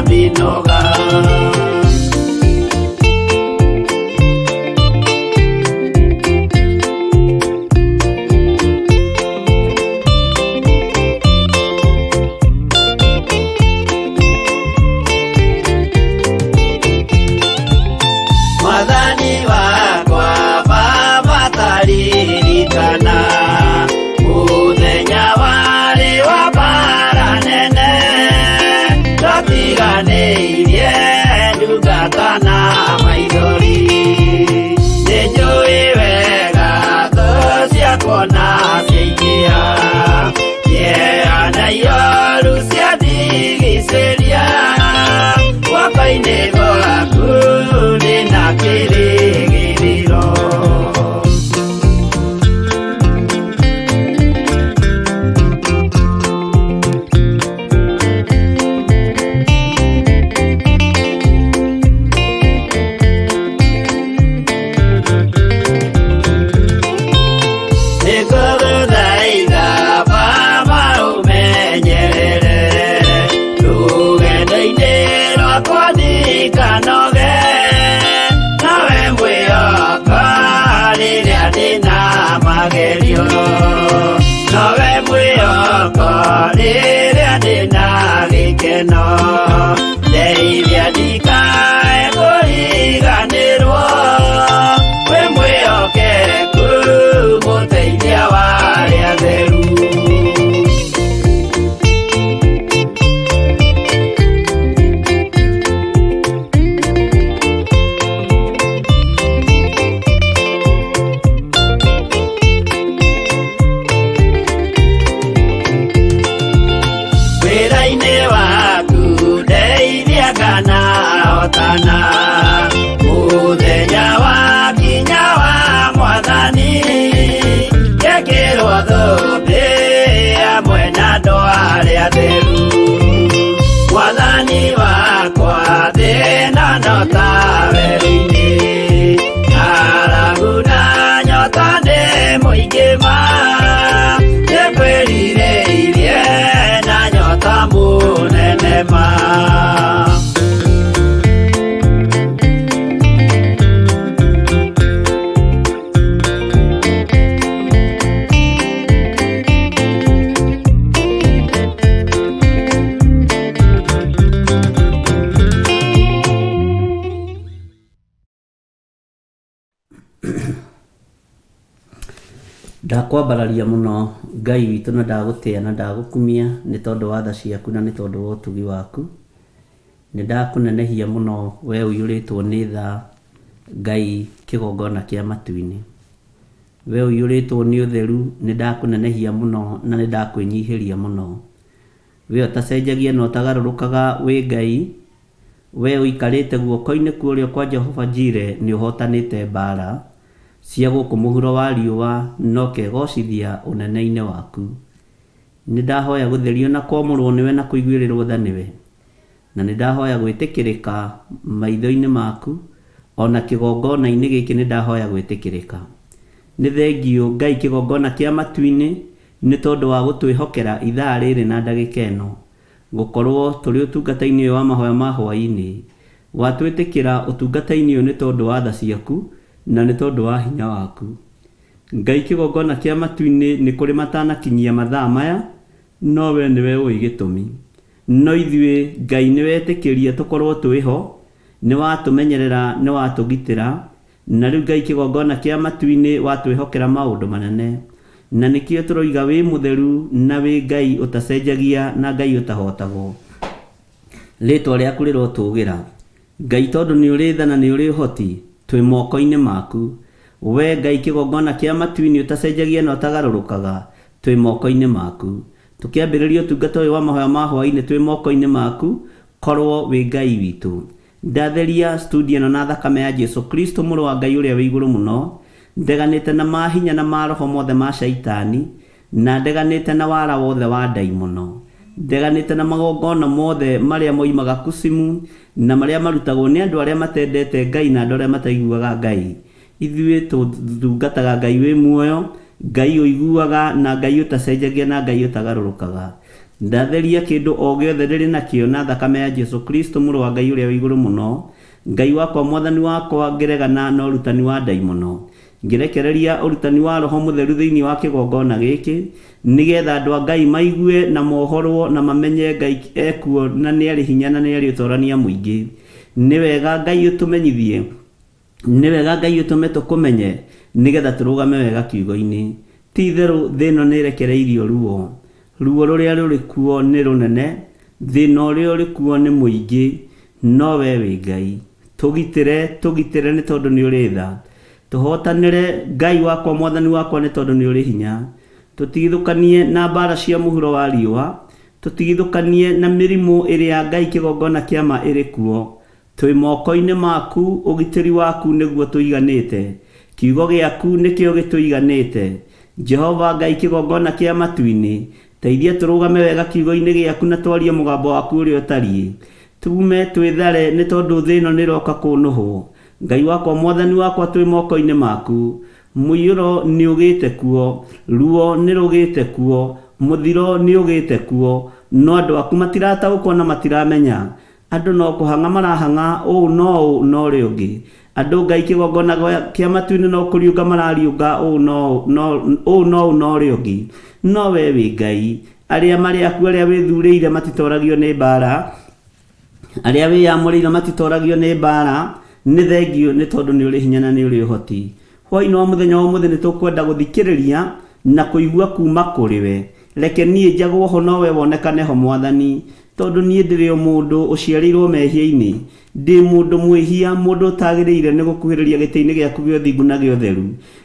mĩnoga. Mwathani wakwa Baba taririkana mũthenya warĩ wa mbara nene, twatiganĩirie ndungata na maithori. Nĩnjũĩ wega thũ ciakwa na ciaingĩha, kĩeha na ioru ciandigicĩria, guoko-inĩ gwaku ndĩna kĩrĩgĩrĩro. Nĩngũgũthaitha Baba ũmenyerere rũgendo-inĩ rwakwa ndikanoge, nawe mwĩhoka rĩrĩa ndĩna magerio, nowe mwĩhoko rĩrĩa ndĩna gĩkeno, ndeithia ndikae kũriganĩrwo, wĩ mwĩhokeku mũteithia wa arĩa atheru. Wĩra-inĩ waku ndeithia kana hotana, mũthenya wakinya wa Mwathani, ngekĩrwo thũmbĩ hamwe na andũ arĩa atheru. Mwathani wakwa thĩna no ta werũ-inĩ, ng'aragu na nyota nĩ mũingĩ ma, nĩngwĩrirĩirie na nyota mũnene ma. Ndakwambararia mũno Ngai witũ na ndagũtĩa na ndagũkumia nĩ tondũ wa tha ciaku na nĩ tondũ wa ũtugi waku. Nĩ ndakũnenehia mũno we ũiyũrĩtwo nĩ tha Ngai kĩgongona kĩa matu-inĩ. We ũiyũrĩtwo nĩ ũtheru nĩ ndakũnenehia mũno na nĩ ndakwĩnyihĩria mũno. We ũtacenjagia na ũtagarũrũkaga wĩ Ngai, Wee ũikarĩte guoko-inĩ kwa ũrĩo kwa Jehova Jire nĩ ũhootanĩte mbaara cia gũkũ mũhuro wa riũa na ũkegocithia ũnene-inĩ waku. Nĩ ndahoya gũtherio na kwamũrwo nĩwe na kũiguĩrĩrwo tha nĩwe. Na nĩ ndahoya gwĩtĩkĩrĩka maitho-inĩ maku, o na kĩgongona-inĩ gĩkĩ nĩ ndahoya gwĩtĩkĩrĩka. Nĩ thengiũ Ngai kĩgongona kĩa matu-inĩ nĩ tondũ wa gũtwĩhokera ithaa rĩrĩ na ndagĩka ĩno. Gũkorũo tũrĩ ũtungata-inĩ ũyũ wa mahoya ma hwaĩ-inĩ. Watwĩtĩkĩra ũtungata-inĩ ũyũ nĩ tondũ wa tha ciaku na nĩ tondũ wa hinya waku. Ngai kĩgongona kĩa matu-inĩ nĩ kũrĩ matanakinyia mathaa maya, no wee nĩwe ũĩ gĩtũmi. No ithuĩ Ngai nĩwetĩkĩria tũkorũo twĩ ho, nĩwatũmenyerera, nĩwatũgitĩra, Na rĩu Ngai kĩgongona kĩa matu-inĩ watwĩhokera maũndũ manene. Na nĩkĩo tũroiga wĩ mũtheru na wĩ Ngai ũtacenjagia na Ngai ũtahotagwo. Rĩtwa rĩaku rĩrotũgĩra. Ngai tondũ nĩ ũrĩ tha na nĩ ũrĩ ũhoti, twĩ moko-inĩ maku. Wee Ngai kĩgongona kĩa matu-inĩ ũtacenjagia na ũtagarũrũkaga, twĩ moko-inĩ maku. Tũkĩambĩrĩria ũtungata ũyũ wa mahoya ma hwaĩ-inĩ twĩ moko-inĩ maku, korwo wĩ Ngai witũ. Ndatheria studio ĩno na thakame ya Jesu Kristo mũrũ wa Ngai ũrĩa wĩ igũrũ mũno. Ndeganĩte na mahinya na maroho mothe ma shaitani, na ndeganĩte na wara wothe wa ndaimono. Ndeganĩte na magongona mothe marĩa moimaga kusimu na marĩa marutagwo nĩ andũ arĩa matendete Ngai na andũ arĩa mataiguaga Ngai. Ithuĩ tũtungataga Ngai wĩ muoyo, Ngai ũiguaga na Ngai ũtacenjagia na Ngai ũtagarũrũkaga. Ndatheria kĩndũ o gĩothe ndĩrĩ nakĩo na thakame ya Jesu Kristo mũrũ wa Ngai ũrĩa wĩ igũrũ mũno. Ngai wakwa mwathani wakwa ngĩregana na ũrutani wa ndaimono. Ngĩrekereria ũrutani wa Roho Mũtheru thĩinĩ wa kĩgongona gĩkĩ, nĩgetha andũ a Ngai maigue na mohorwo na mamenye Ngai ekuo na nĩarĩ hinya na nĩarĩ ũtorania mũingĩ. Nĩ wega Ngai ũtũmenyithie, nĩ wega Ngai ũtũme tũkũmenye, nĩgetha tũrũgame wega kiugo-inĩ. Ti itherũ thĩ ĩno nĩ ĩrekereirio ruo. Ruo rũrĩa rũrĩ kuo nĩ rũnene, thĩna ũrĩa ũrĩ kuo nĩ mũingĩ, no we wĩ Ngai. Tũgitĩre, tũgitĩre nĩ tondũ nĩ ũrĩ tha. Tũhotanĩre, Ngai wakwa, Mwathani wakwa, nĩ tondũ nĩ ũrĩ hinya. Tũtigithũkanie na mbaara cia mũhuro wa riũa, tũtigithũkanie na mĩrimũ ĩrĩa Ngai kĩgongona kĩa ma ĩrĩ kuo. Twĩ moko-inĩ maku, ũgitĩri waku nĩguo tũiganĩte. Kiugo gĩaku nĩkĩo gĩtũiganĩte. Jehova Ngai kĩgongona kĩa matu-inĩ, teithia tũrũgame wega kiugo-inĩ gĩaku na twarie mũgambo waku ũrĩa ũtariĩ. Tuume twĩthare nĩ tondũ thĩ ĩno nĩĩroka kũnũhwo. Ngai wakwa Mwathani wakwa twĩ moko-inĩ maku. Mũiyũro nĩũgĩte kuo, ruo nĩrũgĩte kuo, mũthiro nĩũgĩte kuo, no andũ aku matirataũkwo na matiramenya. Andũ no kũhang'a marahang'a ũũ no ũũ na ũrĩa ũngĩ. Andũ Ngai kĩgongona kĩa matu-inĩ no kũriũnga marariũnga ũũ no ũũ no ũũ na ũrĩa ũngĩ. No wee wĩ Ngai. Arĩa marĩ aku arĩa wĩthurĩire matitoragio nĩ mbaara. Arĩa wĩyamũrĩire matitoragio nĩ mbaara. Nĩ thengiũ nĩ tondũ nĩ ũrĩ hinya na nĩ ũrĩ ũhoti. Hwaĩ-inĩ wa mũthenya wa ũmũthĩ nĩ tũkwenda gũthikĩrĩria na kũigua kuuma kũrĩ we. Reke niĩ njagwo ho no we wonekane ho Mwathani. Tondũ niĩ ndĩrĩ o mũndũ ũciarĩirwo mehia-inĩ, ndĩ mũndũ mwĩhia, mũndũ ũtagĩrĩire nĩ gũkuhĩrĩria gĩtĩ-inĩ gĩaku gĩa ũthingu na gĩa ũtheru.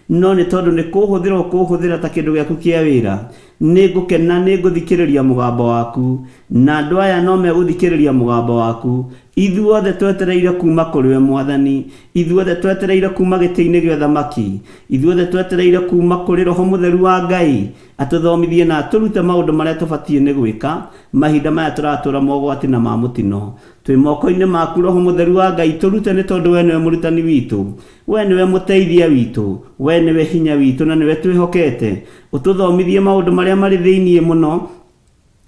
No nĩ tondũ nĩ kũũhũthĩra ũkũũhũthĩra ta kĩndũ gĩaku kĩa wĩra, nĩngũkena, nĩngũthikĩrĩria mũgambo waku, na andũ aya no megũthikĩrĩria mũgambo waku. Ithuothe twetereire kuuma kũrĩ we, Mwathani. Ithuothe twetereire kuuma gĩtĩ-inĩ gĩa ũthamaki. Ithuothe twetereire kuuma kũrĩ Roho Mũtheru wa Ngai, atũthomithie na atũrute maũndũ marĩa tũbatiĩ nĩ gwĩka mahinda maya tũratũra mogwati na ma mũtino. Twĩ moko-inĩ maku Roho Mũtheru wa Ngai, tũrute nĩ tondũ we nĩwe mũrutani witũ. We nĩwe mũteithia witũ. We nĩwe hinya witũ na nĩwe twĩhokete. Ũtũthomithie maũndũ marĩa marĩ thĩinĩ mũno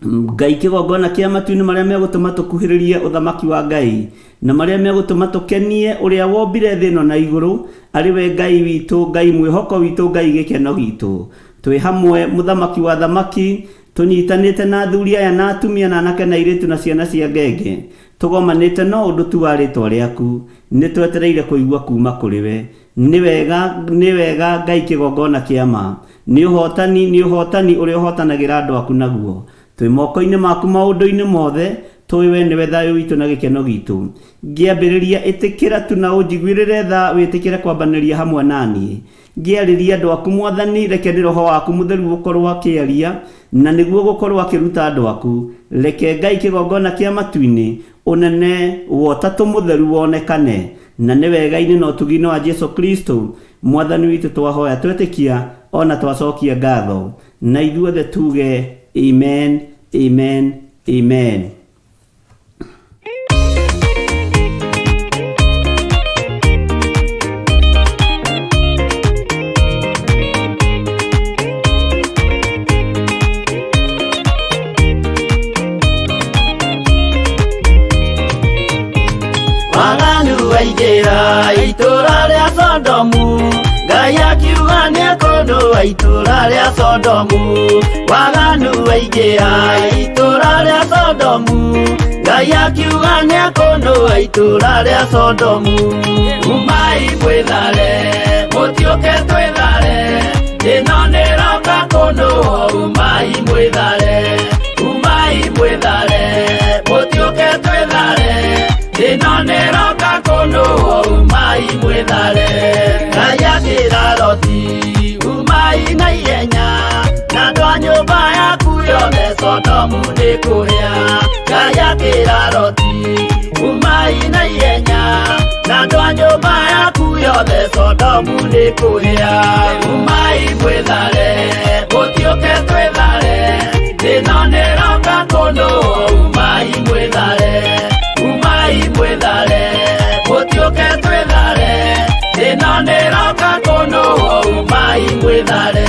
Ngai kĩgongona kĩa matu-inĩ marĩa megũtũma tũkuhĩrĩrie ũthamaki wa Ngai na marĩa megũtũma tũkenie ũrĩa wombire thĩ ĩno na igũrũ, arĩ we Ngai witũ, Ngai mwĩhoko witũ, Ngai gĩkeno gitũ. Twĩ hamwe mũthamaki wa thamaki, tũnyitanĩte na athuri aya na atumia na anake na airĩtu na ciana cia ngenge, tũgomanĩte no ũndũ tu wa rĩtwa rĩaku. Nĩ twetereire kũigua kuuma kũrĩ we. Nĩ wega, nĩ wega Ngai kĩgongona kĩa ma. Nĩ ũhootani, nĩ ũhootani ũrĩa ũhootanagĩra andũ aku naguo. Twĩ moko-inĩ maku maũndũ-inĩ mothe, tũĩ wee nĩwe thayũ witũ na gĩkeno gitũ. Ngĩambĩrĩria, ĩtĩkĩra tu na ũnjiguĩrĩre tha wĩtĩkĩre kwambanĩria hamwe na niĩ. Ngĩarĩria andũ aku Mwathani, reke nĩ Roho waku Mũtheru ũkorwo akĩaria, na nĩguo ũgũkorwo akĩruta andũ aku. Reke Ngai kĩgongona kĩa matu-inĩ, ũnene wa Ũtatũ Mũtheru wonekane, na nĩ wega-inĩ na ũtugi-inĩ wa Jesu Kristo, Mwathani witũ twahoya twetĩkia o na twacokia ngatho. Na ithuothe tuge amen, amen, amen. Waganu waingĩra itũũra rĩa Sodomu, Ngai akiuga nĩekũnũa itũũra rĩa Sodomu. Waganu waingĩra itũũra rĩa Sodomu, Ngai akiuga nĩekũnũa itũũra rĩa Sodomu. Umai mwĩthare, mũtiũke twĩthare, ĩno nĩroka kũnũa, umai mwĩthare, umai mwĩthare, mũtiũke twĩthare, ĩno nĩroka kũnũa, umai mwĩthare. Ngai akĩra Loti, umai na ihenya, na andũ a nyũmba yaku yothe Sodomu nĩkũhĩa. Ngai akĩra Loti, umai na ihenya, na andũ a nyũmba yaku yothe Sodomu nĩkũhĩa. Umai mwĩthare, mũtiũke twĩthare, ĩno nĩroka kũnũa, umai mwĩthare, umai mwĩthare, mũtiũke twĩthare, ĩno nĩroka kũnũa, umai mwĩthare.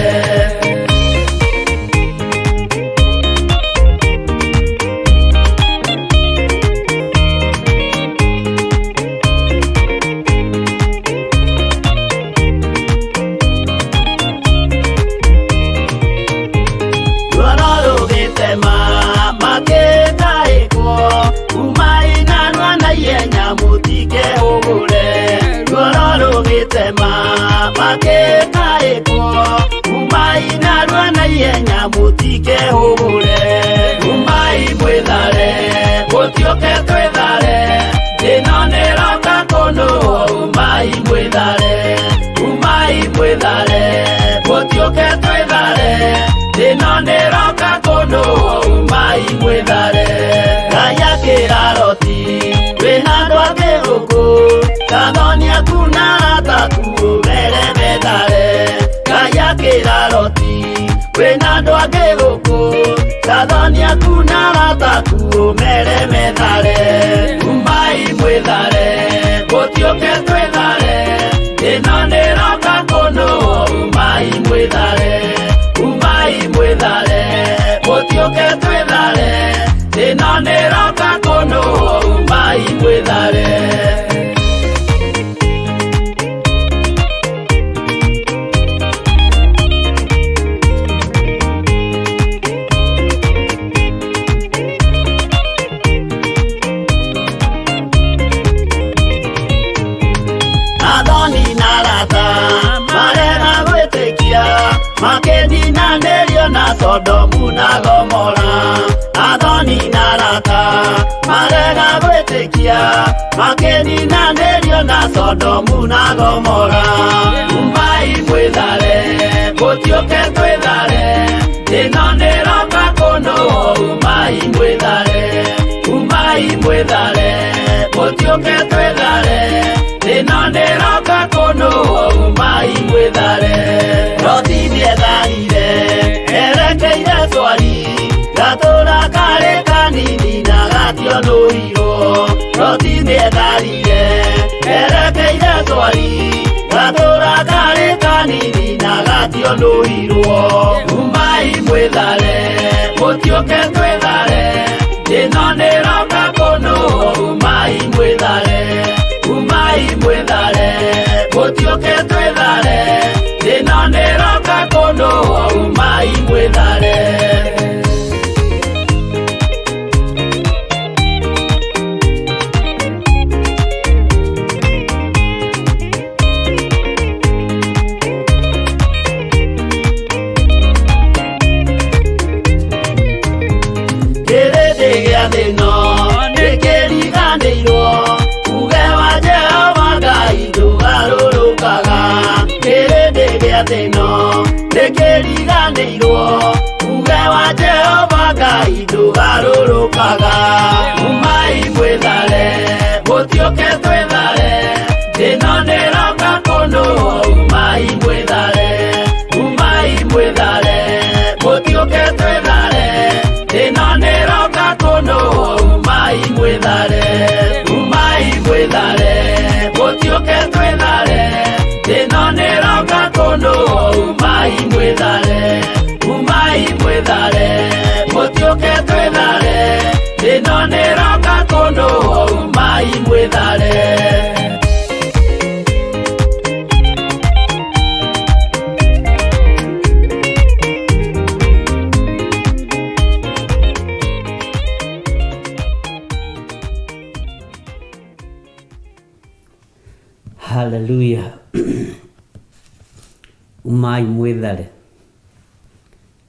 Athoni aku na arata aku ũmere methare. Umai mwĩthare, gũtiũke twĩthare. Ĩno nĩroka kũnũhwo, umai mwĩthare. Umai mwĩthare, gũtiũke twĩthare. Ĩno nĩroka kũnũhwo, umai mwĩthare. Athoni na arata marega gwĩtĩkia makĩninanĩrio na Sodomu na Gomora. Athoni na arata marega gwĩtĩkia makĩninanĩrio na Sodomu na Gomora. Umai mwĩthare, gũtiũke twĩthare. Ĩno nĩroka kũnũhwo, umai mwĩthare. Umai mwĩthare, gũtiũke twĩthare. Ĩno nĩroka kũnũhwo, umai mwĩthare. Loti nĩetharire erekeire Swari, gatũra karĩ kanini na gationũirwo. Loti nĩetharire erekeire Swari, gatũra karĩ kanini na gationũirwo. Umai mwĩthare, gũtiũke twĩthare. Ĩno nĩroka kũnũhwo, umai mwĩthare. Umai mwĩthare, gũtiũke twĩthare. Ĩno nĩroka kũnũhwo, umai mwĩthare. Kĩrĩndĩ gĩa thĩ ĩno nĩkĩriganĩirwo, uge wa Jehova Ngai ndũgarũrũkaga. Kĩrĩndĩ gĩa thĩ ĩno nĩkĩriganĩirwo, uge wa Jehova Ngai ndũgarũrũkaga. Umai mwĩthare, gũtiũke twĩthare. Ĩno nĩroka kũnũhwo, umai mwĩthare. Umai mwĩthare, gũtiũke twĩthare. Ĩno nĩroka kũnũhwo, umai mwĩthare. Umai mwĩthare, gũtiũke twĩthare. Ĩno nĩroka kũnũhwo, umai mwĩthare. Umai mwĩthare, gũtiũke twĩthare. Ĩno nĩroka kũnũhwo, umai mwĩthare. Haleluya. Umai mwĩthare,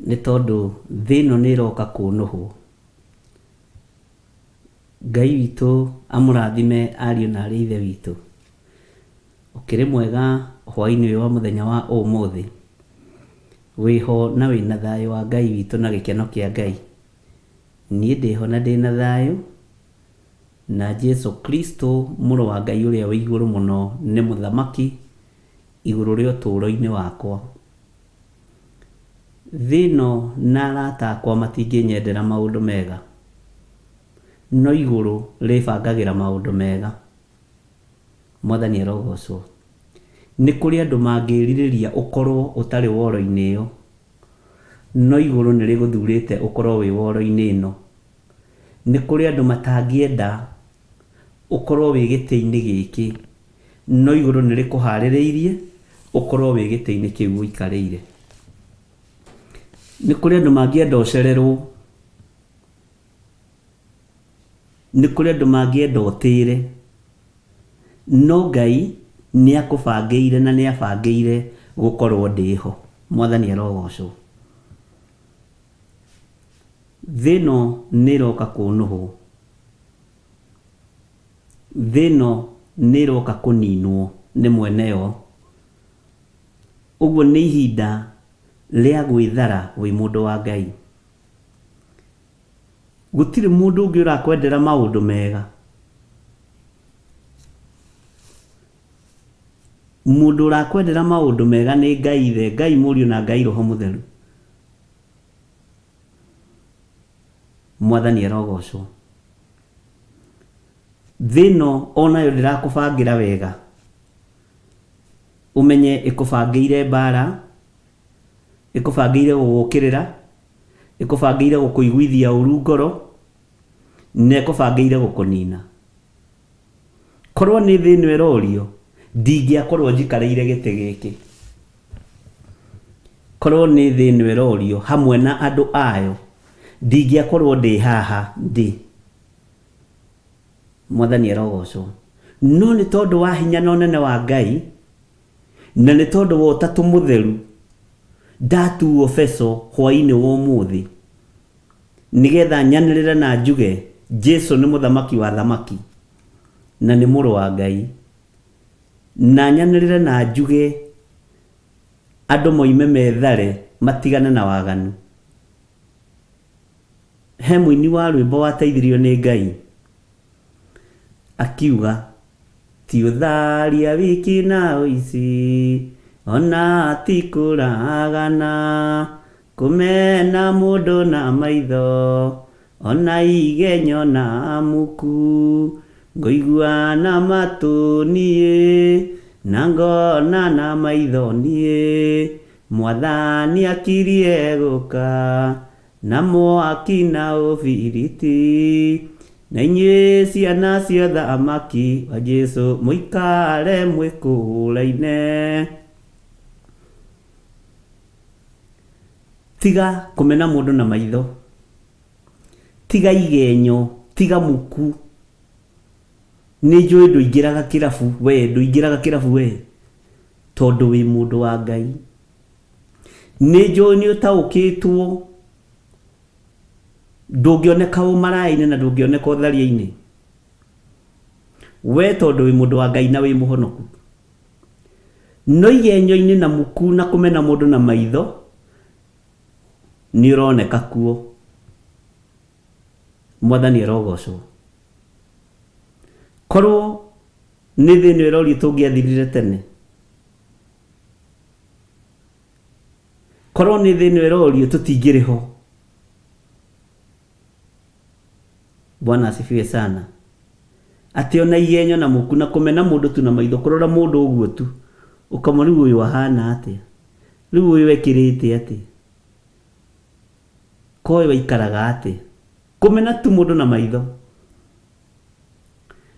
nĩ tondũ thĩ ĩno nĩ ĩroka kũnũhwo. Ngai witũ amũrathime ariũ na arĩ ithe witũ. Ũkĩrĩ mwega hwaĩ-inĩ ũyũ wa mũthenya wa ũmũthĩ. Wĩho na wĩna thayũ wa Ngai witũ na gĩkeno kĩa Ngai. Niĩ ndĩho na ndĩna thayũ, na Jesu Kristo mũrũ wa Ngai ũrĩa wĩ igũrũ mũno nĩ mũthamaki igũrũ rĩa ũtũũro-inĩ wakwa. Thĩ ĩno na arata akwa matingĩnyendera maũndũ mega, no igũrũ rĩbangagĩra maũndũ mega. Mwathani arogocwo. Nĩ kũrĩ andũ mangĩrirĩria ũkorwo ũtarĩ woro-inĩ ĩyo, no igũrũ nĩ rĩgũthurĩte ũkorwo wĩ woro-inĩ ĩno. Nĩ kũrĩ andũ matangĩenda ũkorwo wĩ gĩtĩ-inĩ gĩkĩ, no igũrũ nĩ rĩkũharĩrĩirie ũkorwo wĩ gĩtĩ-inĩ kĩu ũikarĩire. Nĩ kũrĩ andũ mangĩenda ũcererwo, nĩ kũrĩ andũ mangĩenda ũtĩre, no Ngai nĩ akũbangĩire na nĩ abangĩire gũkorwo ndĩho. Mwathani arogocwo. Thĩ ĩno nĩ ĩroka kũnũhwo. Thĩ ĩno nĩ ĩroka kũninwo nĩ mwene yo. Ũguo nĩ ihinda rĩa gwĩthara wĩ mũndũ wa Ngai. Gũtirĩ mũndũ ũngĩ ũrakwendera maũndũ mega. Mũndũ ũrakwendera maũndũ mega nĩ Ngai Ithe, Ngai Mũriũ na Ngai Roho Mũtheru. Mwathani arogocwo. Thĩ ĩno onayo ndĩrakũbangĩra wega, ũmenye ĩkũbangĩire mbara, ĩkũbangĩire gũgũkĩrĩra, ĩkũbangĩire gũkũiguithia ũru ngoro, na ĩkũbangĩire gũkũnina. Korwo nĩ thĩ ĩno ĩrorio, ndingĩakorwo njikarĩire gĩtĩ gĩkĩ. Korwo nĩ thĩ ĩno ĩrorio hamwe na andũ ayo, ndingĩakorwo ndĩ haha ndĩ. Mwathani arogocwo. No nĩ tondũ wa hinya na ũnene wa Ngai, na nĩ tondũ wa Ũtatũ Mũtheru, ndatuo beco hwaĩ-inĩ wa ũmũthĩ, nĩgetha nyanĩrĩre na njuge, Jesu nĩ Mũthamaki wa athamaki, na nĩ Mũrũ wa Ngai. Na nyanĩrĩre na njuge, andũ moime methare matigane na waganu. He mũini wa rwĩmbo wateithirio nĩ Ngai akiuga, Ti ũtharia wiki na ũici, ona ti kũragana, kũmena mũndũ na maitho, ona igenyo na muku, ngũigua na matũ niĩ, na ngona na maitho niĩ, Mwathani akirie gũka. Na mwaki na ũbiriti, na inyuĩ ciana cia ũthamaki wa Jesu mũikare mwĩkũraine. Tiga kũmena mũndũ na maitho, tiga igenyo, tiga muku. Nĩ njũĩ ndũingĩraga kĩrabu we, ndũingĩraga kĩrabu we, tondũ wĩ mũndũ wa Ngai. Nĩ njũĩ nĩ ũtaũkĩtwo ndũngĩoneka ũmaraya-inĩ na ndũngĩoneka ũtharia-inĩ. We tondũ wĩ mũndũ wa Ngai na wĩ mũhonoku. No igenyo-inĩ na muku na kũmena mũndũ na maitho nĩ ũroneka kuo. Mwathani arogocwo. Korwo nĩ thĩ ĩno ĩrorio tũngĩathirire tene. Korwo nĩ thĩ ĩno ĩrorio tũtingĩrĩ ho. Bwana asifiwe sana. Atĩ ona igenyo na muku na kũmena mũndũ tu na maitho kũrora mũndũ ũguo tu ũkamwona rĩu ũyũ ahana atĩa, rĩu ũyũ ekĩrĩte atĩa, ko ũyũ aikaraga atĩa. Kũmena tu mũndũ na maitho.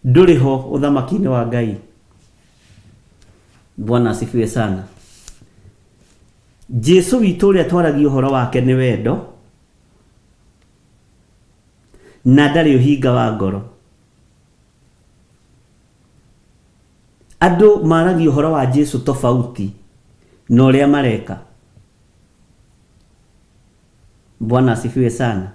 Ndũrĩ ho ũthamaki-inĩ wa Ngai. Bwana asifiwe sana. Jesu witũ ũrĩa twaragia ũhoro wake nĩ wendo na ndarĩ ũhinga wa ngoro. Andũ maragia ũhoro wa Jesu tofauti na ũrĩa mareka. Bwana asifiwe sana.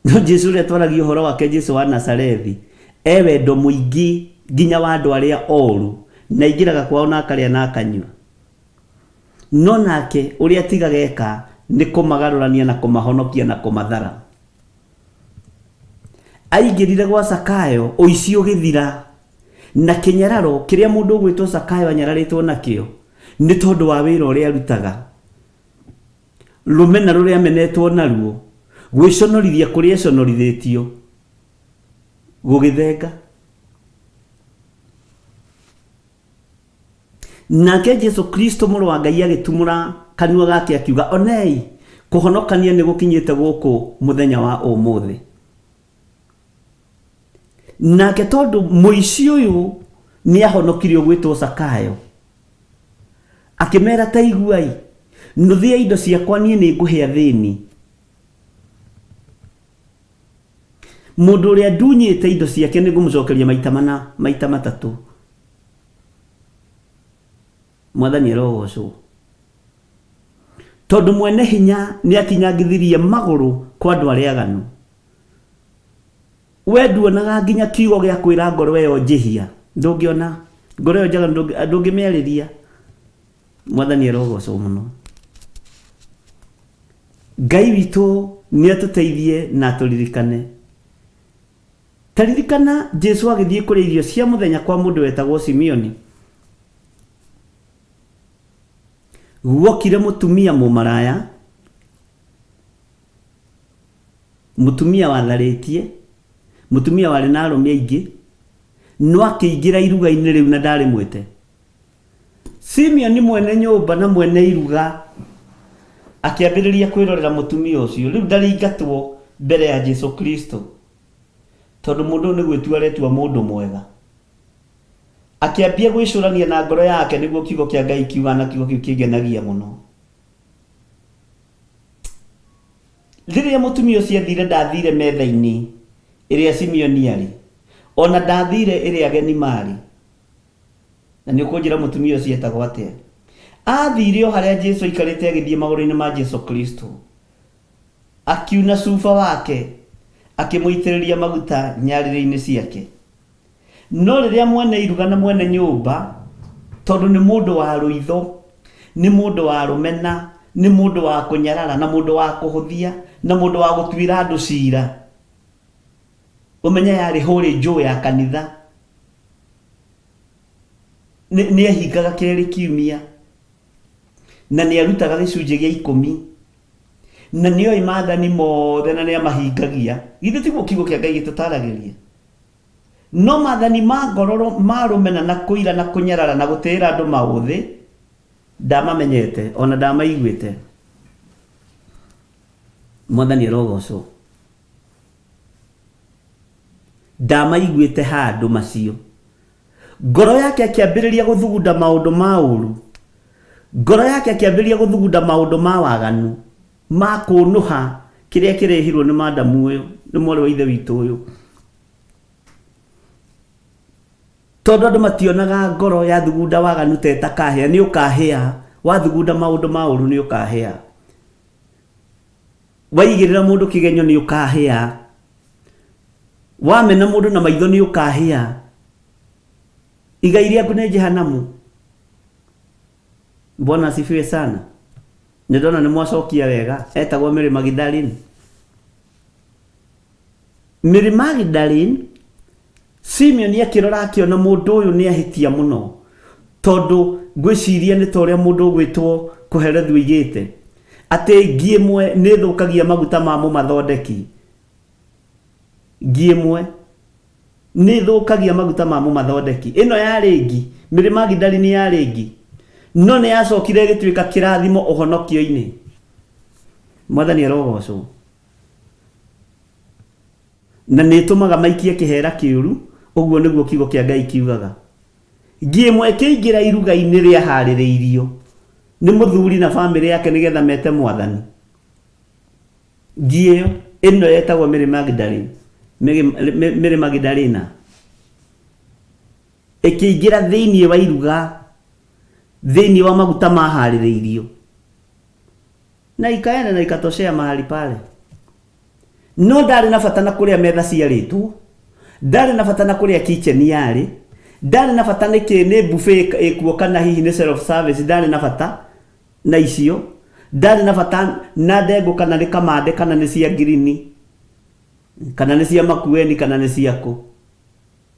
No Jesu ũrĩa twaragia ũhoro wake, Jesu wa Nazarethi, e wendo mũingĩ nginya wa andũ arĩa oru, na aingĩraga kwao na akarĩa na akanyua. No nake ũrĩa atigaga eka nĩ kũmagarũrania na kũmahonokia na kũmathara. Aingĩrire gwa Zakayo, ũici ũgĩthira, na kĩnyararo kĩrĩa mũndũ ũgwĩtwo Zakayo anyararĩtwo nakĩo nĩ tondũ wa wĩra ũrĩa arutaga. Rũmena rũrĩa amenetwo naruo, gwĩconorithia kũrĩa econorithĩtio gũgĩthenga. Nake Jesu Kristo mũrũ wa Ngai agĩtumũra kanua gake akiuga, onei, kũhonokania nĩ gũkinyĩte gũkũ mũthenya wa ũmũthĩ. Nake tondũ mũici ũyũ nĩ ahonokirio gwĩtwo Zakayo, Akĩmeera, Ta iguai, nuthu ya indo ciakwa niĩ nĩngũhe athĩĩni. Mũndũ ũrĩa ndunyĩte indo ciake nĩngũmũcookeria maita mana, maita matatũ. Mwathani arogoocwo. Tondũ mwene hinya nĩakinyangithirie magũrũ kwa andũ arĩa aganu. We nduonaga nginya kiugo gĩa kwĩra ngoro ĩyo njĩhia. Ndũngĩona. Ngoro ĩyo njaganu ndũngĩmĩarĩria. Mwathani arogocwo mũno. Ngai witũ nĩ atũteithie na atũririkane. Ta ririkana Jesu agĩthiĩ kũrĩa irio cia mũthenya kwa mũndũ wetagwo Simeoni. Guokire mũtumia mũmaraya. Mũtumia watharĩtie, mũtumia warĩ na arũme aingĩ, no akĩingĩra iruga-inĩ rĩu na ndarĩ mwĩte. Simeoni mwene nyũmba na mwene iruga akĩambĩrĩria kwĩrorera mũtumia ũcio. Rĩu ndarĩingatwo mbere ya Jesu Kristo tondũ mũndũ ũyũ nĩ gwĩtua aretua mũndũ mwega. Akĩambia gwĩcũrania na ngoro yake nĩguo kiugo kĩa Ngai kiugaga na kiugo kĩu kĩngenagia mũno. Rĩrĩa mũtumia ũcio athire ndathire metha-inĩ ĩrĩa Simeoni arĩ, ona ndathire ĩrĩa ageni marĩ. Na nĩ ũkũnjĩra mũtumia ũcio etagwo atĩa? Athire o harĩa Jesu aikarĩte agĩthiĩ magũrũ-inĩ ma Jesu Kristo. Akiuna cuba wake, akĩmũitĩrĩria maguta nyarĩrĩ-inĩ ciake. No rĩrĩa mwene iruga na mwene nyũmba, tondũ nĩ mũndũ wa rũitho, nĩ mũndũ wa rũmena, nĩ mũndũ wa kũnyarara, na mũndũ wa kũhũthia, na mũndũ wa gũtuĩra andũ cira, ũmenye yarĩ hũrĩ njũũ ya kanitha. Nĩ ehingaga kerĩ kiumia, na nĩ arutaga gĩcunjĩ gĩa ikũmi, na nĩ oĩ maathani mothe na nĩ amahingagia. Githĩ tiguo kiugo kĩa Ngai gĩtũtaragĩria? No maathani ma ngororo ma rũmena na kũira na kũnyarara na gũtĩĩra andũ maũthĩ ndamamenyete o na ndamaiguĩte. Mwathani arogocwo. Ndamaiguĩte handũ macio. Ngoro yake akĩambĩrĩria gũthugunda maũndũ ma ũũru. Ngoro yake akĩambĩrĩria gũthugunda maũndũ ma waganu, ma kũnũha kĩrĩa kĩrehirwo nĩ madamu ũyũ, nĩ mwarĩ wa ithe witũ ũyũ. Tondũ andũ mationaga ngoro yathugunda waganu ta ĩtakahĩa, nĩ ũkahĩa. Wathugunda maũndũ ma ũũru nĩ ũkahĩa. Waigĩrĩra mũndũ kĩgenyo nĩ ũkahĩa. Wamena mũndũ na maitho nĩ ũkahĩa. Igai rĩaku nĩ jehanamu. Bwana asifiwe sana. Nĩ ndona nĩ mwacokia wega. Etagwo Mary Magdalene. Mary Magdalene, Simeoni akĩrora akĩona mũndũ ũyũ nĩ ahĩtia mũno. Tondũ ngwĩciria nĩ ta ũrĩa mũndũ ũgwĩtwo Kohelethu oigĩte, atĩ ngi ĩmwe nĩ ĩthũkagia maguta ma mũmathondeki. Ngi ĩmwe nĩ ĩthũkagia maguta ma mũmathondeki. Ĩno yarĩ ngi, Mary Magdalene yarĩ ngi, no nĩ yacokire ĩgĩtuĩka kĩrathimo ũhonokio-inĩ. Mwathani arogocwo. Na nĩ ĩtũmaga maikie kĩheera kĩũru, ũguo nĩguo kiugo kĩa Ngai kiugaga. Ngi ĩmwe ĩkĩingĩra iruga-inĩ rĩahaarĩrĩirio nĩ mũthuri na famĩlĩ yake nĩgetha mete Mwathani. Ngi ĩyo, ĩno yetagwo Mary Magdalene, Mary Magdalena, ĩkĩingĩra thĩinĩ wa iruga, thĩinĩ wa maguta mahaarĩrĩirio. Na ikaenda na ikatoshea mahali pale. No ndarĩ na bata na kũrĩa metha ciarĩtwo, ndarĩ na bata na kũrĩa kitchen yarĩ, ndarĩ na bata nĩkĩ nĩ buffet ĩkuo kana hihi nĩ self service, ndarĩ na bata na icio, ndarĩ na bata na ndengũ kana nĩ kamande kana nĩ cia ngirini kana nĩ cia makueni kana nĩ cia kũ.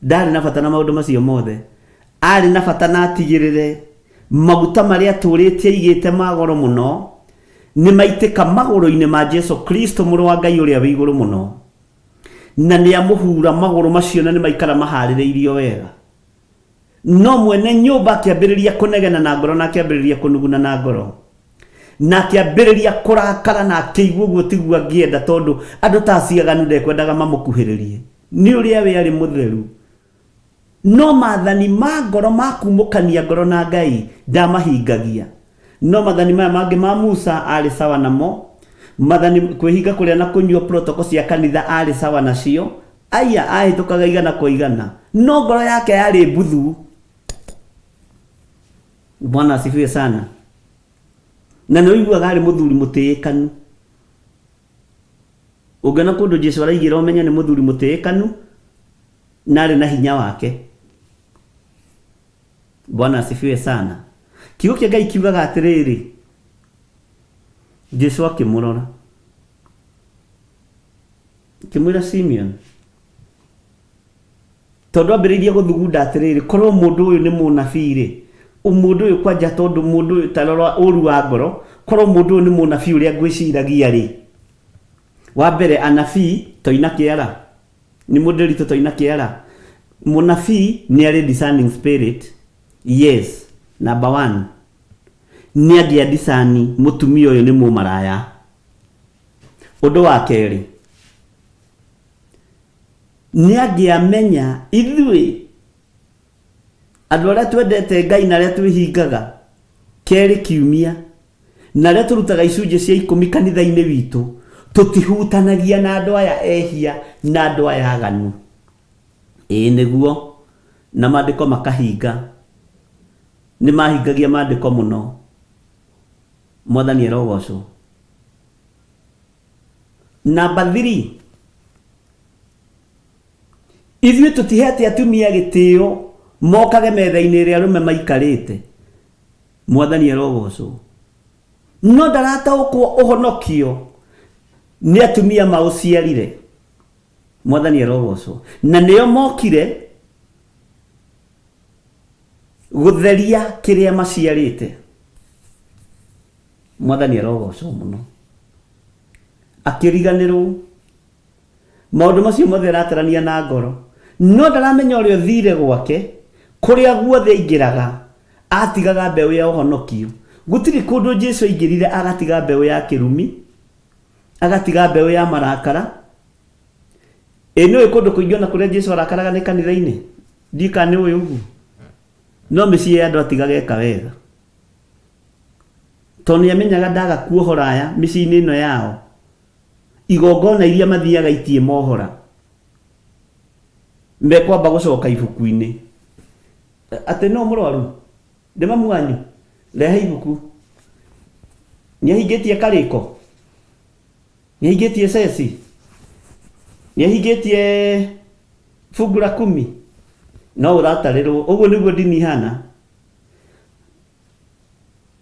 Ndaarĩ na bata na maũndũ macio mothe. Aarĩ na bata na atigĩrĩre maguta marĩa atũũrĩte aigĩte ma goro mũno nĩ maitĩka magũrũ-inĩ ma Jesu Kristo Mũrũ wa Ngai ũrĩa wĩ igũrũ mũno, na nĩ amũhuura magũrũ macio na nĩ maikara mahaarĩrĩirio wega. No mwene nyũmba akĩambĩrĩria kũnegena na ngoro na akĩambĩrĩria kũnuguna na ngoro na akĩambĩrĩria kũrakara na akĩigua ũguo tiguo angĩenda tondũ andũ ta acio aganu ndekwendaga mamũkuhĩrĩrie. Nĩ ũrĩa we arĩ mũtheru. No maathani ma ngoro ma kumũkania ngoro na Ngai ndamahingagia. No mathani maya mangĩ ma Musa arĩ sawa namo. Mathani kwĩhinga kũrĩa na kũnyua protocol cia kanitha arĩ sawa nacio. Aya ahĩtũkaga igana kwa igana. No ngoro yake yarĩ mbuthu. Bwana asifiwe sana. Na nĩ ũiguaga arĩ mũthuri mũtĩĩkanu. Ũngĩona kũndũ Jesu araigĩra ũmenye nĩ mũthuri mũtĩĩkanu na arĩ na hinya wake. Bwana asifiwe sana. Kiugo kĩa Ngai kiugaga atĩrĩrĩ, Jesu akĩmũrora akĩmwĩra Simeon, Tondũ ambĩrĩirie gũthugunda atĩrĩrĩ, korwo mũndũ ũyũ nĩ mũnabii-rĩ, mũndũ ũyũ kwanja tondũ mũndũ ũyũ ta rora ũru wa ngoro, korwo mũndũ ũyũ nĩ mũnabii ũrĩa ngwĩciragia-rĩ, Wa mbere anabii toina kĩara. Nĩ mũndĩritũ toina kĩara. Mũnabii nĩ arĩ discerning spirit. Yes, number one. Nĩ angĩa discern mũtumia ũyũ nĩ mũmaraya. Ũndũ wa kerĩ, nĩ angĩamenya ithuĩ andũ arĩa twendete Ngai na arĩa twĩhingaga kerĩ kiumia na arĩa tũrutaga icunjĩ cia ikũmi kanitha-inĩ witũ tũtihutanagia na andũ aya ehia na andũ aya aganu. Ĩĩ nĩguo, na maandĩko makahinga. Nĩ mahingagia maandĩko mũno. Mwathani arogocwo. Namba 3, ithuĩ tũtihete atumia gĩtĩo mokage metha-inĩ ĩrĩa arũme maikarĩte. Mwathani arogocwo. No ndarataũkwo ũhonokio nĩ atumia maũciarire. Mwathani arogocwo. Na nĩo mokire gũtheria kĩrĩa maciarĩte. Mwathani arogocwo mũno. Akĩriganĩrwo maũndũ macio mothe aratarania na ngoro, no ndaramenya ũrĩa ũthire gwake, kũrĩa guothe aingĩraga atigaga mbeũ ya ũhonokio. Gũtirĩ kũndũ Jesu aingĩrire agatiga mbeũ ya kĩrumi, agatiga mbeũ ya marakara. Ĩ nĩũĩ kũndũ kũingĩ ona kũrĩa Jesu arakaraga nĩ kanitha-inĩ? Ndiũĩ kana nĩũĩ ũguo. No mĩciĩ ya andũ atigaga eka wega. Tondũ nĩamenyaga ndaga kuohora aya mĩciĩ-inĩ ĩno yao, igongona iria mathiaga itiĩ mohora. Mekwamba gũcoka ibuku-inĩ. Atĩ no mũrwaru? Ndĩ mamu wanyu? Rehe ibuku. Nĩahingĩtie karĩko? Nĩahingĩtie ceci? Nĩahingĩtie fungu la kumi? No ũratarĩrwo. Ũguo nĩguo ndini ihana.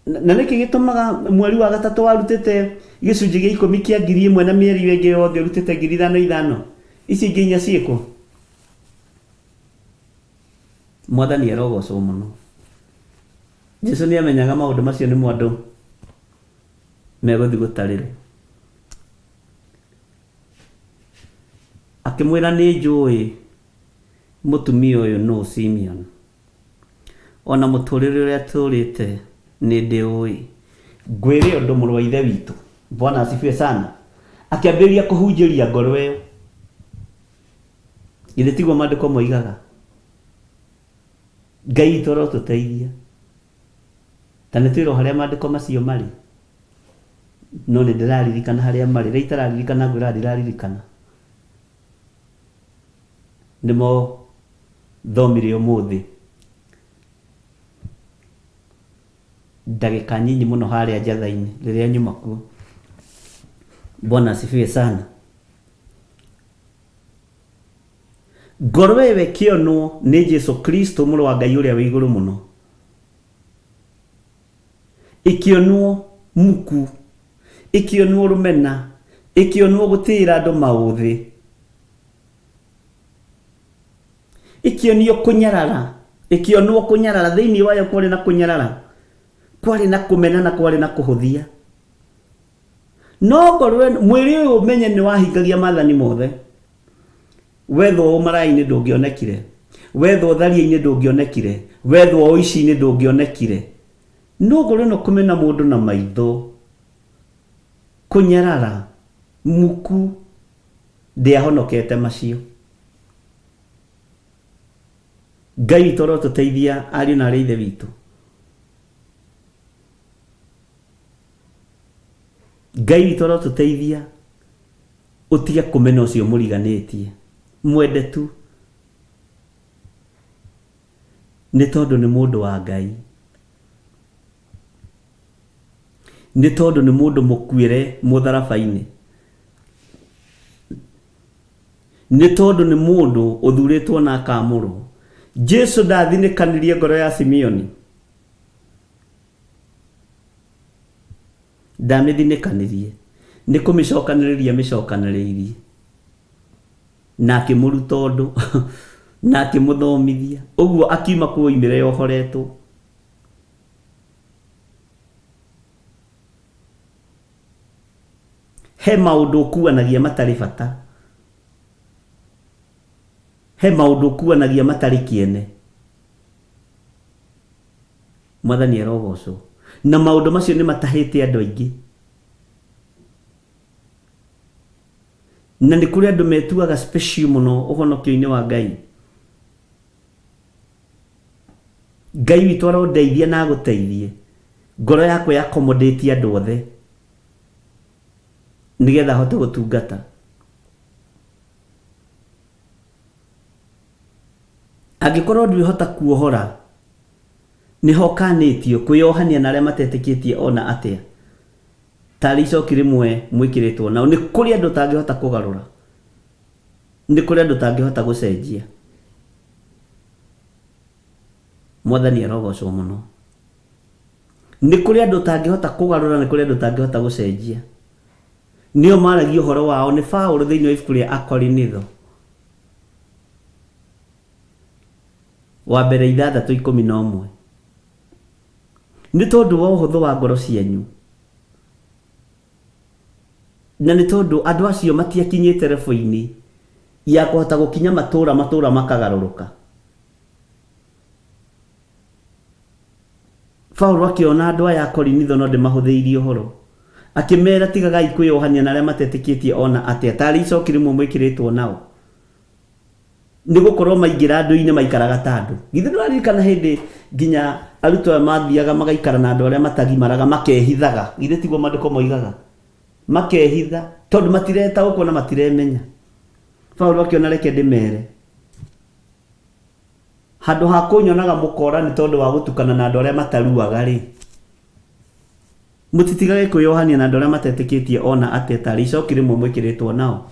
Na nĩkĩ gĩtũmaga mweri wa gatatũ warutĩte gĩcunjĩ gĩa ikũmi kĩa 1000 na mĩeri ĩyo ĩngĩ yothe ũrutĩte 5000? Ici ingĩ inya ciĩkũ? Mwathani arogocwo mũno. Jesu nĩ amenyaga maũndũ macio nĩmo andũ megũthiĩ gũtarĩrwo. Akĩmwĩra nĩ njũĩ mũtumia ũyũ nũ Simeon. Ona mũtũrĩre ũrĩa tũrĩte nĩ ndĩũĩ. Ngwĩre ũndũ mũrũ wa ithe witũ. Bwana asifiwe sana. Akĩambĩrĩria kũhunjĩria ngoro ĩyo. Githĩ tiguo maandĩko moigaga? Ngai witũ arotũteithia. Ta nĩ twĩrwo harĩa maandĩko macio marĩ. No nĩ ndĩraririkana harĩa marĩ. Rĩrĩa itararirikana ngwĩraga ndiraririkana. Nĩmo thomire ũmũthĩ. Ndagĩka nyinyi mũno harĩa njatha-inĩ rĩrĩa nyuma kuo. Bwana asifiwe sana. Ngoro ĩyo ĩkĩonwo nĩ Jesu Kristo mũrũ wa Ngai ũrĩa wĩ igũrũ mũno. Ĩkĩonwo muku, ĩkĩonwo rũmena, ĩkĩonwo gũtĩĩra andũ maũthĩ, ĩkĩonio kũnyarara, ĩkĩonwo kũnyarara, thĩinĩ wayo kwarĩ na kũnyarara, kwarĩ na kũmena na kwarĩ na kũhũthia. No ngorwo mwĩrĩ ũyũ ũmenye nĩ wahingagia maathani mothe. Wethwo ũmaraĩ-inĩ ndũngĩonekire, wethwo ũtharia-inĩ ndũngĩonekire, wethwo ũici-inĩ ndũngĩonekire. No ngorwo ĩno kũmena mũndũ na maitho, kũnyarara, muku, ndĩahonokete macio. Ngai witũ arotũteithia ariũ na arĩ a ithe witũ. Ngai witũ arotũteithia ũtige kũmena ũcio mũriganĩtie, mwende tu nĩ tondũ nĩ mũndũ wa Ngai, nĩ tondũ nĩ mũndũ mũkuĩre mũtharaba-inĩ, nĩ tondũ nĩ mũndũ ũthurĩtwo na akamũrwo. Jesu ndathinĩkanirie ngoro ya Simeoni. Ndamĩthinĩkanirie, nĩ kũmĩcokanĩrĩria amĩcokanĩrĩirie, na akĩmũruta ũndũ, na akĩmũthomithia. Ũguo akiuma kũu oimire yohoretwo. He maũndũ ũkuanagia matarĩ bata. He maũndũ ũkuanagia matarĩ kĩene. Mwathani arogocwo. Na maũndũ macio nĩ matahĩte andũ aingĩ. Na nĩ kũrĩ andũ metuaga special mũno ũhonokio-inĩ wa Ngai. Ngai witũ arondeithia na agũteithie. Ngoro yakwa ya accommodate andũ othe. Nĩgetha hote gũtungata. Angĩkorwo ndwĩhota kuohora, nĩho ũkanĩtio kwĩyohania na arĩa matetĩkĩtie ona atĩa. Tarĩ icoki rĩmwe mwĩkĩrĩtwo nao. Nĩ kũrĩ andũ ũtangĩhota kũgarũra. Nĩ kũrĩ andũ ũtangĩhota gũcenjia. Mwathani arogocwo mũno. Nĩ kũrĩ andũ ũtangĩhota kũgarũra, nĩ kũrĩ andũ ũtangĩhota gũcenjia. Nĩo maragia ũhoro wao nĩ Paũlũ thĩinĩ wa ibuku rĩa Akorinitho wa mbere 6:11. Nĩ tondũ wa ũhũthũ wa ngoro cianyu, na nĩ tondũ andũ acio matiakinyĩte rebo-inĩ ya kũhota gũkinya matũũra matũũra makagarũrũka. Paulo akĩona andũ aya a Korinitho no ndĩmahũthĩirie ũhoro. Akĩmeera, Tigagai kwĩyohania na arĩa matetĩkĩtie o na atĩa, taarĩ icoki rĩmwe mwĩkĩrĩtwo nao. Nĩ gũkorũo maingĩra andũ-inĩ maikaraga ta andũ. Githĩ ndũraririkana hĩndĩ nginya arutwo aya mathiaga magaikara na andũ arĩa matagimaraga makehithaga? Githĩ tiguo maandĩko moigaga? Makehitha tondũ matiretaũkwo na matiremenya. Paulo akĩona reke ndĩmere. Handũ ha kũnyonaga mũkoora nĩ tondũ wa gũtukana na andũ arĩa mataruaga-rĩ, mũtitigage kwĩyohania na andũ arĩa matetĩkĩtie o na atĩa taarĩ icoki rĩmwe mwĩkĩrĩtwo nao.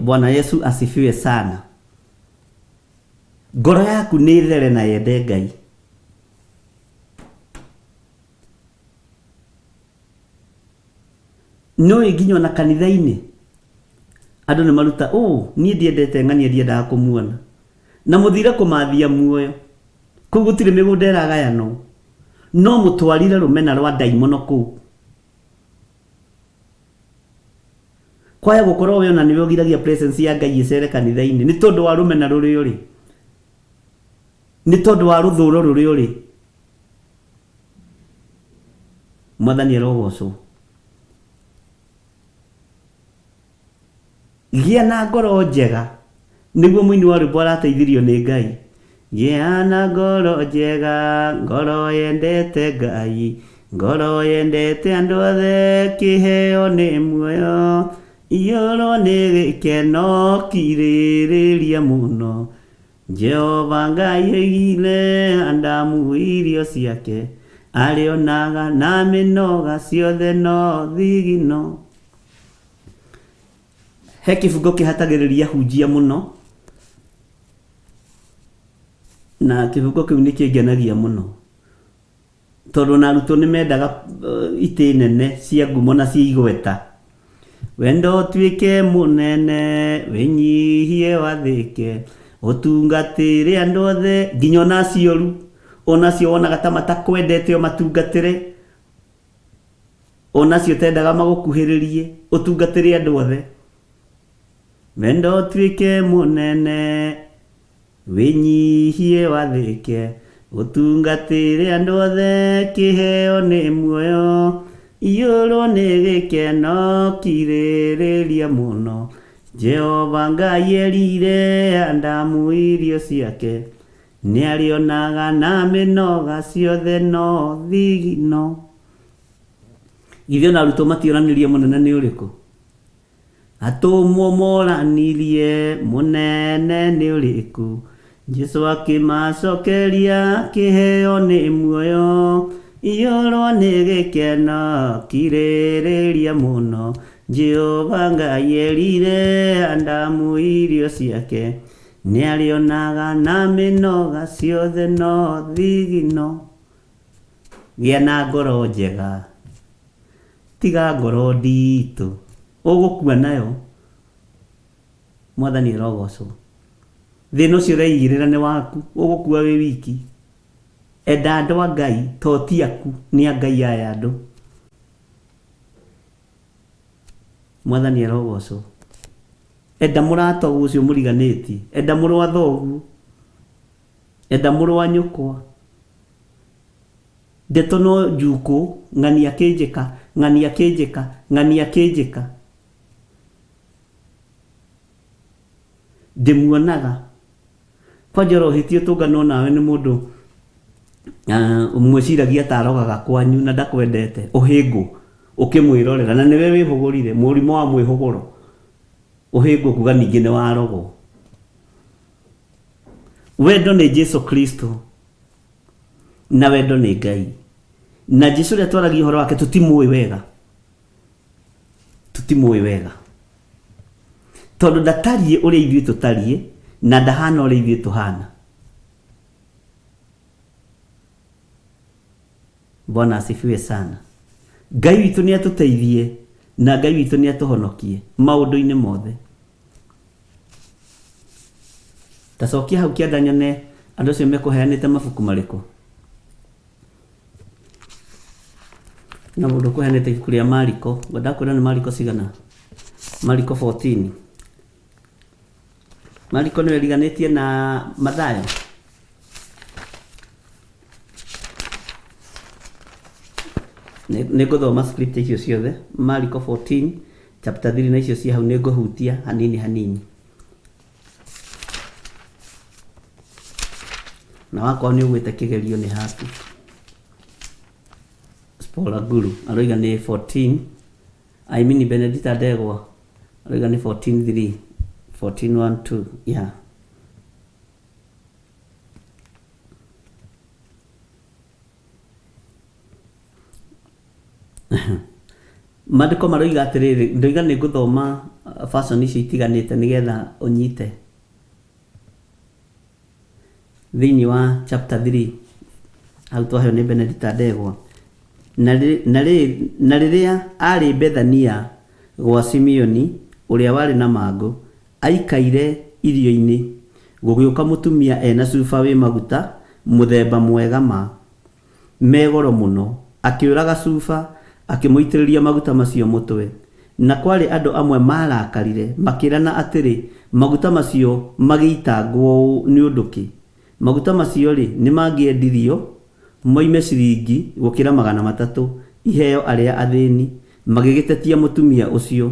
Bwana Yesu asifiwe sana. Ngoro yaku nĩ ĩthere na yende Ngai. Nĩũĩ nginya ona kanitha-inĩ andũ nĩ maruta ũũ niĩ ndiendete ng'ania ndiendaga kũmuona na mũthire kũmathia muoyo kũu gũtirĩ mĩgũnda ĩragayanwo no mũtwarire rũmena rwa ndaimono kũu kwaya gũkorwo we ona nĩwe ũgiragia presence ya Ngai ĩcere kanitha-inĩ nĩ tondũ wa rũmena rũrĩa ũrĩ nĩ tondũ wa rũthũro rũrĩa ũrĩ Mwathani arogocwo. Gĩa na ngoro njega, nĩguo mũini wa rwĩmbo arateithirio nĩ Ngai. Gĩa na ngoro njega, ngoro yendete Ngai, ngoro yendete andũ othe, kĩheo nĩ muoyo, iyũrwo nĩ gĩkeno, kirĩrĩria mũno. Jehova Ngai oigire Adamu irio ciake arĩonaga na mĩnoga ciothe no thigino. He kĩbungo kĩhatagĩrĩria hunjia mũno na kĩbungo kĩu nĩ kĩngenagia mũno. Tondũ ona arutwo nĩ mendaga itĩ nene cia ngumo na cia igweta. Wendo ũtuĩke mũnene, wĩnyihie wathĩke, ũtungatĩre andũ othe, nginya ona acio oru, ona acio wonaga ta matakwendete ũmatungatĩre, ona acio ũtendaga magũkuhĩrĩrie, ũtungatĩre andũ othe. Wendo ũtuĩke mũnene. Wĩnyihie wathĩke, ũtungatĩre andũ othe, kĩheo nĩ muoyo, iyũrwo nĩ gĩkeno, kirĩrĩria mũno. Jehova Ngai erire Adamu irio ciake, nĩarĩonaga na mĩnoga ciothe no thigino. Githĩ ona arutwo mationanirie mũnene nĩ ũrĩkũ? Atũmwo moranirie, Mũnene nĩ ũrĩkũ? Jesu akĩmacokeria, Kĩheo nĩ muoyo, iyũrwo nĩ gĩkeno, kirĩrĩria mũno. Jehova Ngai erire Adamu irio ciake, nĩarĩonaga na mĩnoga ciothe no thigino. Gĩa na ngoro njega. Tiga ngoro nditũ. Ũgũkua nayo. Mwathani arogocwo. Thĩna ũcio ũreigĩrĩra nĩ waku. Ũgũkua wĩ wiki. Enda andũ a Ngai to ti aku, nĩ a Ngai aya andũ. Mwathani arogocwo. Enda mũrata ũcio mũriganĩtie, enda mũrũ wa thoguo, enda mũrũ wa nyũkwa. Ndeto no njukũ, ng'ani akĩnjĩka, ng'ani akĩnjĩka, ng'ani akĩnjĩka. Ndĩmuonaga. Kwanja ũrohĩtia ũtũnganwo nawe nĩ mũndũ mwĩciragia ta arogaga kwanyu na ndakwendete, ũhĩngwo ũkĩmwĩrorera na nĩwe wĩhũgũrire, mũrimũ wa mwĩhũgũro, ũhĩngwo kuga ningĩ nĩ warogwo. Wendo nĩ Jesu Kristo na wendo nĩ Ngai. Na Jesu ũrĩa twaragia ũhoro wake tũtimũĩ wega. Tũtimũĩ wega. Tondũ ndatariĩ ũrĩa ithuĩ tũtariĩ na ndahana ũrĩa ithuĩ tũhana. Bwana asifiwe sana. Ngai witũ nĩ atũteithie na Ngai witũ nĩ atũhonokie maũndũ-inĩ mothe. Ta cokia hau kĩanda nyone andũ acio mekũheanĩte mabuku marĩkũ. Na mũndũ ũkũheanĩte ibuku rĩa Mariko, ndakwĩra nĩ Mariko cigana? Mariko 14. Mariko nĩwe ĩriganĩtie na Mathayo? Nĩ ngũthoma script icio ciothe, Mariko 14 chapter 3 na icio cia hau nĩ ngũhutia hanini hanini. Na wakorwo nĩ ũgwĩte kĩgerio nĩ haku. Spora Guru aroiga nĩ 14, I mean Benedita Ndegwa aroiga nĩ 14 3, 14 1 2, yeah. Maandĩko maroiga atĩrĩrĩ, ndoiga nĩ ngũthoma version icio itiganĩte nĩgetha ũnyite. Thĩinĩ wa chapter 3 hau twaheo nĩ Benedita Ndegwa. Na na rĩrĩa aarĩ Bethania gwa Simeoni ũrĩa warĩ na mangũ, aikaire irio-inĩ, gũgĩũka mũtumia e na cuba wĩ maguta mũthemba mwega ma. Me goro mũno. Akĩũraga cuba, akĩmũitĩrĩria maguta macio mũtwe. Na kwarĩ andũ amwe maarakarire, makĩĩrana atĩrĩ, Maguta macio magĩitangwo ũũ nĩ ũndũ kĩ? Maguta macio-rĩ, nĩmangĩendirio moime ciringi gũkĩra 300, iheo arĩa athĩni. Magĩgĩtetia mũtumia ũcio.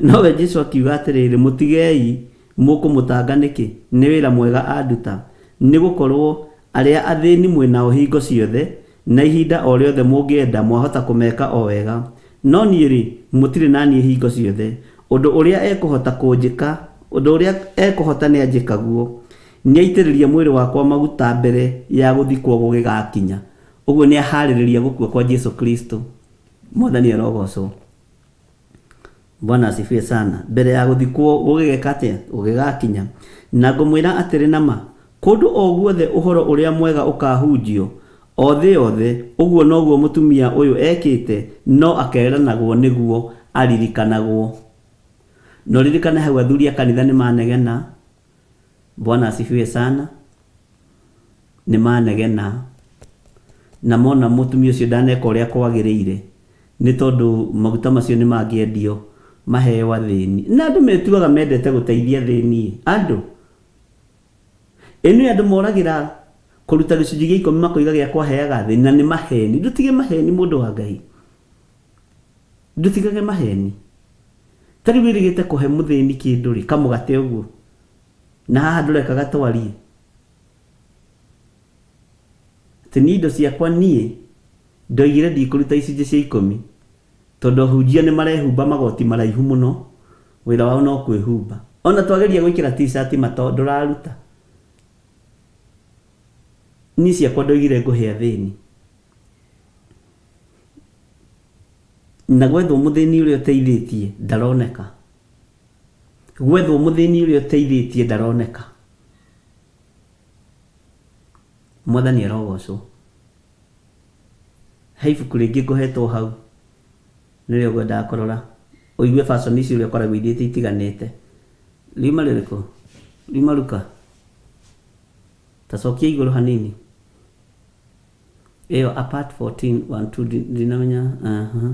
Nowe Jesu akiuga atĩrĩrĩ, Mũtigei, mũkũmũtanga nĩkĩ? Nĩ wĩra mwega anduta. Nĩ gũkorũo arĩa athĩni mwĩ nao hingo ciothe, na ihinda o rĩothe mũngĩenda mwahota kũmeka o wega, no niĩ-rĩ, mũtirĩ na niĩ hingo ciothe. Ũndũ ũrĩa ekũhota kũnjĩka, ũndũ ũrĩa ekũhota nĩanjĩka guo, nĩaitĩrĩria mwĩrĩ wakwa maguta mbere ya gũthikwo gũgĩgakinya. Ũguo nĩaharĩrĩria gũkua kwa Jesu Kristo. Mwathani arogocwo. Bwana asifiwe sana. Mbere ya gũthikwo gũgĩgeka atĩa? Gũgĩgakinya. Na ngũmwĩra atĩrĩ na ma, kũndũ o guothe ũhoro ũrĩa mwega ũkaahunjio, o thĩ yothe, ũguo noguo mũtumia ũyũ ekĩte no akeeranagwo nĩguo aririkanagwo. Na ũririkane hau athuri a kanitha nĩ manegena. Bwana asifiwe sana. Nĩ manegena na mona mũtumia ũcio ndaneka ũrĩa kwagĩrĩire nĩ tondũ maguta macio nĩ mangĩendio maheo athĩni. Na andũ metuaga mendete gũteithia athĩni. Andũ. Ĩ nĩ andũ moragĩra kũruta gĩcunjĩ gĩa ikũmi makoiga gĩa kwaheaga athĩni na nĩ maheni. Ndũtige maheni mũndũ wa Ngai. Ndũtigage maheni. Ta rĩu wĩrĩgĩte kũhe mũthĩni kĩndũ rĩ, kamũgate ũguo, na haha ndũrekaga twarie. Atĩ niĩ indo ciakwa niĩ ndoigire ndikũruta icunjĩ cia ikũmi tondũ ahunjia nĩ marehumba magoti maraihu mũno, wĩra wao no kwĩhumba. Ona twageria gwĩkĩra t-shirt mato ndũraruta. Niĩ ciakwa ndoigire ngũhe athĩni. Na gwethwo mũthĩni ũrĩa ũteithĩtie ndaroneka. Gwethwo mũthĩni ũrĩa ũteithĩtie ndaroneka. Mwathani arogocwo. He ibuku rĩngĩ ngũhetwo hau nĩrĩo ngwendaga kũrora ũigue version ici ũrĩa ũkoragwo ithiĩte itiganĩte. Riuma rĩrĩkũ? Riuma Luka? Ta cokia igũrũ hanini. Ĩyo apart 14 1 2 ndinamenya uh -huh.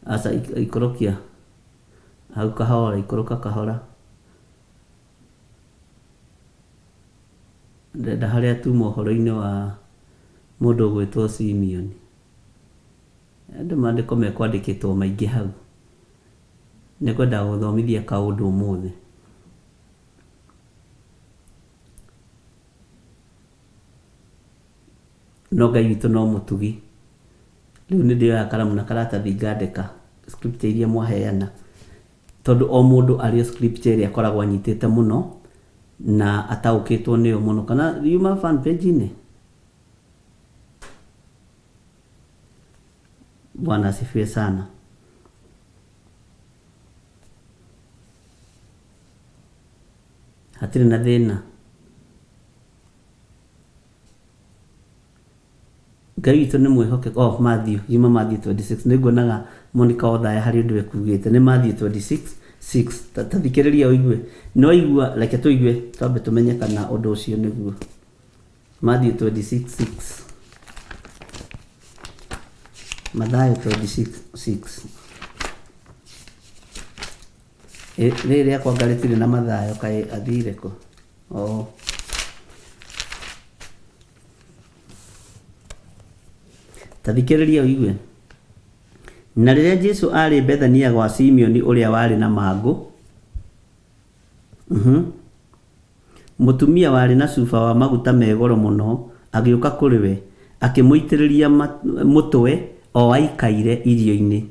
Aca ikorokia. Hau kahora, ikũrũka kahora. Ndĩrenda harĩa tuma ũhoro-inĩ wa mũndũ ũgwĩtwo Simeoni. Andũ maandĩko mekwandĩkĩtwo maingĩ hau. Nĩngwenda gũthomithia kaũndũ ũmũthĩ. No Ngai witũ no mũtugi. Rĩu nĩ ndĩoyaga karamu na karatathi ngandĩka scripture iria mwaheana. Tondũ o mũndũ arĩ o scripture ĩrĩa akoragwo anyitĩte mũno na ataũkĩtwo nĩyo mũno. Kana yuma fan page-inĩ? Bwana asifiwe sana. Hatirĩ na thĩna. Ngai witũ nĩ mwĩhokeku. Oh, Matthew, yuma Matthew 26. Nĩ nguonaga Monica Othaya harĩ ũndũ ekuugĩte. Nĩ Matthew 26, 6. Ta ta thikĩrĩria ũigue. Nĩ waigua, reke tũigue twambe tũmenye kana ũndũ ũcio nĩguo. Matthew 26, 6. Mathayo 26, 6. Rĩrĩ rĩakwa anga rĩtirĩ na Mathayo kaĩ athire kũ? Oh. Ta thikĩrĩria ũigue. Na rĩrĩa Jesu aarĩ Bethania gwa Simeoni ũrĩa warĩ na mangũ, mũtumia warĩ na cuba wa maguta me goro mũno agĩũka kũrĩ we, akĩmũitĩrĩria mũtwe o aikaire irio-inĩ.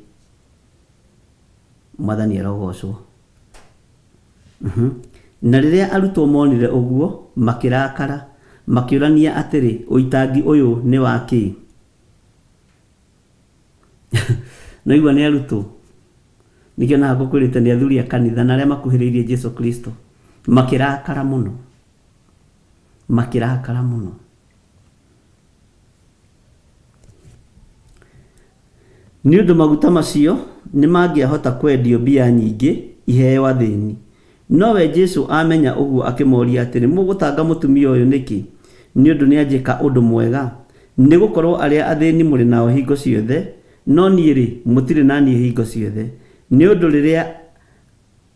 Mwathani arogocwo. Na rĩrĩa arutwo monire ũguo, makĩrakara, makĩũrania atĩrĩ, Ũitangi ũyũ nĩ wa kĩ? Nĩwaigua nĩ arutwo? Nĩkĩo na ngũkwĩrĩte nĩ athuri a kanitha na arĩa makuhĩrĩirie Jesu Kristo. Makĩrakara mũno. Makĩrakara mũno. Nĩ ũndũ maguta macio nĩmangĩahota kwendio mbia nyingĩ, iheo athĩni. Nowe Jesu aamenya ũguo akĩmoria atĩrĩ, Mũgũtanga mũtumia ũyũ nĩkĩ, nĩ ũndũ nĩanjĩka ũndũ mwega? Nĩ gũkorũo arĩa athĩni mũrĩ nao hingo ciothe, no niĩ-rĩ, mũtirĩ na niĩ hingo ciothe. Nĩ ũndũ rĩrĩa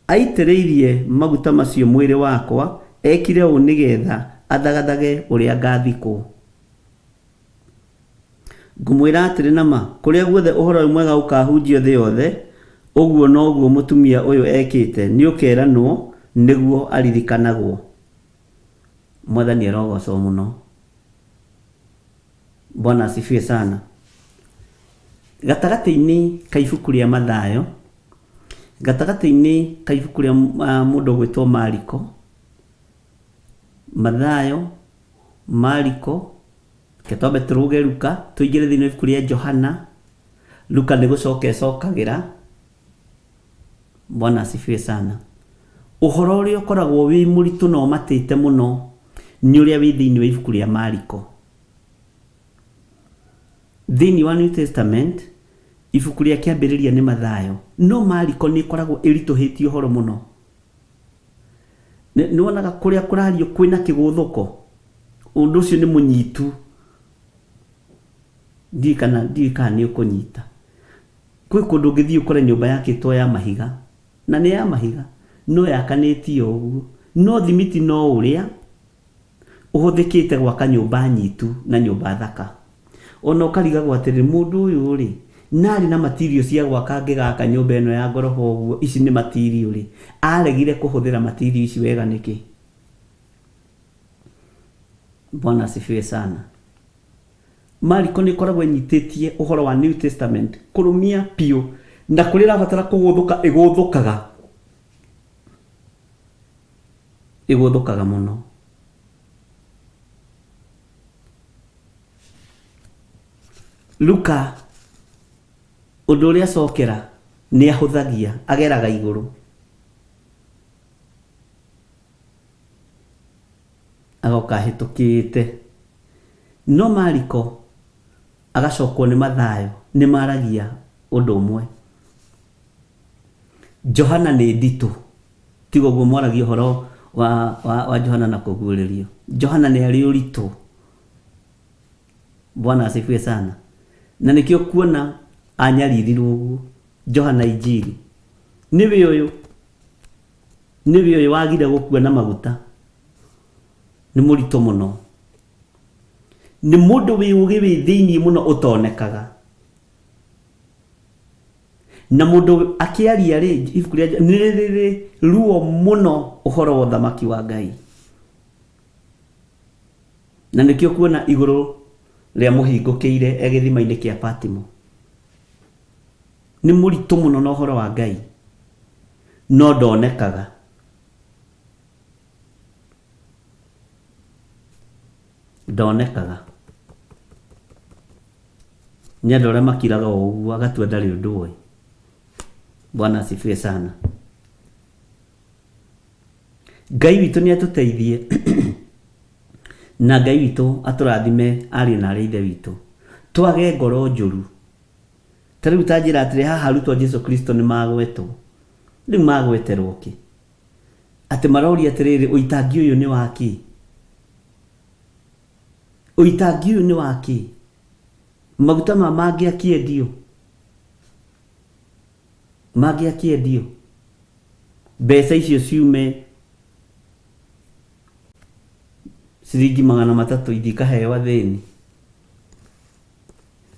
aaitĩrĩirie maguta macio mwĩrĩ wakwa, ekire ũũ nĩ getha athagathage ũrĩa ngathikwo. Ngũmwĩra atĩrĩ na ma, kũrĩa guothe Ũhoro ũyũ Mwega ũkaahunjio thĩ yothe, ũguo noguo mũtumia ũyũ ekĩte nĩũkeeranwo nĩguo aririkanagwo. Mwathani arogoocwo mũno. Bwana asifiwe sana. Gatagatĩ-inĩ ka ibuku rĩa Mathayo, gatagatĩ-inĩ ka ibuku rĩa mũndũ ũgwĩtwo Mariko, Mathayo, Mariko, Reke twambe tũrũge Luka, tũingĩre thĩinĩ wa ibuku rĩa Johana. Luka nĩ gũcoka ĩcokagĩra. Bwana asifiwe sana. Ũhoro ũrĩa ũkoragwo wĩ mũritũ na ũmatĩte mũno nĩ ũrĩa wĩ thĩinĩ wa ibuku rĩa Mariko. Thĩinĩ wa New Testament, ibuku rĩa kĩambĩrĩria nĩ Mathayo, no Mariko nĩ ĩkoragwo ĩritũhĩtie ũhoro mũno. Nĩ wonaga kũrĩa kũrario kwĩna kĩgũthũko, ũndũ ũcio nĩ mũnyitu. Ndiũĩ kana ndiũĩ kana nĩ ũkũnyita. Kwĩ kũndũ ũngĩthiĩ ũkore nyũmba yakĩtwo ya mahiga, na nĩ ya mahiga, no yakanĩtio ũguo, no thimiti no ũrĩa ũhũthĩkĩte gwaka nyũmba nyitu na nyũmba thaka. Ona ũkarigagwo atĩrĩrĩ, mũndũ ũyũ rĩ, na arĩ na material cia gwaka angĩgaka nyũmba ĩno ya ngoroba ũguo, ici nĩ material rĩ, aregire kũhũthĩra material ici wega nĩkĩ? Bwana asifiwe sana. Mariko nĩ ĩkoragwo ĩnyitĩtie ũhoro wa New Testament kũrũmia biũ, na kũrĩa ĩrabatara kũgũthũka ĩgũthũkaga, ĩgũthũkaga mũno. Luka ũndũ ũrĩa acokera nĩ ahũthagia, ageraga igũrũ. Agoka ahĩtũkĩte. No Mariko agacokwo nĩ Mathayo nĩ maragia ũndũ ũmwe. Johana nĩ nditũ. Tiga ũguo mwaragia ũhoro wa, wa, wa Johana na kũguũrĩrio. Johana nĩ arĩ ũritũ. Bwana asifiwe sana. Na nĩkĩo kuona anyaririrwo ũguo. Johana Injiri. Nĩwe ũyũ, nĩwe ũyũ wagire gũkua na maguta. Nĩ mũritũ mũno. Nĩ mũndũ wĩ ũgĩ wĩ thĩinĩ mũno ũtonekaga. Na mũndũ akĩaria rĩ, ibuku rĩa nĩ rĩrĩ ruo mũno ũhoro wa ũthamaki wa Ngai. Na nĩkĩo kuona igũrũ rĩamũhingũkĩire e gĩthima-inĩ kĩa Patimo. Nĩ mũritũ mũno na ũhoro wa Ngai, no ndonekaga. Ndonekaga. Nĩ andũ arĩa makiraga o ũguo agatua ndarĩ ũndũ oĩ. Bwana asifiwe sana. Ngai witũ nĩ atũteithie na Ngai witũ atũrathime ariũ na arĩ ithe witũ. Twage ngoro njũru. Ta rĩu ta njĩra atĩrĩ haha arutwo a Jesu Kristo nĩ magwetwo. Rĩu magweterwo kĩ? Atĩ maroria atĩrĩrĩ ũitangi ũyũ nĩ wa kĩ? Ũitangi ũyũ nĩ wa kĩ? Maguta ma mangĩakĩendio? Mangĩakĩendio? Mbeca icio ciume ciringi 300 ithiĩ ikaheo athĩni.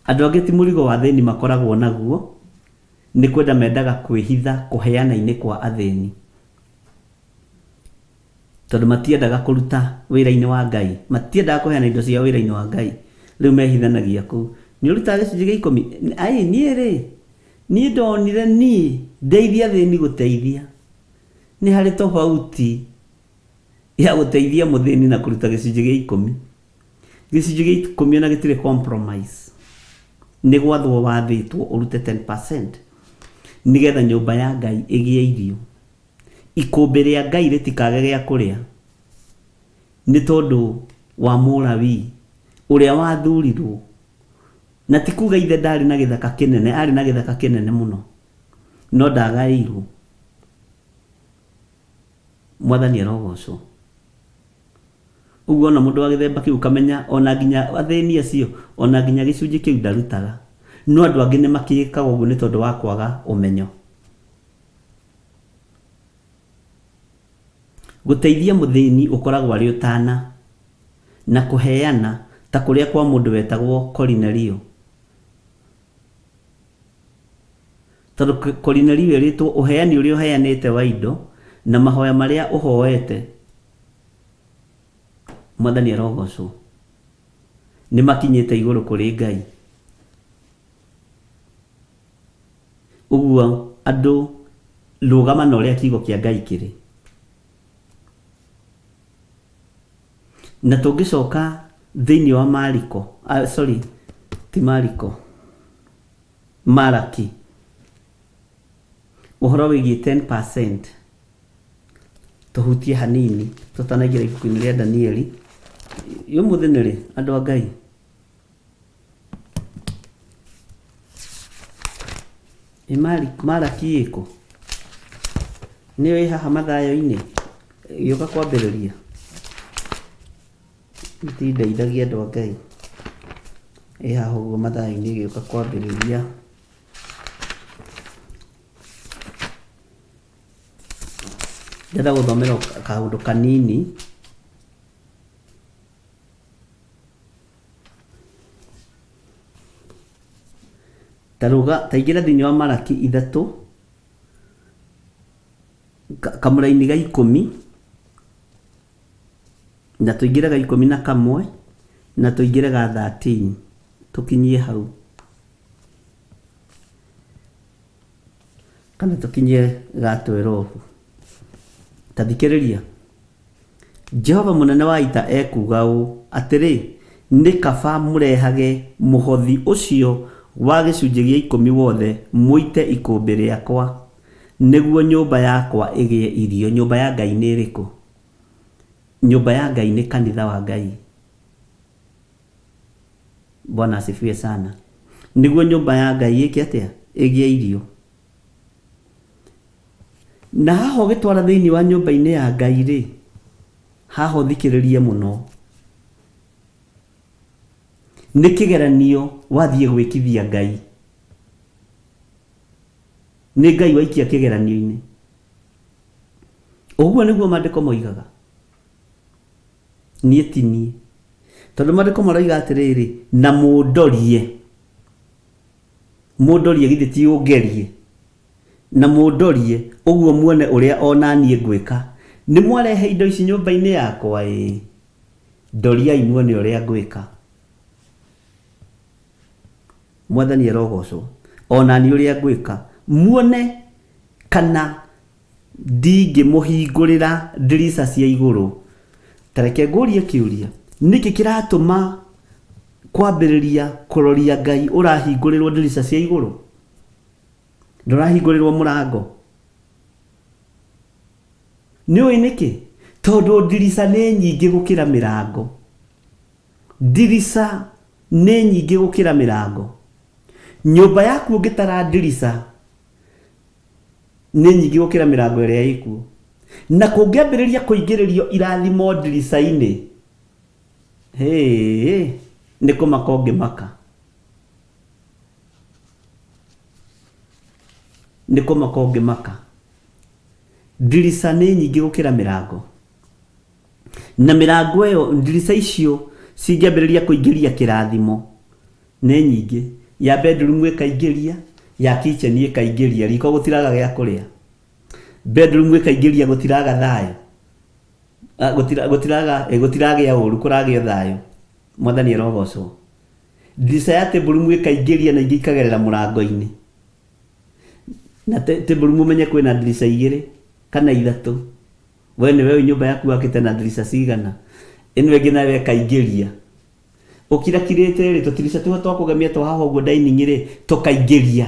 Andũ angĩ ti mũrigo wa athĩni makoragwo naguo, nĩ kwenda mendaga kwĩhitha kũheana-inĩ kwa athĩni. Tondũ matiendaga kũruta wĩra-inĩ wa Ngai, matiendaga kũheana indo ciao wĩra-inĩ wa Ngai, rĩu mehithanagia kũu. Nĩ ũrutaga gĩcunjĩ gĩa ikũmi? Ai, niĩ rĩ, niĩ ndonire niĩ ndeithie athĩni gũteithia. Nĩ harĩ tofauti ya gũteithia mũthĩni na kũruta gĩcunjĩ gĩa ikũmi. Gĩcunjĩ gĩa ikũmi ona gĩtirĩ compromise. Nĩ gwathwo wathĩtwo ũrute 10% nĩgetha nyũmba ya Ngai ĩgĩe irio. Ikũmbĩ rĩa Ngai rĩtikage gĩa kũrĩa, nĩ tondũ wa Mũlawii ũrĩa wathurirwo, na ti kuga ithe ndaarĩ na gĩthaka kĩnene, aarĩ na gĩthaka kĩnene mũno, no ndagaĩirwo. Mwathani arogocwo. Ũguo ona mũndũ wa gĩthemba kĩu ũkamenya ona nginya athĩni acio, ona nginya gĩcunjĩ kĩu ndarutaga. No andũ angĩ nĩ makĩkaga ũguo nĩ tondũ wa kwaga ũmenyo. Gũteithia mũthĩni ũkoragwo arĩ ũtaana, na kũheana, ta kũrĩa kwa mũndũ wetagwo Korinelio. Tondũ Korinelio erĩtwo, ũheani ũrĩa ũheanĩte wa indo, na mahoya marĩa ũhoete, Mwathani arogocwo, nĩ makinyĩte igũrũ kũrĩ Ngai. Ũguo andũ rũgama na ũrĩa kiugo kĩa Ngai kĩrĩ. Na tũngĩcoka thĩinĩ wa Mariko, ah, sorry, ti Mariko, Maraki, ũhoro wĩgiĩ 10% tũhutie hanini tũtanaingĩra ibuku-inĩ rĩa Danieli. Ũmũthĩ nĩ rĩ, andũ a Ngai? Ĩ Maraki ĩkũ? Nĩyo ĩ haha Mathayo-inĩ ĩgĩũka kwambĩrĩria? Mũtindeithagia andũ a Ngai. Ĩ haha ũguo Mathayo-inĩ ĩgĩũka kwambĩrĩria. Ndĩrenda gũthomera kaũndũ kanini. Ta ruga, ta ingĩra thĩinĩ wa Maraki ithatũ, kamũraini ga ikũmi, na tũingĩre ga 11, na tũingĩre ga 13, tũkinyie hau. Kana tũkinyie ga 12. Ta thikĩrĩria. Jehova mũnene wa ita ekuuga ũũ, Atĩrĩ, nĩ kaba mũrehage mũhothi ũcio wa gĩcunjĩ gĩa ikũmi wothe mũite ikũmbĩ rĩakwa, nĩguo nyũmba yakwa ĩgĩe irio. Nyũmba ya Ngai nĩ ĩrĩkũ? Nyũmba ya Ngai nĩ kanitha wa Ngai. Bwana asifiwe sana. Nĩguo nyũmba ya Ngai ĩke atĩa? Ĩgĩe irio. Na haha ũgĩtwara thĩinĩ wa nyũmba-inĩ ya Ngai rĩ, haha ũthikĩrĩrie mũno. Nĩ kĩgeranio wathiĩ gwĩkithia Ngai. Nĩ Ngai waikia kĩgeranio-inĩ. Ũguo nĩguo maandĩko moigaga. Niĩ ti niĩ. Tondũ maandĩko maroiga atĩrĩrĩ, na mũndorie. Mũndorie githĩ ti ũngerie. Na mũndorie, ũguo muone ũrĩa o na niĩ ngwĩka. Nĩ mwarehe indo ici nyũmba-inĩ yakwa? Ĩĩ. Ndoriai muone ũrĩa ngwĩka. Mwathani arogocwo. O na niĩ ũrĩa ngwĩka. Muone kana ndingĩmũhingũrĩra ndirica cia igũrũ. Ta reke ngũrie kĩũria, nĩkĩ kĩratũma kwambĩrĩria kũroria Ngai ũrahingũrĩrwo ndirica cia igũrũ? Ndũrahingũrĩrwo mũrango? Nĩ ũĩ nĩkĩ? Tondũ ndirica nĩ nyingĩ gũkĩra mĩrango. Ndirica nĩ nyingĩ gũkĩra mĩrango. Nyũmba yaku ũngĩtara ndirica nĩ nyingĩ gũkĩra mĩrango ĩrĩa ĩkuo. Na kũngĩambĩrĩria kũingĩrĩrio irathimo ndirica-inĩ, hĩĩ, nĩ kũmaka ũngĩmaka. Nĩ kũmaka ũngĩmaka. Ndirica nĩ nyingĩ gũkĩra mĩrango. Na mĩrango ĩyo, ndirica icio cingĩambĩrĩria kũingĩria kĩrathimo, nĩ nyingĩ. Ya bedroom ĩkaingĩria, ya kitchen ĩkaingĩria, riko gũtiraga gĩa kũrĩa. Bedroom ĩkaingĩria gũtiraga thayũ. Ah, gũtira, gũtiraga, eh, gũtiragĩa ũru, kũragĩa thayũ. Mwathani arogocwo. Ndirica ya table room ĩkaingĩria na ingĩ ikagerera mũrango-inĩ. Na table room ũmenye kwĩna ndirica igĩrĩ kana ithatũ. We nĩwe ũĩ nyũmba yaku wakĩte na ndirica cigana. Ĩno ĩngĩ nayo ĩkaingĩria. Ũkirakirĩte rĩ, tũtirica tũu twa kũgemia twa haha ũguo dining rĩ, tũkaingĩria.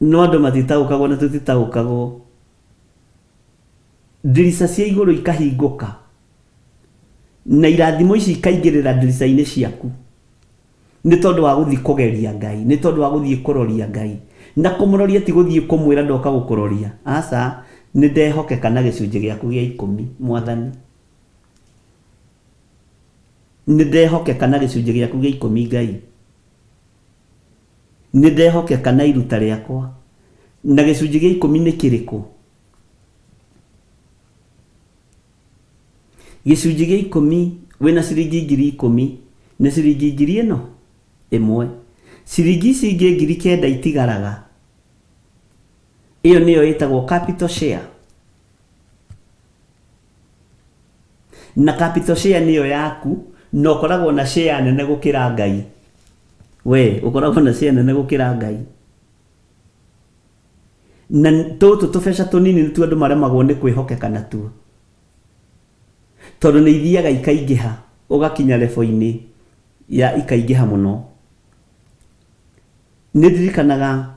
No andũ matitaũkagwo na tũtitaũkagwo. Ndirica cia igũrũ ikahingũka, na irathimo ici ikaingĩrĩra ndirica-inĩ ciaku, nĩ tondũ wa gũthiĩ kũgeria Ngai, nĩ tondũ wa gũthiĩ kũroria Ngai. Na kũmũroria ti gũthiĩ kũmwĩra ndoka gũkũroria, aca, nĩ ndehokeka na gĩcunjĩ gĩaku gĩa ikũmi, Mwathani. Nĩ ndehokeka na gĩcunjĩ gĩaku gĩa ikũmi, Ngai. Nĩ ndehokeka na iruta rĩakwa. Na gĩcunjĩ gĩa ikũmi nĩ kĩrĩkũ? Gĩcunjĩ gĩa ikũmi wĩna ciringi 10,000 nĩ ciringi ngiri ĩno ĩmwe. Ciringi ici ingĩ 9,000 itigaraga, ĩyo nĩyo ĩtagwo capital share. Na capital share nĩyo yaku na ũkoragwo na share nene gũkĩra Ngai. We ũkoragwo na share nene gũkĩra Ngai. Na tũtũ tũbeca tũnini nĩtuo andũ maremagwo nĩ kwĩhokeka natuo. Tondũ nĩ ithiaga ikaingĩha, ũgakinya level-inĩ ya ikaingĩha mũno. Nĩ ndirikanaga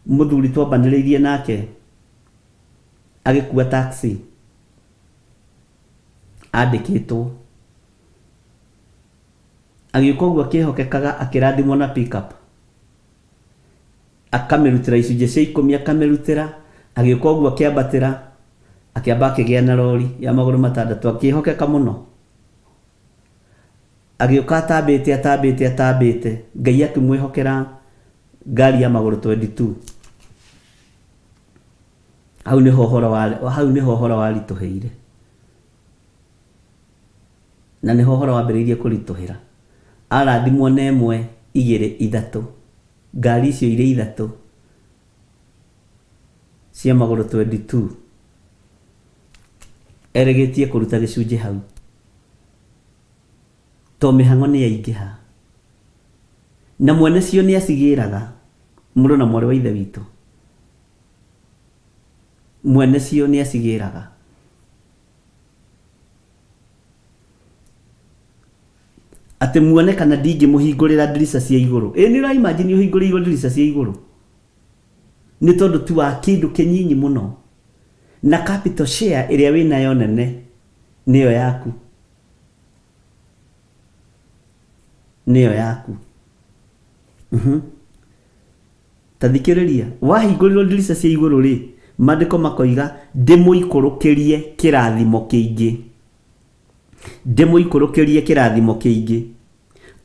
mũthuri twambanĩrĩirie nake agĩkua taxi andĩkĩtwo. Agĩũka ũguo akĩhokekaga akĩrathimwo na pick up. Akamĩrutĩra icunjĩ cia ikũmi akamĩrutĩra, agĩũka ũguo akĩambatĩra, akĩamba akĩgĩa na rori ya magũrũ matandatũ, akĩhokeka mũno. Agĩũka atambĩte atambĩte atambĩte, Ngai akĩmwĩhokera ngari ya magũrũ 22. Hau nĩho ũhoro wa, hau nĩho ũhoro waritũhĩire. Na nĩho ũhoro wambĩrĩirie kũritũhĩra. Arathimwo na ĩmwe, igĩrĩ, ithatũ. Ngari icio irĩ ithatũ cia magũrũ 22. Erĩgĩtie kũruta gĩcunjĩ hau. To mĩhang'o nĩ yaingĩha. Na mwene cio nĩ acigĩraga, mũrũ na mwarĩ wa ithe witũ. Mwene cio nĩ acigĩraga. Atĩ muone kana ndingĩmũhingũrĩra ndirica cia igũrũ. Ĩ nĩ ũra imagine ũhingũrĩirwo ndirica cia igũrũ? Nĩ tondũ tu wa kĩndũ kĩnyinyi mũno. Na capital share ĩrĩa wĩnayo nene nĩyo yaku. Nĩyo yaku. Ta thikĩrĩria, wahingũrĩrwo ndirica cia igũrũ-rĩ, Maandĩko makoiga, ndĩmũikũrũkĩrie kĩrathimo kĩingĩ. Ndĩmũikũrũkĩrie kĩrathimo kĩingĩ.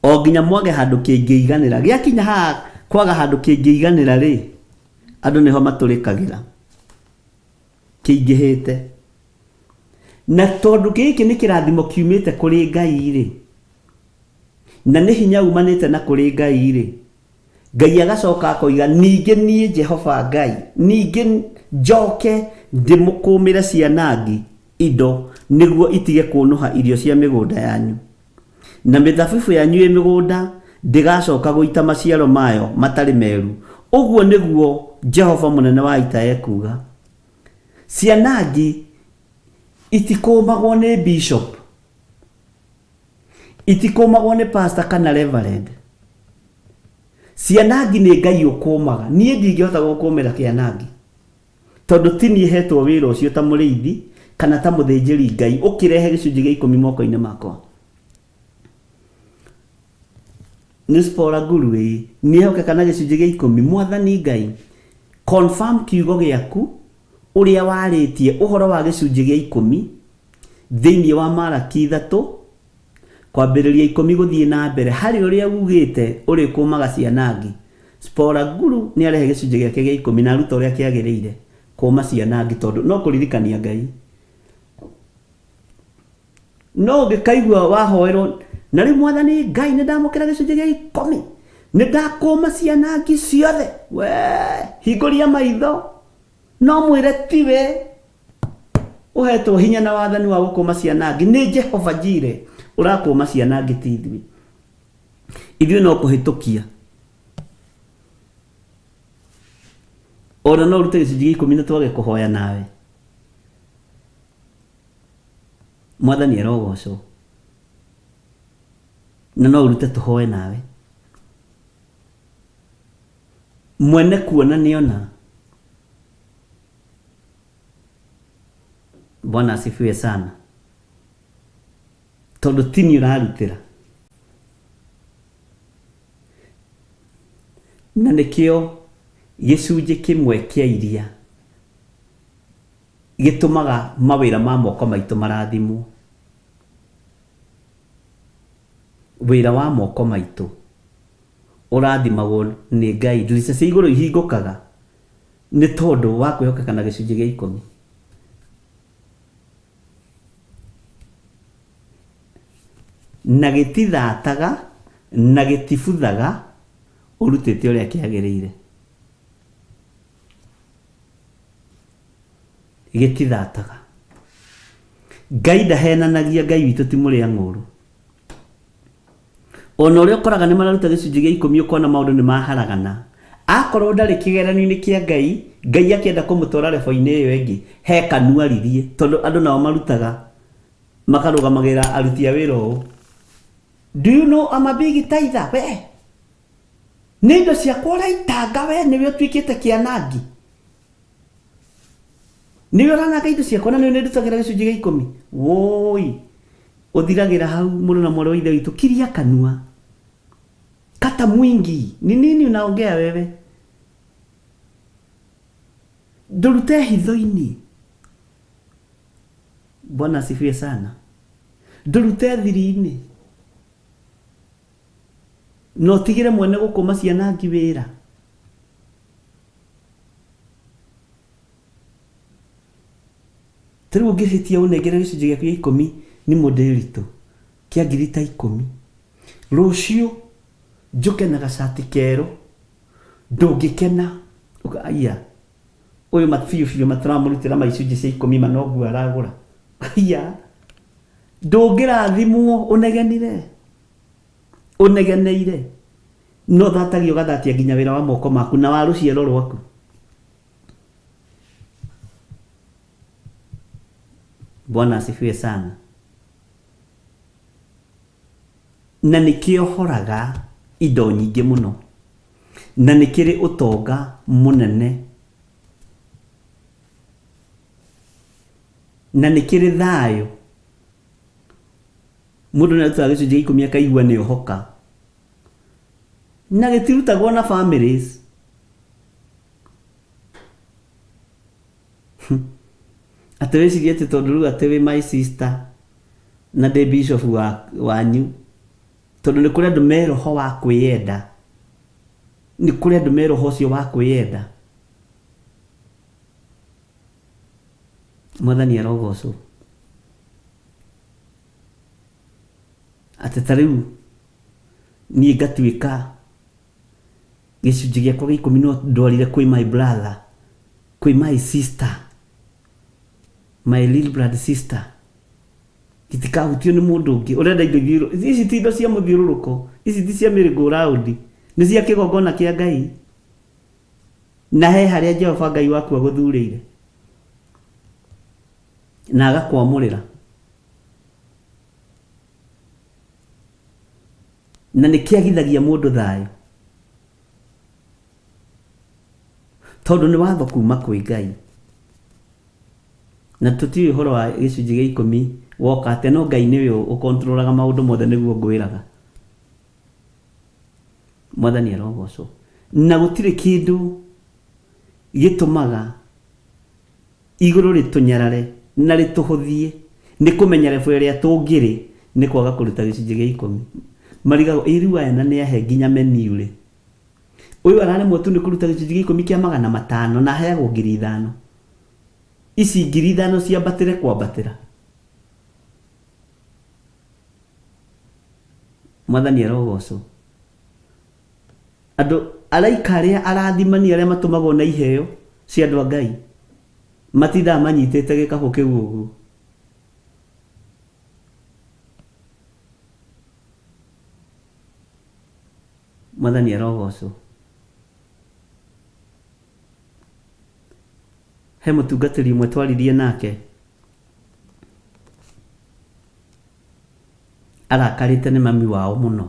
O nginya mwage handũ kĩngĩiganĩra. Gĩakinya haha kwaga handũ kĩngĩiganĩra rĩ, andũ nĩho matũrĩkagĩra. Kĩingĩhĩte. Na tondũ gĩkĩ nĩ kĩrathimo kiumĩte kũrĩ Ngai rĩ, na nĩ hinya umanĩte na kũrĩ Ngai rĩ, Ngai agacoka akoiga, ningĩ niĩ Jehova Ngai, ningĩ njoke ndĩmũkũmĩre cianangi indo nĩguo itige kũnũha irio cia mĩgũnda yanyu, na mĩthabibũ yanyu ĩ mĩgũnda ndĩgacoka gũita maciaro mayo matarĩ meru, ũguo nĩguo Jehova mũnene wa ita ekuuga. Cianangi itikũmagwo nĩ bishop, itikũmagwo nĩ pastor kana reverend. Cianangi nĩ Ngai ũkũmaga. Niĩ ndingĩhota gũkũmĩra kĩanangi tondũ ti niĩ hetwo wĩra ũcio ta mũrĩithi kana ta mũthĩnjĩri Ngai ũkĩrehe gĩcunjĩ gĩa ikũmi moko-inĩ makwa. Nĩ Spora Guru ĩĩ nĩehokeka na gĩcunjĩ gĩa ikũmi. Mwathani Ngai, confirm kiugo gĩaku ũrĩa warĩtie ũhoro wa gĩcunjĩ gĩa ikũmi thĩinĩ wa Malaki 3 kwambĩrĩria ikũmi gũthiĩ na mbere harĩ ũrĩa ugĩte ũrĩkũmaga cianangi. Spora Guru nĩarehe gĩcunjĩ gĩake gĩa ikũmi na aruta ũrĩa kĩagĩrĩire kũma cianangi tondũ no kũririkania Ngai. No ũngĩkaigua wahoerwo na rĩu Mwathani Ngai nĩ ndamũkĩra gĩcunjĩ gĩa ikũmi nĩ ndakũma cianangi ciothe, we hingũria maitho no mwĩre tiwe ũhetwo hinya na wathani wa gũkũma cianangi, nĩ Jehova Jire ũrakũma cianangi ti ithuĩ. Ithuĩ no kũhĩtũkia. Ona no ũrute gĩcunjĩ gĩa ikũmi na twage kũhoya nawe. Mwathani arogocwo. Na no ũrute tũhoe nawe. Mwene kuona nĩona. Bwana asifiwe sana. Tondũ ti niĩ ũrarutĩra. Na nĩkĩo gĩcunjĩ kĩmwe kĩa iria gĩtũmaga mawĩra ma moko maitũ marathimwo. Wĩra wa moko maitũ ũrathimagwo nĩ Ngai. Ndirica cia igũrũ ihingũkaga nĩ tondũ wa kwĩhokeka na gĩcunjĩ gĩa ikũmi. Na gĩtithataga na gĩtibuthaga ũrutĩte ũrĩa kĩagĩrĩire. Gĩtithataga. Ngai ndahenanagia, Ngai witũ ti mũrĩa ng'ũrũ. Ona ũrĩa ũkoraga nĩ mararuta gĩcunjĩ gĩa ikũmi ũkona maũndũ nĩ maharagana. Akorwo ndarĩ kĩgeranio-inĩ kĩa Ngai, Ngai akĩenda kũmũtwara level-inĩ ĩyo ĩngĩ, he kanua aririe, tondũ andũ nao marutaga makarũgamagĩrĩra aruti a wĩra ũũ. Do you know I'm a big tither? We! Nĩ indo ciakwa ũraitanga we nĩwe ũtuĩkĩte kĩanangi. Nĩwe ũrananga indo ciakwa na nĩwe nĩndutagĩra gĩcunjĩ gĩa ikũmi. Woi! Ũthiragĩra hau mũrũ na mwarĩ wa ithe witũ, kiria kanua. Kata mwingi. Ni nini unaongea wewe? Ndũrute hitho-inĩ. Bwana asifiwe sana. Ndũrute thiri-inĩ. Na ũtigĩre mwene gũkũma cianangi wĩra. Ta rĩu ũngĩhĩtia ũnengere gĩcunjĩ gĩaku gĩa ikũmi nĩ mũndĩritũ kĩa ngiri ta ikũmi. Rũciũ njũke na gacati kerũ ndũngĩkena. Ũka aiya ũyũ ma biũ biũ matiramũrutĩra ma icunjĩ cia ikũmi ma no nguo aragũra. Aiya ndũngĩrathimwo ũnegenire ũnegeneire no thatagia ũgathatia nginya wĩra wa moko maku na wa rũciaro rwaku. Bwana asifiwe sana. Na nĩ kĩohoraga indo nyingĩ mũno na nĩ kĩrĩ ũtonga mũnene na nĩ kĩrĩ thayũ. Mũndũ nĩ arutaga gĩcunjĩ gĩa ikũmi akaigua nĩ ohoka na gĩtirutagwo na families. Atĩ wĩcirie atĩ tondũ rĩu atĩ wĩ my sister na ndĩ bishop wa, wanyu. Tondũ nĩ kũrĩ andũ me roho wa kwĩyenda. Nĩ kũrĩ andũ me roho ũcio wa kwĩyenda. Mwathani arogocwo. Atĩ ta rĩu niĩ ngatuĩka gĩcunjĩ gĩakwa gĩa ikũmi no ndwarire kwĩ my brother, kwĩ my sister, my little blood sister. Gĩtikahutio nĩ mũndũ ũngĩ. Ũrenda indo ithiũrũ, ici ti indo cia mũthiũrũrũko, ici ti cia merry go round, nĩ cia kĩgongona kĩa Ngai. Na he harĩa Jehova Ngai waku agũthurĩire na agakwamũrĩra. Na nĩ kĩagithagia mũndũ thayũ. Tondũ nĩ watho kuma kwĩ Ngai. Na tũtiũĩ ũhoro wa gĩcunjĩ gĩa ikũmi woka atĩa, no Ngai nĩwe ũkontrolaga maũndũ mothe nĩguo ngwĩraga. Mwathani arogocwo. Na gũtirĩ kĩndũ gĩtũmaga igũrũ rĩtũnyarare na rĩtũhũthie nĩ kũmenya level ĩrĩa tũngĩrĩ nĩ kwaga kũruta gĩcunjĩ gĩa ikũmi. Marigagwo, ĩ rĩu aya na nĩ ahe nginya menu rĩ, ũyũ araremwo tu nĩ kũruta gĩcunjĩ gĩa ikũmi kĩa 500 na aheagwo 5,000. Ici 5,000 ciambatĩre kwambatĩra. Mwathani arogocwo. Andũ araika arĩa arathimani arĩa matũmagwo na iheo cia andũ a Ngai matindaga manyitĩte gĩkabũ kĩu ũguo. Mwathani arogocwo. He mũtungatĩri ũmwe twaririe nake arakarĩte nĩ mami wao mũno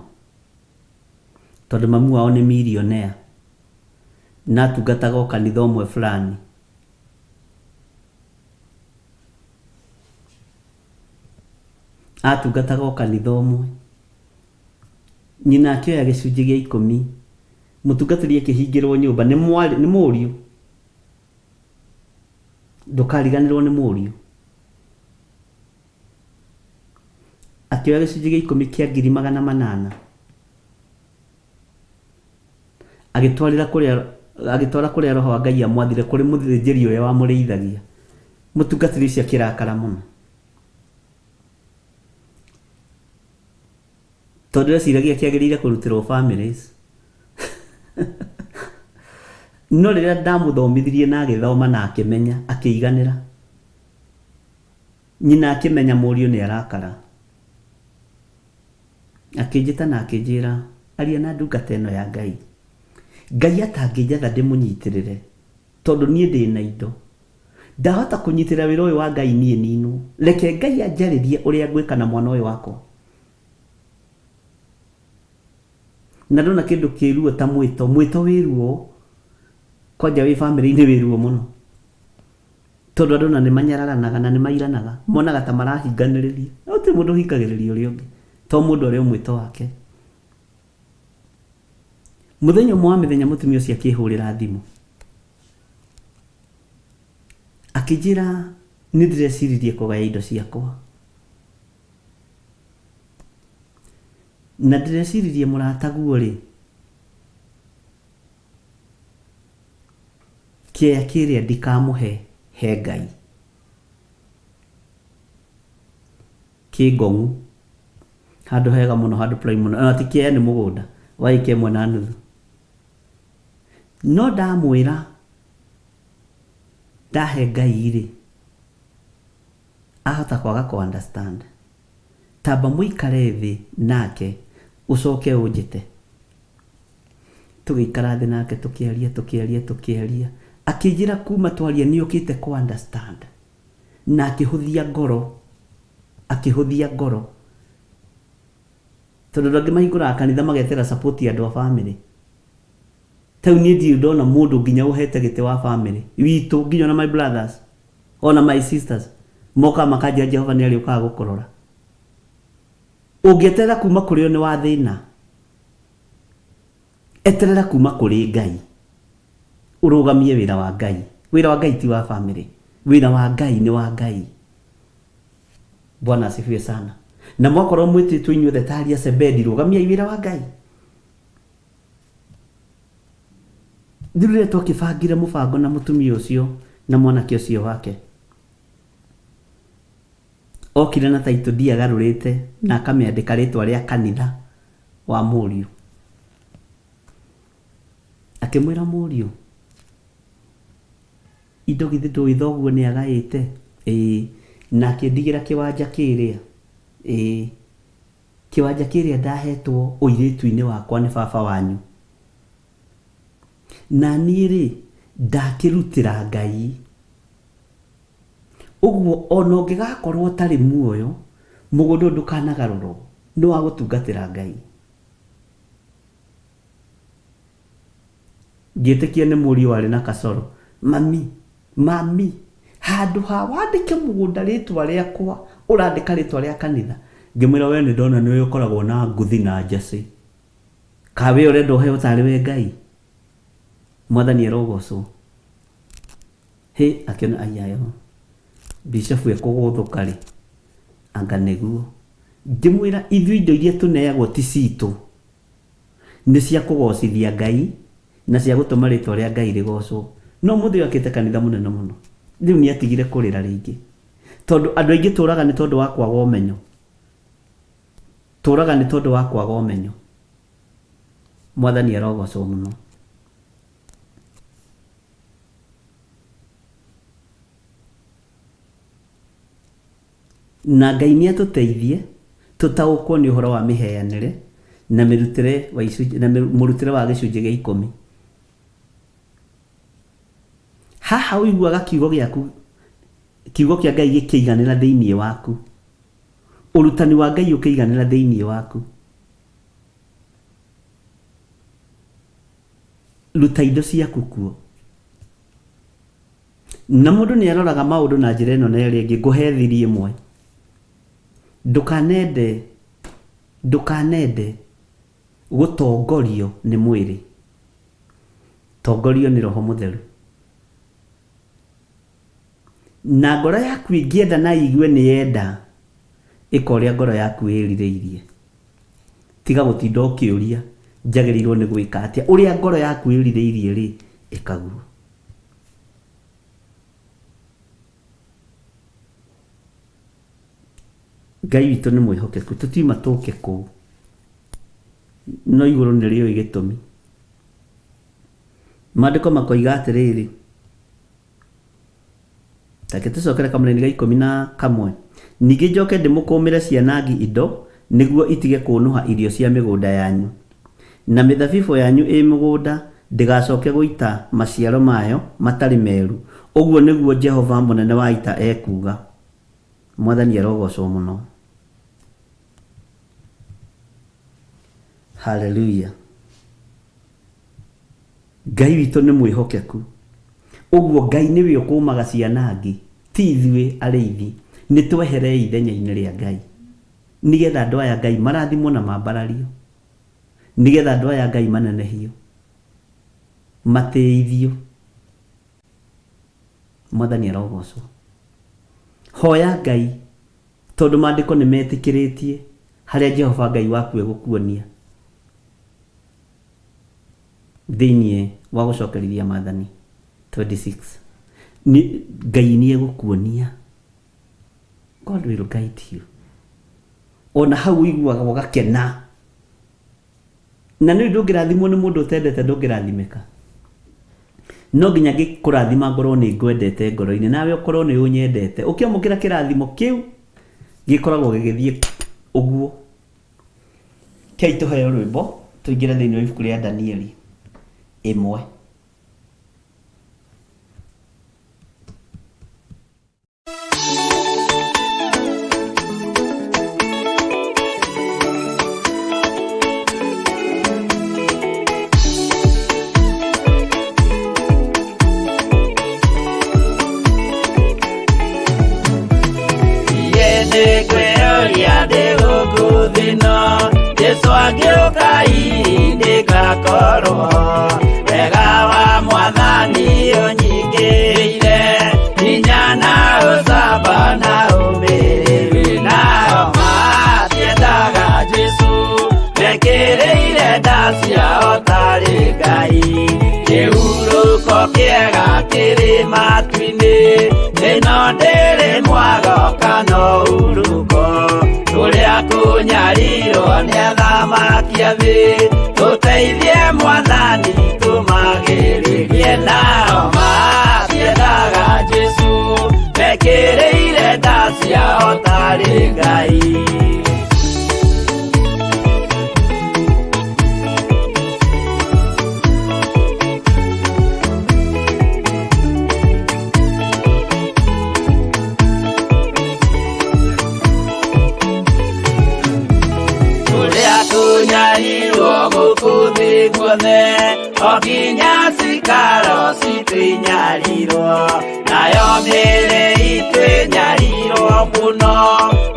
tondũ mami wao nĩ millionaire na atungataga o kanitha ũmwe fulani. Atungataga o kanitha ũmwe. Nyina akĩoya gĩcunjĩ gĩa ikũmi, mũtungatĩri akĩhingĩrwo nyũmba nĩ mwarĩ, nĩ mũriũ. Ndũkariganĩrwo nĩ mũriũ. Akĩoya gĩcunjĩ gĩa ikũmi kĩa 800,000 agĩtwarĩra kũrĩa agĩtwara kũrĩa roho wa Ngai amwathire kũrĩ mũthĩnjĩri ũrĩa wamũrĩithagia. Mũtungatĩri ũcio akĩrakara mũno. Tondũ eciragia kĩagĩrĩire kũrutĩrwo families. No rĩrĩa ndamũthomithirie na agĩthoma na akĩmenya, akĩiganĩra. Nyina akĩmenya mũriũ nĩ arakara. Akĩnjĩta na akĩnjĩra, aria na ndungata ĩno ya Ngai. Ngai atangĩnjatha ndĩmũnyitĩrĩre, tondũ niĩ ndĩna indo. Ndahota kũnyitĩrĩra wĩra ũyũ wa Ngai niĩ ninwo. Reke Ngai anjarĩrie ũrĩa ngwĩka na mwana ũyũ wakwa. Na ndona kĩndũ kĩ ruo ta mwĩto, mwĩto wĩ ruo, kwanja wĩ bamĩrĩ-inĩ wĩ ruo mũno. Tondũ andũ ona nĩ manyararanaga na nĩ mairanaga, monaga ta marahinganĩrĩria. No gũtirĩ mũndũ ũhingagĩrĩria ũrĩa ũngĩ, to mũndũ arĩ o mwĩto wake. Mũthenya ũmwe wa mĩthenya mũtumia ũcio akĩhũrĩra thimũ. Akĩnjĩra nĩ ndĩreciririe kũgaya indo ciakwa. Na ndĩreciririe mũrataguo rĩ, kĩeya kĩrĩa ndikamũhe he Ngai. Kĩ Ngong'u, handũ hega mũno, handũ prime mũno, ona ti kĩeya nĩ mũgũnda wa ĩka ĩmwe na nuthu. No ndamwĩra ndahe Ngai rĩ, ahota kwaga kũ understand. Tamba mũikare thĩ nake ũcoke ũnjĩte. Tũgĩikara thĩ nake tũkĩaria tũkĩaria tũkĩaria, akĩnjĩra kuma twaria nĩ okĩte kũ understand na akĩhũthia ngoro, akĩhũthia ngoro. Tondũ andũ angĩ mahingũraga kanitha magetera support ya andũ a famĩlĩ. Ta rĩu niĩ ndirĩ ndona mũndũ nginya ũhete gĩtĩ wa famĩlĩ witũ, nginya ona my brothers, ona my sisters, mokaga makanjĩra Jehova nĩ arĩũkaga gũkũrora. Ũngĩeterera kuma kũrĩ o nĩ wa thĩna. Eterera kuma kũrĩ Ngai. Ũrũgamie wĩra wa Ngai. Wĩra wa Ngai ti wa famĩlĩ. Wĩra wa Ngai nĩ wa Ngai. Bwana asifiwe sana. Na mwakorwo mwĩtĩtwo inyuothe ta aria Zebedi, rũgamiai wĩra wa Ngai. Rĩu rĩrĩa twakĩbangire mũbango na mũtumia ũcio na mwanake ũcio wake, okire na title deed agarũrĩte na akamĩandĩka rĩtwa rĩa kanitha wa mũriũ. Akĩmwĩra mũriũ, indo githĩ ndũĩ thoguo nĩ agaĩte? Ĩĩ. Na akĩndigĩra kĩwanja kĩrĩa? Ĩĩ. Kĩwanja kĩrĩa ndahetwo ũirĩtu-inĩ wakwa nĩ baba wanyu. Na niĩ rĩ, ndakĩrutĩra Ngai. Ũguo ona ũngĩgakorwo ũtarĩ muoyo, mũgũnda ũyũ ndũkanagarũrwo, nĩ wa gũtungatĩra Ngai. Ngĩtĩkia nĩ mũriũ warĩ na kacoro. Mami, mami, handũ ha wandĩke mũgũnda rĩtwa rĩakwa, ũrandĩka rĩtwa rĩa kanitha. Ngĩmwĩra we nĩ ndona nĩ ũkoragwo na nguthi na njacĩ. Ka we ũrenda ũheo tarĩ we Ngai? Mwathani arogocwo. Hĩ, akĩona aiyayo. Bishofu ekũgũthũka rĩ, anga nĩguo. Ngĩmwĩra ithuĩ indo iria tũneagwo ti citũ. Nĩ cia kũgocithia Ngai na cia gũtũma rĩtwa rĩa Ngai rĩgocwo. No mũthĩ ũyũ akĩte kanitha mũnene mũno. Rĩu nĩ atigire kũrĩra rĩngĩ. Tondũ andũ aingĩ tũraga nĩ tondũ wa kwaga ũmenyo. Tũraga nĩ tondũ wa kwaga ũmenyo. Mwathani arogocwo mũno. Na Ngai nĩ atũteithie tũtaũkwo nĩ ũhoro wa mĩheanĩre na mĩrutĩre wa icunjĩ, na mũrutĩre wa gĩcunjĩ gĩa ikũmi. Haha ũiguaga kiugo gĩaku, kiugo kĩa Ngai gĩkĩiganĩra thĩinĩ waku. Ũrutani wa Ngai ũkĩiganĩra thĩinĩ waku. Ruta indo ciaku kuo. Na mũndũ nĩ aroraga maũndũ na njĩra ĩno na ĩrĩa ĩngĩ. Ngũhe thiri ĩmwe. Ndũkanende, ndũkanende gũtongorio nĩ mwĩrĩ. Tongorio nĩ Roho Mũtheru. Na ngoro yaku ĩngĩenda na ĩigue nĩ yenda, ĩka ũrĩa ngoro yaku ĩrirĩirie. Tiga gũtinda ũkĩũria njagĩrĩirwo nĩ gwĩka atĩa. Ũrĩa ngoro yaku ĩrirĩirie rĩ, ĩka guo. Ngai witũ nĩ mwĩhokeku, tũtiuma tũke kũu, no igũrũ nĩ rĩũĩ gĩtũmi. Maandĩko makoiga atĩrĩrĩ, reke tũcokere kamũraini ga ikũmi na kamwe. Ningĩ njoke ndĩmũkũmĩre cianangi indo, nĩguo itige kũũnũha irio cia mĩgũnda yanyu. Na mĩthabibũ yanyu ĩ mũgũnda ndĩgacoke gũita maciaro mayo matarĩ meru, ũguo nĩguo Jehova Mũnene wa Ita ekuuga. Mwathani arogocwo mũno. Haleluya. Ngai witũ nĩ mwĩhokeku. Ũguo Ngai nĩwe ũkũmaga cianangi, ti ithuĩ arĩithi. Nĩ tweherei ithenya-inĩ rĩa Ngai. Nĩgetha andũ aya Ngai marathimwo na mambarario. Nĩgetha andũ aya Ngai manenehio. Matĩithio. Mwathani arogocwo. Hoya Ngai tondũ maandĩko nĩ metĩkĩrĩtie harĩa Jehova Ngai waku egũkuonia thĩinĩ wa gũcokerithia maathani 26. Nĩ, Ngai nĩ egũkuonia. God will guide you. Ona hau ũiguaga ũgakena. Na nĩ ndũngĩrathimwo nĩ mũndũ ũtendete ndũngĩrathimĩka. No nginya ngĩkũrathima ngorwo nĩ ngwendete ngoro-inĩ nawe ũkorwo nĩ ũnyendete. Ũkĩamũkĩra kĩrathimo kĩu gĩkoragwo gĩgĩthiĩ ũguo. Kei tũheo rwĩmbo tũingĩre thĩinĩ wa ibuku rĩa Danieli ĩmwe. Jesu angĩũka hihi ndĩgakorwo wega wa mwathani ũnyingĩrĩire hinya na ũcamba na ũmĩrĩru nao. kĩega kĩrĩ matu-inĩ ĩno ndĩrĩ mwago kana ũhurũko tũrĩa kũnyarirwo nĩ athamaki a thĩ tũteithie mwathani tũmagĩrĩrie nao matiendaga Jesũ mekĩrĩire nda ciao tarĩ Ngai. Tũrĩa tũnyarirwo gũkũ thĩ guothe o nginya cikaro citũ inyarirwo nayo mĩĩrĩ itũ ĩnyarirwo mũno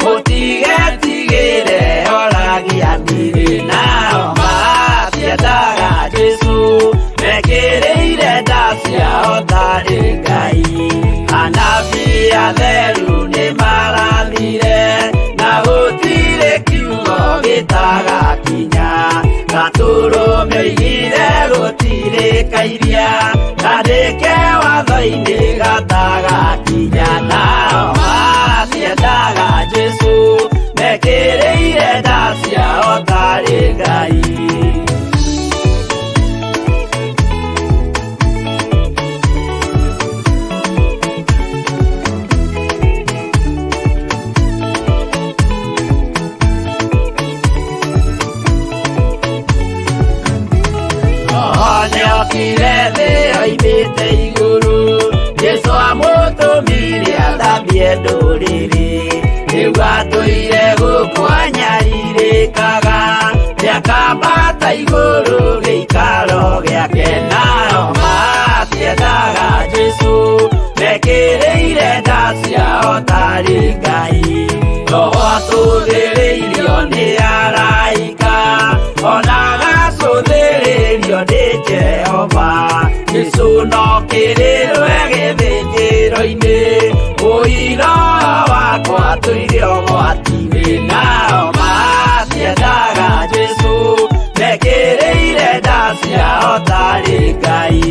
mũtigetigĩre oragia ndirĩ nao matiendaga Jesũ mekĩrĩire nda ciao tarĩ Ngai anabii atheru nĩmarathire na gũtirĩ kiugo gĩtagakinya gatũrũme oigire gũtirĩ kairia kandĩke watho-inĩ gatagakinya nao matiendaga Jesũ mekĩrĩire nda ciao tarĩ Ngai. Roho nĩokire thĩ oimĩte igũrũ Jesũ amũtũmire athambie ndũrĩrĩ rĩu atũire gũkũ anyarirĩkaga nĩakambata igũrũ gĩikaro gĩake nao matiendaga Jesũ mekĩrĩire nda ciao tarĩ Ngai Roho atũthĩrĩirio nĩ araika ona agacũthĩrĩrio nĩ Jehova Jesũ no kĩrĩrwe gĩthĩnjĩro-inĩ ũira wakwa tũire ũgwati-inĩ nao matiendaga Jesũ mekĩrĩire nda ciao tarĩ Ngai.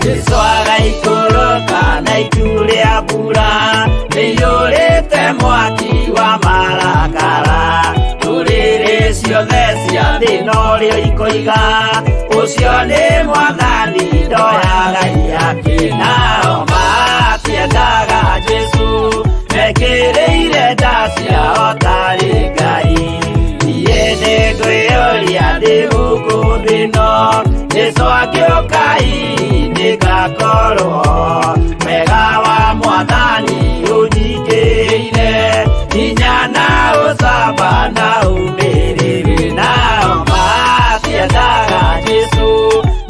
Jesũ agaikũrũka na itu rĩa mbura rĩiyũrĩte mwaki wa marakara ndũrĩrĩ ciothe cia thĩ norĩo ikoiga ũcio nĩ mwathani ndoyaga ihaki nao matiendaga Jesũ mekĩrĩire nda ciao tarĩ Ngai niĩ nĩngwĩyũria ndĩ gũkũ thĩ ĩno Jesũ angĩũka hihi nĩngakorwo wega wa mwathani ũnyingĩrĩire hinya na ũcamba na ũmĩrĩru nao matiendaga Jesũ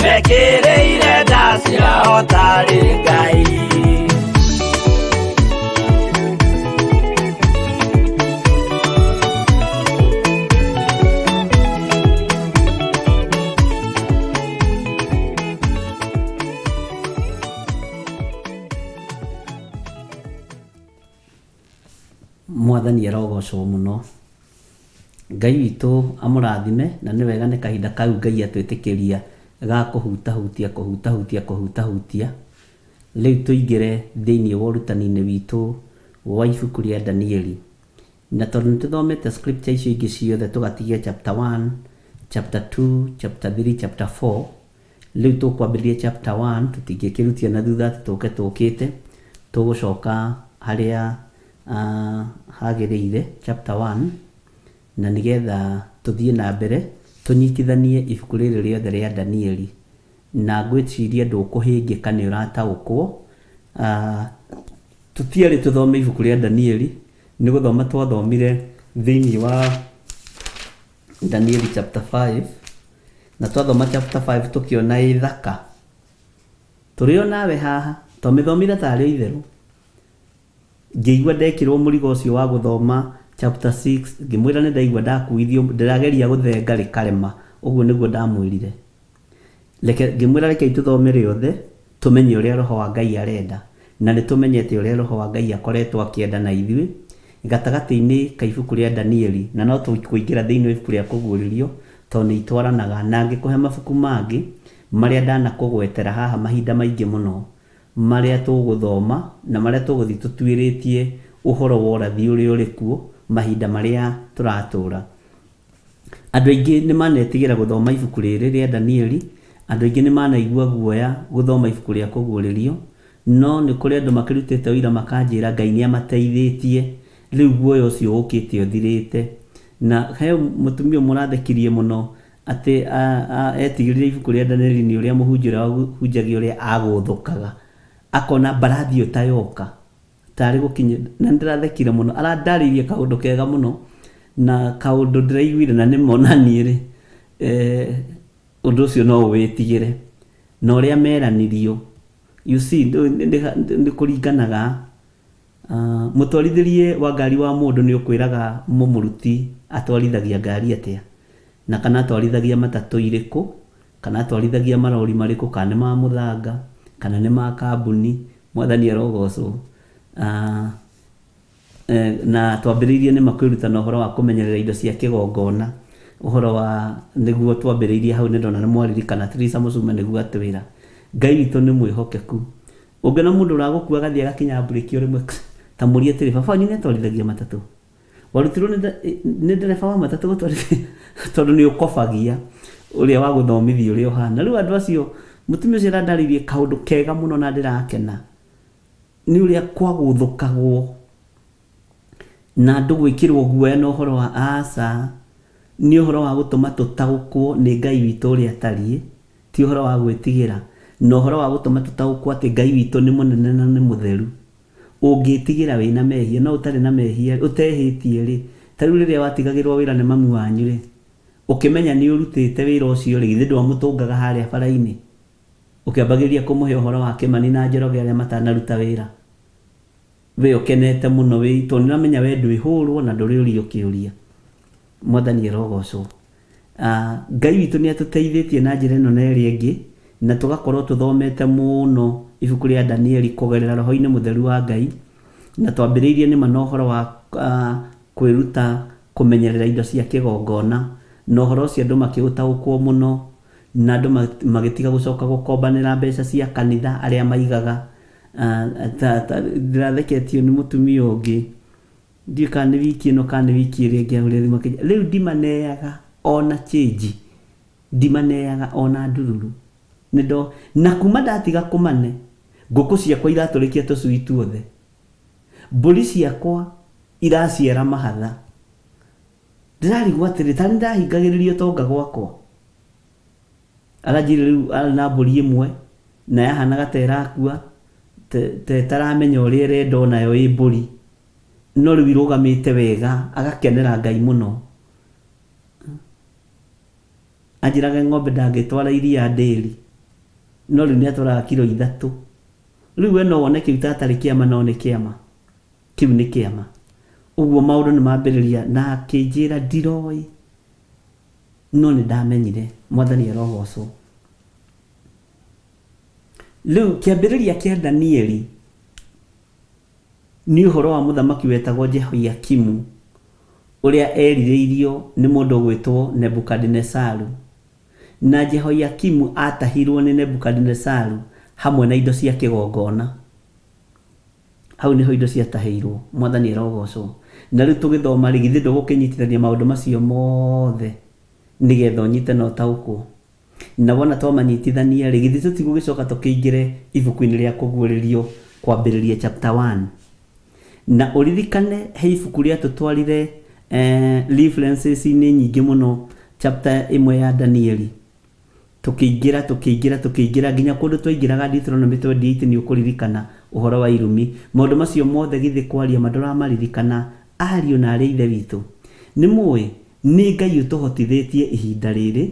mekĩrĩire nda ciao tarĩ Ngai. Mwathani arogocwo mũno Ngai witũ amũrathime na nĩ wega nĩ kahinda kau Ngai atwĩtĩkĩria ga kũhutahutia kũhutahutia kũhutahutia rĩu tũingĩre thĩinĩ wa ũrutani-inĩ witũ wa ibuku rĩa Danieli na tondũ nĩ tũthomete scripture icio ingĩ ciothe tũgatigia chapter 1 chapter 2 chapter 3 chapter 4 rĩu tũkwambĩrĩria chapter 1 tũtingĩkĩrutia na thutha atĩ tũke tũkĩte tũgũcoka harĩa hagĩrĩire chapter 1 na nĩgetha tũthiĩ na mbere tũnyitithanie ibuku rĩrĩ rĩothe rĩa Danieli na ngwĩciria ndũkũhĩngĩka nĩ ũrataũkwo. Tũtiarĩ tũthome ibuku rĩa Danieli nĩ gũthoma twathomire thĩinĩ wa Danieli chapter 5 na twathoma chapter 5 tũkĩona ĩ thaka tũrĩ o nawe haha twamĩthomire tarĩ o itherũ ngĩigua ndekĩrwo mũrigo ũcio wa gũthoma chapter 6 ngĩmwĩra nĩ ndaigua ndakuithio ndĩrageria gũthenga rĩkarema ũguo nĩguo ndamwĩrire. Reke ngĩmwĩra rekei tũthome rĩothe tũmenye ũrĩa Roho wa Ngai arenda, na nĩ tũmenyete ũrĩa Roho wa Ngai akoretwo akĩenda na ithuĩ gatagatĩ-inĩ ka ibuku rĩa Danieli, na no tũkũingĩra thĩinĩ wa ibuku rĩa Kũguũrĩrio tondũ nĩ itwaranaga, na ngĩkũhe mabuku mangĩ marĩa ndanakũgwetera haha mahinda maingĩ mũno, marĩa tũgũthoma na marĩa tũgũthiĩ tũtuĩrĩtie ũhoro wa ũrathi ũrĩa ũrĩ kuo mahinda marĩa tũratũra. Andũ aingĩ nĩ manetigĩra gũthoma ibuku rĩrĩ rĩa Danieli, andũ aingĩ nĩ manaigua guoya gũthoma ibuku rĩa Kũguũrĩrio, no nĩ kũrĩ andũ makĩrutĩte ũira makanjĩra Ngai nĩ amateithĩtie, rĩu guoya ũcio ũkĩte ũthirĩte. Na he mũtumia ũmwe ũrathekirie mũno atĩ etigĩrire ibuku rĩa Danieli nĩ ũrĩa mũhunjia ũrĩa wahunjagia ũrĩa agũthũkaga, akona mbarathi ĩyo ta yoka. Tarĩ gũkinya na nĩ ndĩrathekire mũno arandarĩirie kaũndũ kega mũno na kaũndũ ndĩraiguire na nĩmo na niĩ rĩ eh, ũndũ ũcio no ũwĩtigĩre na ũrĩa meranirio you see nĩ kũringanaga ah, mũtwarithĩrie wa ngari wa mũndũ nĩ ũkwĩraga mũmũruti atwarithagia ngari atĩa na kana atwarithagia matatũ irĩkũ kana atwarithagia marori marĩkũ kana nĩ ma mũthanga kana nĩ ma kambuni Mwathani arogocwo. Ah, eh, na twambĩrĩirie nĩ ma kwĩrutana ũhoro wa kũmenyerera indo cia kĩgongona ũhoro wa nĩguo twambĩrĩirie hau nĩ ndona nĩ mwaririkana Teresa Mũcume nĩguo atwĩra Ngai witũ nĩ mwĩhokeku ũngĩona mũndũ ũragũkua agathiĩ agakinya mburĩki o rĩmwe ta mũrie atĩrĩ baba wanyu nĩ atwarithagia matatũ warutirwo nĩ nĩ ndereba wa matatũ gũtwarithia tondũ nĩ ũkobagia ũrĩa wa gũthomithia ũrĩa ũhana rĩu andũ acio mũtumia ũcio arandarĩirie kaũndũ kega mũno na ndĩrakena nĩ ũrĩa kwagũthũkagwo na andũ gwĩkĩrwo guoya na ũhoro wa aca nĩ ũhoro wa gũtũma tũtaũkwo nĩ Ngai witũ ũrĩa atariĩ ti ũhoro wa gwĩtigĩra na ũhoro wa gũtũma tũtaũkwo atĩ Ngai witũ nĩ mũnene na nĩ mũtheru Ũngĩtigĩra wĩna mehia, no ũtarĩ na mehia-rĩ, ũtehĩtie-rĩ, ta rĩu rĩrĩa watigagĩrwo wĩra nĩ mami wanyu-rĩ, ũkĩmenya nĩ ũrutĩte wĩra ũcio-rĩ, githĩ ndwamũtũngaga harĩa bara-inĩ? Ũkĩambagĩrĩria kũmũhe ũhoro wa Kĩmani na Njoroge arĩa matanaruta wĩra? We ũkenete mũno wĩ, tondũ nĩ ũramenya we ndwĩhũrwo na ndũrĩũrio kĩũria. Mwathani arogocwo. Ngai witũ nĩ atũteithĩtie na njĩra ĩno na ĩrĩa ĩngĩ, na tũgakorwo tũthomete mũno ibuku rĩa Danieli kũgerera roho-inĩ mũtheru wa Ngai, na twambĩrĩirie nĩma na ũhoro wa kwĩruta kũmenyerera indo cia kĩgongona, na ũhoro ũcio andũ makĩũtaũkwo mũno, na andũ magĩtiga gũcoka gũkombanĩra mbeca cia kanitha arĩa maigaga. Ndĩratheketio nĩ mũtumia ũngĩ. Ndiũĩ kana nĩ wiki ĩno kana nĩ wiki ĩrĩa ĩngĩ ahũrire thimũ akĩnjĩra rĩu ndimaneaga ona change ndimaneaga ona ndururu nĩ ndo na kuma ndatiga kũmane ngũkũ ciakwa iratũrĩkia tũcui tuothe mbũri ciakwa iraciara mahatha ndĩrarigwo atĩrĩ ta nĩndahingagĩrĩria ũtonga gwakwa aranjĩrire rĩu arĩ na mbũri ĩmwe na yahanaga ta ĩrakua ta ĩtaramenya ũrĩa ĩrenda onayo ĩ mbũri no rĩu irũgamĩte wega agakenera Ngai mũno. Anjĩraga ng'ombe ndangĩtwara iria ndĩri no rĩu nĩ atwaraga kiro ithatũ. Rĩu we no wone kĩu ta atarĩ kĩama no nĩ kĩama. Kĩu nĩ kĩama. Ũguo maũndũ nĩ mambĩrĩria na akĩnjĩra ndiroĩ no nĩ ndamenyire. Mwathani arogocwo. Rĩu kĩambĩrĩria kĩa Danieli nĩ ũhoro wa mũthamaki wetagwo Jehoiakimu ũrĩa erirĩirio nĩ mũndũ ũgwĩtwo Nebukadinesaru. Na Jehoiakimu aatahirwo nĩ Nebukadinesaru hamwe na indo cia kĩgongona. Hau nĩho indo ciatahĩirwo. Mwathani arogocwo. Na rĩu tũgĩthoma-rĩ, githĩ ndũgũkĩnyitithania maũndũ macio mothe nĩgetha ũnyite na ũtaũkwo? Na wona twamanyitithania-rĩ, githĩ tũtigũgĩcoka tũkĩingĩre ibuku-inĩ rĩa Kũguũrĩrio kwambĩrĩria chapter 1? Na ũririkane he ibuku rĩatũtwarire eh, references-inĩ nyingĩ mũno chapter ĩmwe ya Danieli. Tũkĩingĩra tũkĩingĩra tũkĩingĩra nginya kũndũ twaingĩraga Deuteronomy 28 nĩ ũkũririkana ũhoro wa irumi. Maũndũ macio mothe githĩ kwaria ma ndũramaririkana ariũ na aarĩ a Ithe witũ? Nĩ mũĩ Nĩ Ngai ũtũhotithĩtie ihinda rĩrĩ,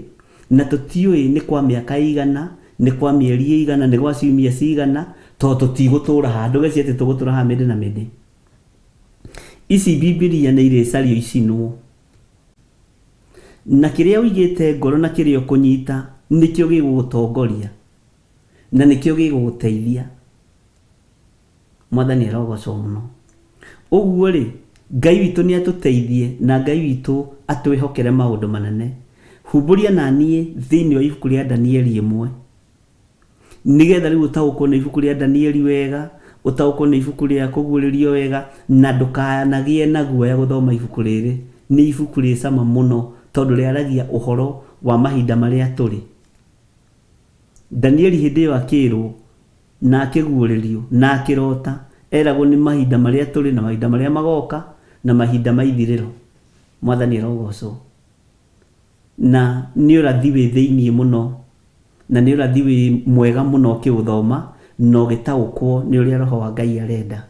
na tũtiũĩ nĩ kwa mĩaka ĩigana, nĩ kwa mĩeri ĩigana, nĩ gwa ciumia cigana, tondũ tũtigũtũũra haha. Ndũgecirie atĩ tũgũtũũra haha mĩndĩ na mĩndĩ. Ici Bibilia nĩ irĩcario icinwo. Na kĩrĩa ũigĩte ngoro na kĩrĩa ũkũnyita Nĩkĩo gĩgũgũtongoria na nĩkĩo gĩgũgũteithia. Mwathani arogocwo mũno. Ũguo rĩ, Ngai witũ nĩ atũteithie na Ngai witũ atwĩhokere maũndũ manene. Humbũria na niĩ thĩinĩ wa ibuku rĩa Danieli ĩmwe. Nĩgetha rĩu ũtaũkwo nĩ ibuku rĩa Danieli wega, ũtaũkwo nĩ ibuku rĩa Kũguũrĩrio wega, na ndũkanagĩe na guoya gũthoma ibuku rĩrĩ. Nĩ ibuku rĩ cama mũno tondũ rĩaragia ũhoro wa mahinda marĩa tũrĩ. Danieli hĩndĩ ĩyo akĩrwo, na akĩguũrĩrio, na akĩrota, eragwo nĩ mahinda marĩa tũrĩ, na mahinda marĩa magoka, na mahinda ma ithirĩro. Mwathani arogocwo. Na nĩ ũrathi wĩ thĩiniĩ mũno, na nĩ ũrathi wĩ mwega mũno ũkĩũthoma na ũgĩtaũkwo nĩ ũrĩa Roho wa Ngai arenda.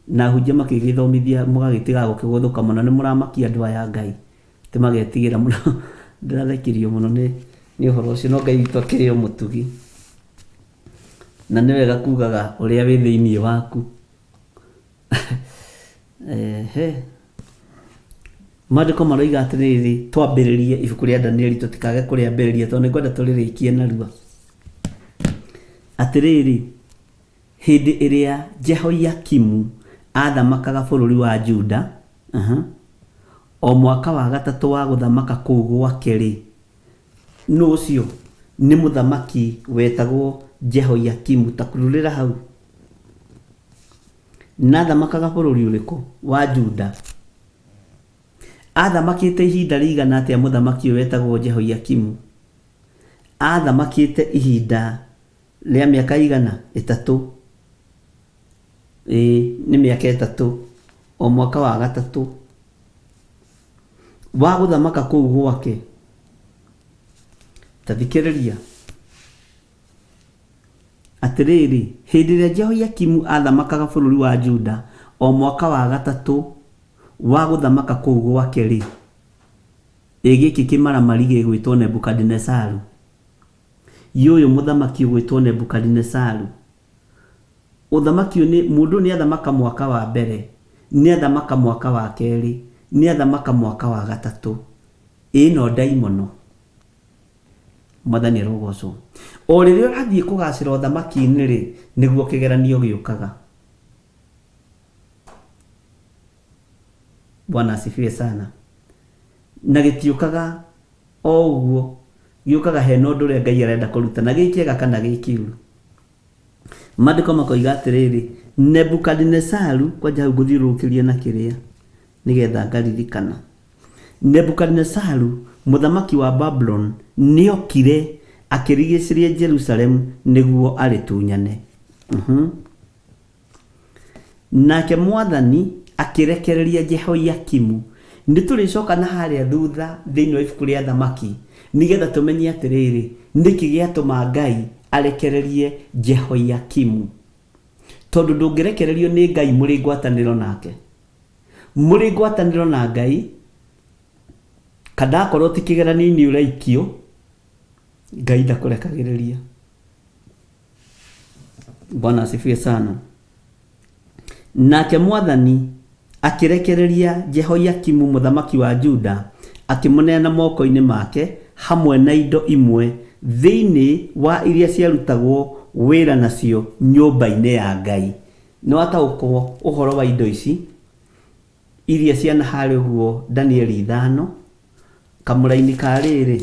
Na ahunjia makĩgĩthomithia mũgagĩtigaga gũkĩgũthũka mũno, nĩ mũramakia andũ aya a Ngai, atĩ magetigĩra mũno. Ndĩrathekirio mũno nĩ nĩ ũhoro ũcio, no Ngai witũ akĩrĩ o mũtugi. Na nĩ wega kugaga ũrĩa wĩ thĩiniĩ waku. Ehe. Maandĩko maroiga atĩrĩrĩ, twambĩrĩrie ibuku rĩa Danieli tũtikage kũrĩambĩrĩria tondũ nĩngwenda tũrĩrĩkie narua. Atĩrĩrĩ, hĩndĩ ĩrĩa Jehoiakimu aathamakaga bũrũri wa Juda, uh-huh, o mwaka wa gatatũ wa gũthamaka kũu gwake-rĩ, nũ ũcio? Nĩ mũthamaki wetagwo Jehoiakimu. Ta kururĩra hau. Na athamakaga bũrũri ũrĩkũ? Wa Juda. Aathamakĩte ihinda rĩigana atĩa mũthamaki ũyũ wetagwo Jehoiakimu? Aathamakĩte ihinda rĩa mĩaka ĩigana? Ĩtatũ. Ĩĩ, nĩ mĩaka ĩtatũ. O mwaka wa gatatũ wa gũthamaka kũu gwake. Ta thikĩrĩria. Atĩrĩrĩ, hĩndĩ ĩrĩa Jehoiakimu aathamakaga bũrũri wa Juda, o mwaka wa gatatũ wa gũthamaka kũu gwake-rĩ, ĩ gĩkĩ kĩmaramari gĩgwĩtwo Nebukadinezaru, yũyũ mũthamaki ũgwĩtwo Nebukadinezaru, ũthamaki ũyũ nĩ, mũndũ ũyũ nĩathamaka mwaka wa mbere, nĩathamaka mwaka wa kerĩ, nĩathamaka mwaka wa gatatũ, ĩ ĩno ndaimono. Mwathani arogocwo. O rĩrĩa ũrathiĩ kũgacĩra ũthamaki-inĩ rĩ, nĩguo kĩgeranio gĩũkaga. Bwana asifiwe sana. Na gĩtiũkaga o ũguo, gĩũkaga hena ũndũ ũrĩa Ngai arenda kũrutana, gĩ kĩega kana gĩ kĩũru. Maandĩko makoiga atĩrĩrĩ, Nebukadinesaru, kwanja hau ngũthiũrũrũkĩria na kĩrĩa, nĩgetha ngaririkana. Nebukadinesaru, mũthamaki wa Babuloni, nĩokire akĩrigiicĩria Jerusalemu nĩguo arĩtunyane. Mhm. Nake mwathani akĩrekereria Jehoiakimu. Nĩtũrĩcoka na harĩa thutha thĩinĩ wa ibuku rĩa Athamaki nĩgetha tũmenye atĩrĩrĩ, nĩkĩ gĩatũma Ngai arekererie Jehoiakimu. Tondũ ndũngĩrekererio nĩ Ngai mũrĩ ngwatanĩro nake. Mũrĩ ngwatanĩro na Ngai, kana akorwo ti kĩgeranio-inĩ ũraikio, Ngai ndakũrekagĩrĩria. Bwana asifiwe sana. Nake mwathani akĩrekereria Jehoiakimu mũthamaki wa Juda, akĩmũneana moko-inĩ make hamwe na indo imwe thĩinĩ wa iria ciarutagwo wĩra nacio nyũmba-inĩ ya Ngai. Nĩ wataũkwo ũhoro wa indo ici iria ciana harĩa ũguo Danieli ithano, kamũraini ka rĩrĩ,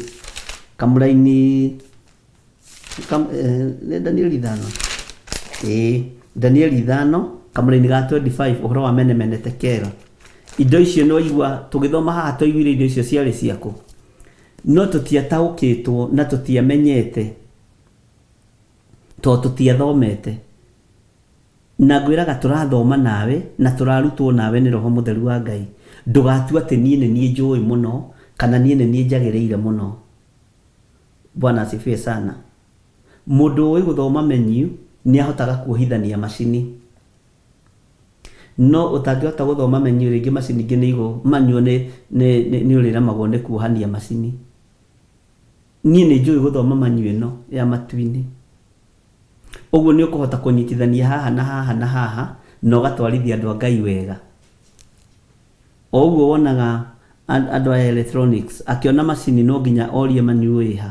kamũraini Kam, eh, nĩ Danieli ithano ĩĩ Danieli ithano kamũraini ga 25 ũhoro wa mene mene tekera indo icio nĩ waigua tũgĩthoma haha twaiguire indo icio ciarĩ ciakũ no tũtiataũkĩtwo na tũtiamenyete tondũ tũtiathomete na ngwĩraga tũrathoma nawe na tũrarutwo nawe nĩ roho mũtheru wa Ngai ndũgatue atĩ niĩ nĩ niĩ njũĩ mũno kana niĩ nĩ niĩ njagĩrĩire mũno Bwana asifiwe sana. Mũndũ ũĩ gũthoma menu nĩ ahotaga kuohithania macini. No ũtangĩhota gũthoma menu rĩngĩ macini ingĩ nĩ igũ manual nĩ nĩ nĩ ũrĩremagwo nĩ kuohania macini. Niĩ nĩ njũĩ gũthoma manual ĩno ya matu-inĩ. Ũguo nĩ ũkũhota kũnyitithania haha na haha na haha na ũgatwarithia andũ a Ngai wega. O ũguo wonaga Andũ aya electronics, akĩona macini no nginya orie manyuo ĩha,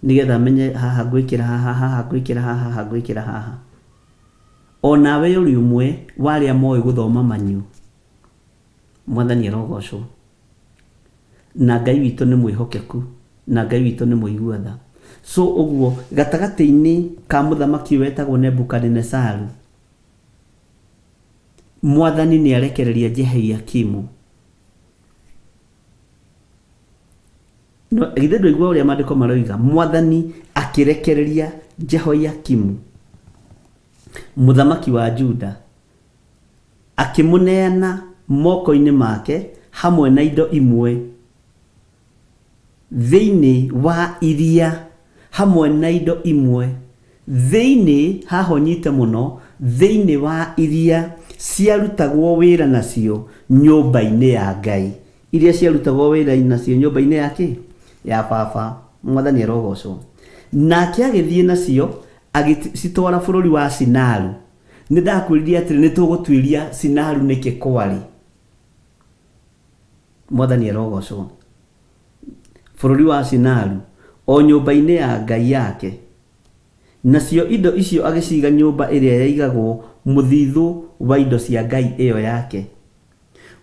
nĩgetha amenye haha ngwĩkĩra haha, haha ngwĩkĩra haha, haha ngwĩkĩra haha. Onawe ũrĩ ũmwe wa arĩa moĩ gũthoma manyu. Mwathani arogocwo. Na Ngai witũ nĩ mwĩhokeku, na Ngai witũ nĩ mũigua tha. So ũguo gatagatĩ-inĩ ka mũthamaki ũyũ wetagwo Nebukadinesaru, Mwathani nĩ arekereria Jehoiakimu. No, githĩ ndũigua ũrĩa maandĩko maroiga? Mwathani akĩrekereria Jehoiakimu, mũthamaki wa Juda, akĩmũneana moko-inĩ make hamwe na indo imwe thĩinĩ wa iria, hamwe na indo imwe thĩinĩ, haha ũnyite mũno, thĩinĩ wa iria ciarutagwo wĩra nacio nyũmba-inĩ ya Ngai. Iria ciarutagwo wĩra nacio nyũmba-inĩ ya kĩ? Ya baba. Mwathani arogocwo. Nake agĩthiĩ nacio agĩcitwara bũrũri wa Sinaru. Nĩ ndakwĩrire atĩrĩ, nĩ tũgũtuĩria Sinaru nĩkĩ kwarĩ. Mwathani arogocwo. Bũrũri wa Sinaru, o nyũmba-inĩ ya ngai yake. Nacio indo icio agĩciiga nyũmba ĩrĩa yaigagwo mũthithũ wa indo cia ngai ĩyo yake.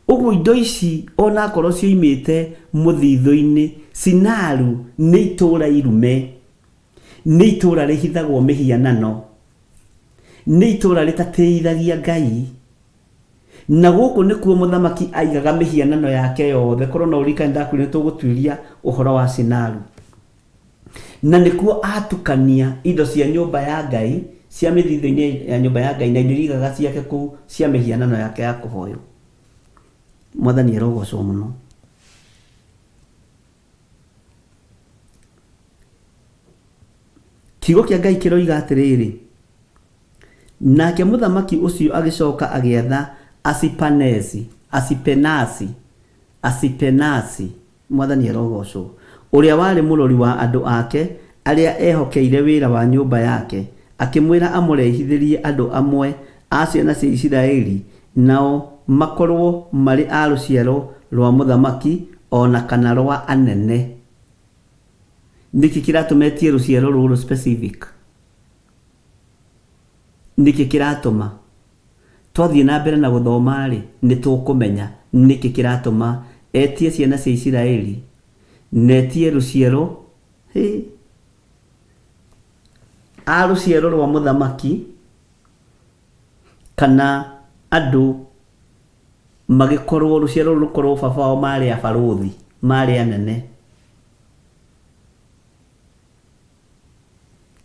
Ũguo indo ici o na akorwo cioimĩte mũthithũ-inĩ, Sinaru nĩ itũũra irume, nĩ itũũra rĩhithagwo mĩhianano, nĩ itũũra rĩtatĩithagia Ngai. Na gũkũ nĩkuo mũthamaki aigaga mĩhianano yake yothe. Korwo no ũririkane ndakwĩrire nĩ tũgũtuĩria ũhoro wa Sinaru. Na nĩkuo atukania indo cia nyũmba ya Ngai, cia mĩthithũ-inĩ ya nyũmba ya Ngai, na indo iria aigaga ciake kũu cia mĩhianano yake ya kũhoywo. Mwathani arogocwo mũno. Kiugo kĩa Ngai kĩroiga atĩrĩrĩ, nake mũthamaki ũcio agĩcoka agĩatha Asipanesi, Asipenasi, Asipenasi, Mwathani arogocwo, ũrĩa warĩ mũrori wa andũ ake arĩa ehokeire wĩra wa nyũmba yake, akĩmwĩra amũrehithĩrie andũ amwe a ciana cia Isiraeli, nao makorũo marĩ a rũciaro rwa mũthamaki o na kana rwa anene. Nĩkĩ kĩratũma etie rũciaro rũrũ specific? Nĩkĩ kĩratũma? Twathiĩ na mbere na gũthoma-rĩ, nĩ tũkũmenya nĩkĩ kĩratũma etie ciana cia Isiraeli, na etie rũciaro, hĩ, a rũciaro rwa mũthamaki, kana andũ magĩkorwo, rũciaro rũrũ rũkorwo baba wao marĩ abarũthi, marĩ anene.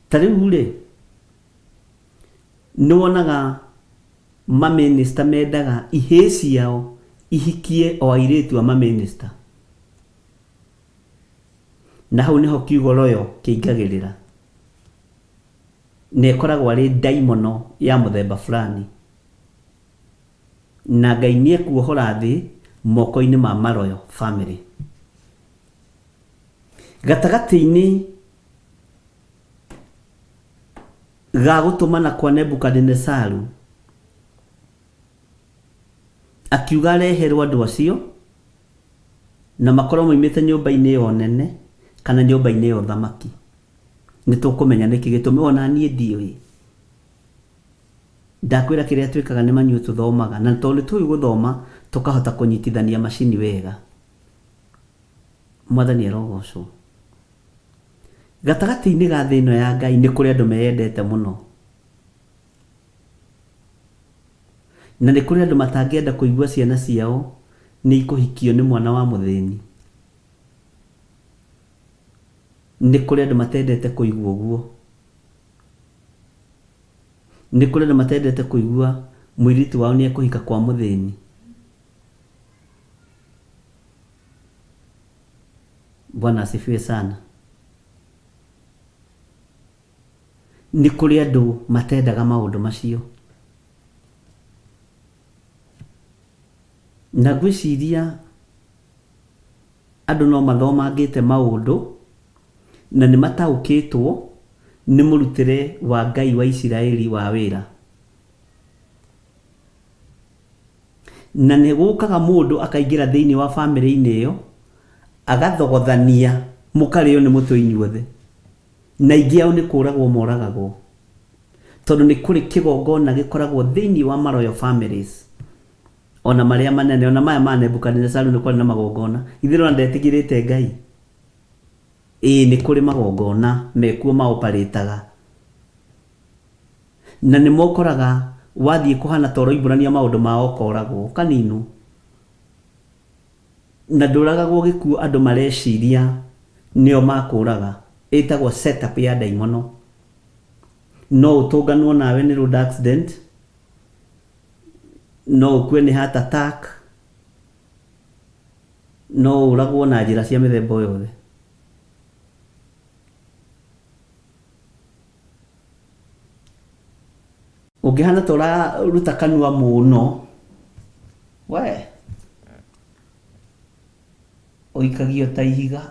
Ta rĩu-rĩ, Nĩ wonaga mamĩnĩsta mendaga ihĩĩ ciao ihikie o airĩtu a mamĩnĩsta? Na hau nĩho kiugo royal kĩingagĩrĩra. Na ĩkoragwo arĩ ndaimono ya mũthemba fulani. Na Ngai nĩ ekuohora thĩ moko-inĩ ma maroyal family. Gatagatĩ-inĩ ga gũtũmana kwa Nebukadinesaru, akiuga areherwo andũ acio, na makorwo moimĩte nyũmba-inĩ ya ũnene kana nyũmba-inĩ ya ũthamaki. Nĩ tũkũmenya nĩkĩ gĩtũmi, o na niĩ ndiũĩ. Ndakwĩra kĩrĩa twĩkaga nĩ manyuo tũthomaga, na tondũ nĩ tũĩ gũthoma, tũkahota kũnyitithania macini wega. Mwathani arogocwo. Gatagatĩ-inĩ ga thĩ ĩno ya Ngai nĩ kũrĩ andũ meyendete mũno. Na nĩ kũrĩ andũ matangĩenda kũigua ciana ciao nĩ ikũhikio nĩ mwana wa mũthĩni. Nĩ kũrĩ andũ matendete kũigua ũguo. Nĩ kũrĩ andũ matendete kũigua mũirĩtu wao nĩ ekũhika kwa mũthĩni. Bwana asifiwe sana. Nĩ kũrĩ andũ matendaga maũndũ macio. Na ngwĩciria andũ no mathomangĩte maũndũ na nĩ mataũkĩtwo nĩ mũrutĩre wa Ngai wa Isiraeli wa wĩra. Na nĩ gũkaga mũndũ akaingĩra thĩinĩ wa bamĩrĩ-inĩ ĩyo, agathogothania mũkarĩo nĩ mũtwe inyuothe. Na aingĩ ao nĩ kũragwo moragagwo. Tondũ nĩ kũrĩ kĩgongona gĩkoragwo thĩinĩ wa ma royal families. Ona marĩa manene, ona maya ma Nebukadinezaru nĩ kwarĩ na magongona. Githĩ ndũrona ndetigĩrĩte Ngai? Ĩĩ nĩ kũrĩ magongona mekuo ma operate-aga. Na nĩmo ũkoraga wathiĩ kũhana ta ũroimbũrania maũndũ mao ũkoragwo, ũkaninwo. Na ndũragagwo gĩkuũ andũ mareciria nĩo makũraga. Ĩtagwo set up ya ndaimono. No ũtũnganwo nawe nĩ road accident, no ũkue nĩ heart attack, no ũragwo na njĩra cia mĩthemba o yothe. Ũngĩhana ta ũraruta kanua mũno, we ũikagio ta ihiga.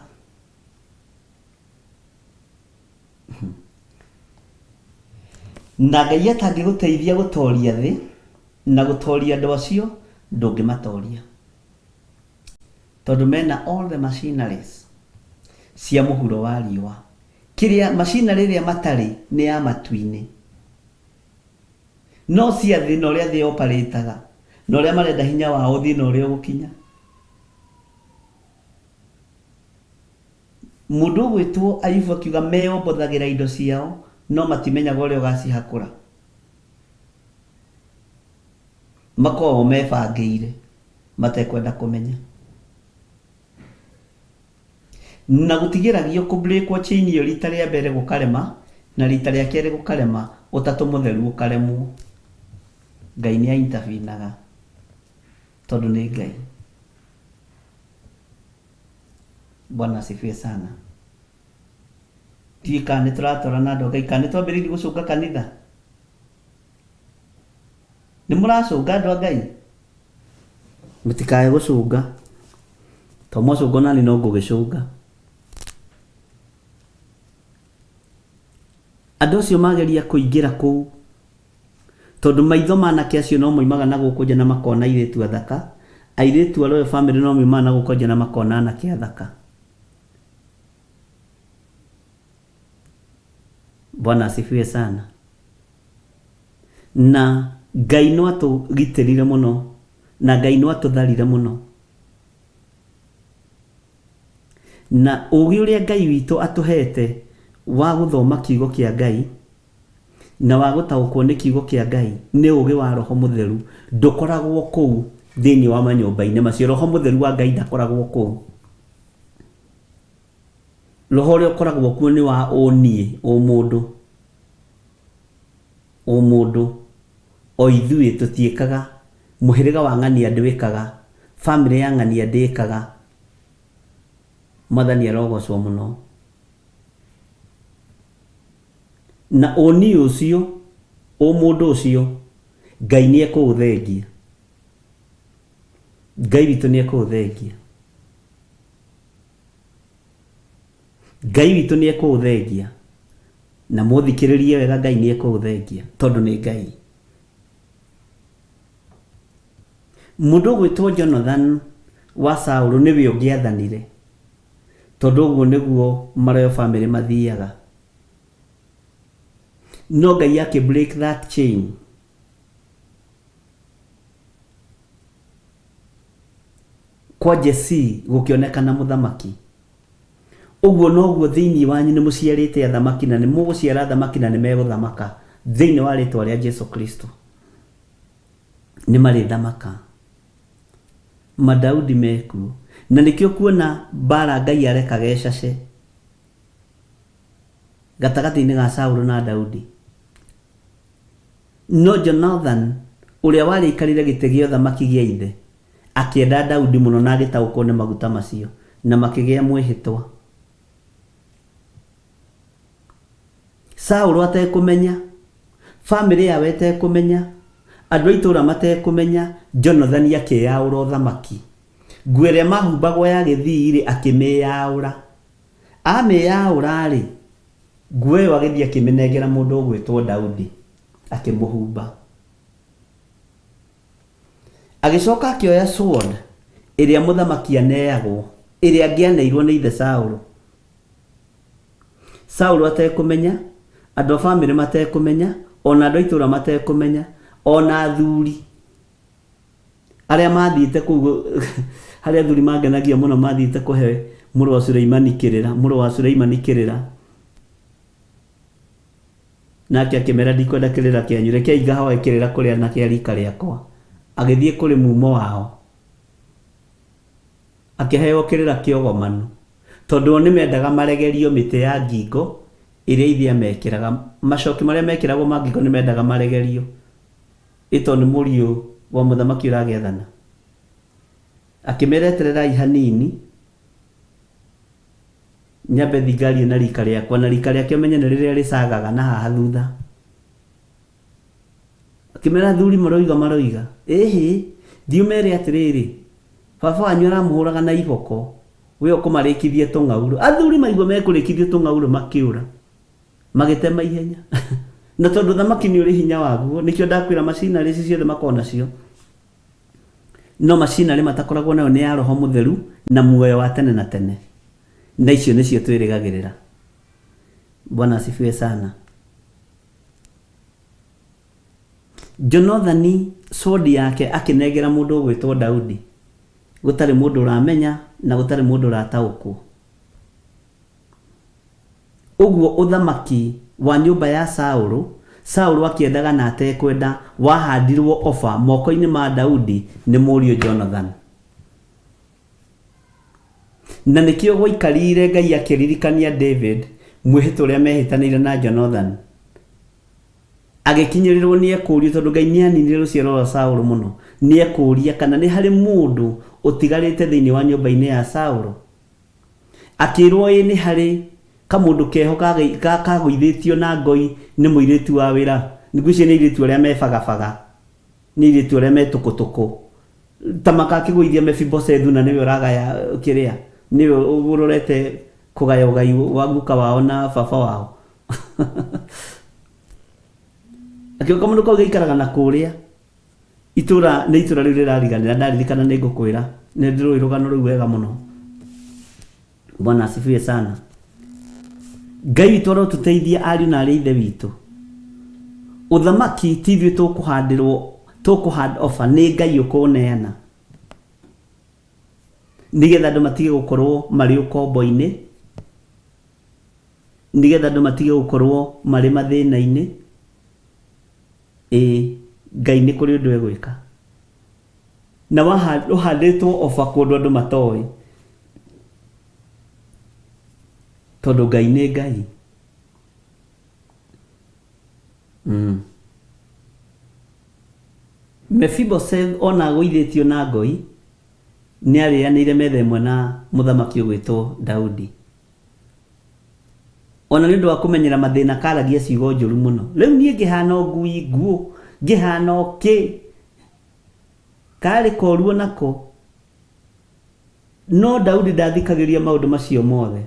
Na Ngai atangĩgũteithia gũtoria thĩ na gũtoria andũ acio, ndũngĩmatoria. Tondũ mena all the machineries cia mũhuro wa riũa. Kĩrĩa machinery ĩrĩa matarĩ nĩ ya matu-inĩ. No cia thĩ na ũrĩa thĩ operate-aga na ũrĩa marenda hinya wao ũthiĩ na ũrĩa ũgũkinya. Mũndũ ũgwĩtwo Ayubu akiuga meombothagĩra indo ciao no matimenyaga ũrĩa ũgacihakũra. Makoragwo mebangĩire matekwenda kũmenya. Na gũtigĩragio kũ break wo chain ĩyo rita rĩa mbere gũkarema na rita rĩa kerĩ gũkarema, ũtatũ mũtheru ũkaremwo. Ngai nĩ a intervene aga tondũ nĩ Ngai. Bwana asifiwe sana. Ndiũĩ kana nĩ tũratwarana andũ a Ngai, kana nĩ twambĩrĩirie gũcũnga kanitha. Nĩ mũracũnga andũ a Ngai? Mũtikae gũcũnga. To mwacũnga onani no ngũgĩcũnga. Andũ acio mageria kũingĩra kũu, tondũ maitho ma anake acio no moimaga na gũkũ nja na makona airĩtu athaka, airĩtu a royal family no moimaga na gũkũ nja na makona anake athaka. Bwana asifiwe sana. Na Ngai no atũgitĩrire mũno, na Ngai no atũtharire mũno. Na ũgĩ ũrĩa Ngai witũ atũhete wa gũthoma kiugo kĩa Ngai, na wa gũtaũkwo nĩ kiugo kĩa Ngai, nĩ ũgĩ wa Roho Mũtheru, ndũkoragwo kũu thĩinĩ wa manyũmba-inĩ macio. Roho Mũtheru wa Ngai ndakoragwo kũu. Roho ũrĩa ũkoragwo kuo nĩ wa ũniĩ, ũmũndũ. Ũmũndũ. O ithuĩ tũtiĩkaga, mũhĩrĩga wa ng'ania ndwĩkaga, famĩlĩ ya ng'ania ndĩkaga. Mwathani arogocwo mũno. Na ũniĩ ũcio, ũmũndũ ũcio, Ngai nĩ ekũũthengia. Ngai witũ nĩ ekũũthengia. Ngai witũ nĩ ekũũthengia. Na mũthikĩrĩrie wega Ngai nĩ ekũũthengia tondũ nĩ Ngai. Mũndũ ũgwĩtwo Jonathan wa Saũlũ nĩwe ũngĩathanire tondũ ũguo nĩguo maroyal family mathiaga. No Ngai akĩ break that chain. Kwa Jesii gũkĩonekana mũthamaki. Ũguo noguo thĩinĩ wanyu nĩ mũciarĩte athamaki na nĩ mũgũciara athamaki na nĩ megũthamaka thĩinĩ wa rĩtwa rĩa Jesu Kristo. Nĩ marĩthamaka. Madaudi mekuo. Na nĩkĩo kuona mbara Ngai arekaga ĩcace gatagatĩ-inĩ ga Saulu na Daudi. No Jonathan, ũrĩa warĩ aikarĩre gĩtĩ gĩa ũthamaki gĩa ithe, akĩenda Daudi mũno na agĩtaũkwo nĩ maguta macio, na makĩgĩa mwĩhĩtwa. Saũlũ atekũmenya, famĩlĩ yao ĩtekũmenya, andũ a itũũra matekũmenya, Jonathani akĩĩyaũra ũthamaki. Nguo ĩrĩa maahumbagwo ya gĩthii-rĩ, akĩmĩĩyaũra. Amĩĩyaũra-rĩ, nguo ĩyo agĩthiĩ akĩmĩnengera mũndũ ũgwĩtwo Daudi, akĩmũhumba. Agĩcoka akĩoya sword ĩrĩa mũthamaki aneagwo, ĩrĩa angĩaneirwo nĩ ithe Saũlũ. Saũlũ atekũmenya, andũ a famĩlĩ matekũmenya, ona andũ a itũũra matekũmenya, ona athuri arĩa mathiĩte kũu harĩa athuri mangenagia mũno mathiĩte kũhe mũrũ wa Suleimani kĩrĩra, mũrũ wa Suleimani kĩrĩra. Nake akĩmera ndikwenda kĩrĩra kĩanyu, rekei ngahoe kĩrĩra kũrĩ anake a rika rĩakwa. Agĩthiĩ kũrĩ mumo wao, akĩheo kĩrĩra kĩogomanu, tondũ o nĩmendaga maregerio mĩtĩ ya ngingo ĩrĩa ithe amekĩraga. Macoki marĩa mekĩragwo ma ngingo nĩmendaga maregerio. Ĩ tondũ nĩ mũriũ wa mũthamaki ũragĩathana. Akĩmera etererai hanini, nyambe thiĩ ngarie na rika rĩakwa, na rika rĩake ũmenye nĩ rĩrĩa rĩcagaga na haha thutha. Akĩmera athuri maroiga maroiga, ĩhĩ, thiĩ ũmere atĩrĩrĩ, baba wanyu aramũhũraga na iboko, we ũkũmarĩkithia tũng'aurũ. Athuri maigua mekũrĩkithio tũng'aurũ makĩũra, magĩtema ihenya. Na tondũ thamaki nĩ ũrĩ hinya waguo, nĩkĩo ndakwĩra macinarĩ ici ciothe makoragwo nacio. No macinarĩ matakoragwo nayo nĩ ya Roho Mũtheru na muoyo wa tene na tene. Na icio nĩcio twĩrĩgagĩrĩra. Bwana asifiwe sana. Jonathani sword yake akĩnengera mũndũ ũgwĩtwo Daudi, gũtarĩ mũndũ ũramenya na gũtarĩ mũndũ ũrataũkwo. Ũguo ũthamaki wa nyũmba ya Saũlũ, Saũlũ akĩendaga na atekwenda, wahaandirwo oba moko-inĩ ma Daudi nĩ mũriũ Jonathani. Na nĩkĩo gwaikarire Ngai akĩririkania David mwĩhĩtwa ũrĩa mehĩtanĩire na Jonathani. Agĩkinyĩrĩrwo nĩ ekũũrio, tondũ Ngai nĩaninire rũciaro rwa Saũlũ mũno, nĩekũũria kana nĩ harĩ mũndũ ũtigarĩte thĩinĩ wa nyũmba-inĩ ya Saũlũ. Akĩrwo ĩ nĩ harĩ kamũndũ keho kagũithĩtio na ngoi nĩ mũirĩtu wa wĩra, ngwĩciria nĩ airĩtu arĩa me bagabaga, nĩ airĩtu arĩa me tũkũtũkũ. Ta makakĩgũithia Mefiboshethu na nĩwe ũragaya kĩrĩa, nĩwe ũrorete kũgaya ũgai wa guka wao na baba wao. Akĩona kamũndũ kau gaikaraga na kũrĩa. Itũra nĩ itũra rĩu rĩrariganĩra ndaririkana nĩ ngũkwĩra nĩ ndĩrũĩ rũgano rũu wega mũno. Bwana asifiwe sana. Ngai witũ arotũteithia ariũ na arĩ ithe witũ. Ũthamaki ti ithuĩ tũkũhandĩrwo tũkũhand over nĩ Ngai ũkũneana. Nĩgetha andũ matige gũkorwo marĩ ũkombo-inĩ, nĩgetha andũ matige gũkorwo marĩ mathĩna-inĩ. Ĩĩ, Ngai nĩ kũrĩ ũndũ egwĩka. Na ũhandĩtwo oba kũndũ andũ matoĩ. Tondũ Ngai nĩ Ngai. Mm. Mefiboseth ona agũithĩtio na ngoi, nĩ arĩanĩire metha ĩmwe na mũthamaki ũgwĩtwo Daudi. Ona nĩ ũndũ wa kũmenyera mathĩna karagia ciugo njũru mũno. Rĩu niĩ ngĩhana o ngui nguũ, ngĩhana o kĩ. Karĩ koru o nako. No Daudi ndathikagĩrĩria maũndũ macio mothe.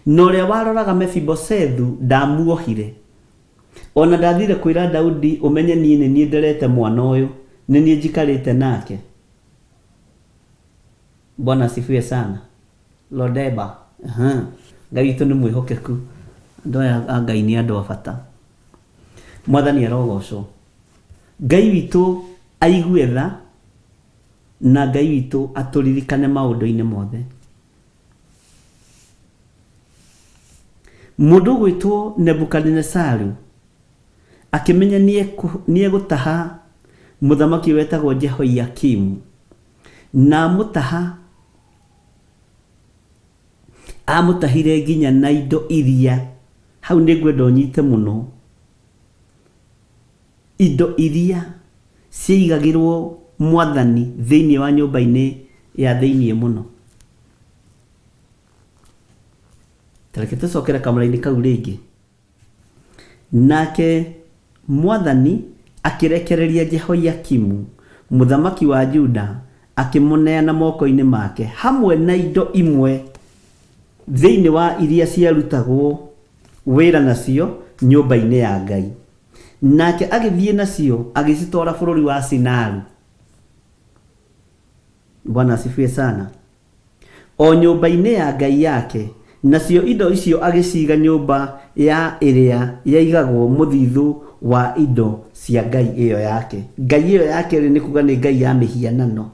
Na ũrĩa waroraga Mefiboshethu ndamuohire. O na ndathire kwĩra Daudi ũmenye niĩ nĩ niĩ nderete mwana ũyũ, nĩ niĩ njikarĩte nake. Bwana asifiwe sana. Lodeba. Aha. Ngai witũ nĩ mwĩhokeku. Andũ aya a Ngai nĩ andũ a bata. Mwathani arogocwo. Ngai witũ aigue tha na Ngai witũ atũririkane maũndũ-inĩ mothe. Mũndũ ũgwĩtwo Nebukadinesaru akĩmenya nĩegũtaha mũthamaki wetagwo Jehoiakimu na amũtaha Amũtahire nginya na indo iria, hau nĩ ngwenda ũnyite mũno, indo iria ciaigagĩrwo Mwathani thĩinĩ wa nyũmba-inĩ ya thĩinĩ mũno. Ta reke tũcokere kamũraini kau rĩngĩ. Nake mwathani akĩrekereria Jehoiakimu mũthamaki wa Juda, akĩmũneana moko-inĩ make, hamwe na indo imwe thĩinĩ wa iria ciarutagwo wĩra nacio nyũmba-inĩ ya Ngai. Nake agĩthiĩ nacio agĩcitwara bũrũri wa Sinaru. Bwana asifiwe sana. O nyũmba-inĩ ya ngai yake, nacio indo icio agĩciiga nyũmba ya ĩrĩa yaigagwo mũthithũ wa indo cia ngai ĩyo yake. Ngai ĩyo yake rĩ, nĩ kuga nĩ ngai ya mĩhianano.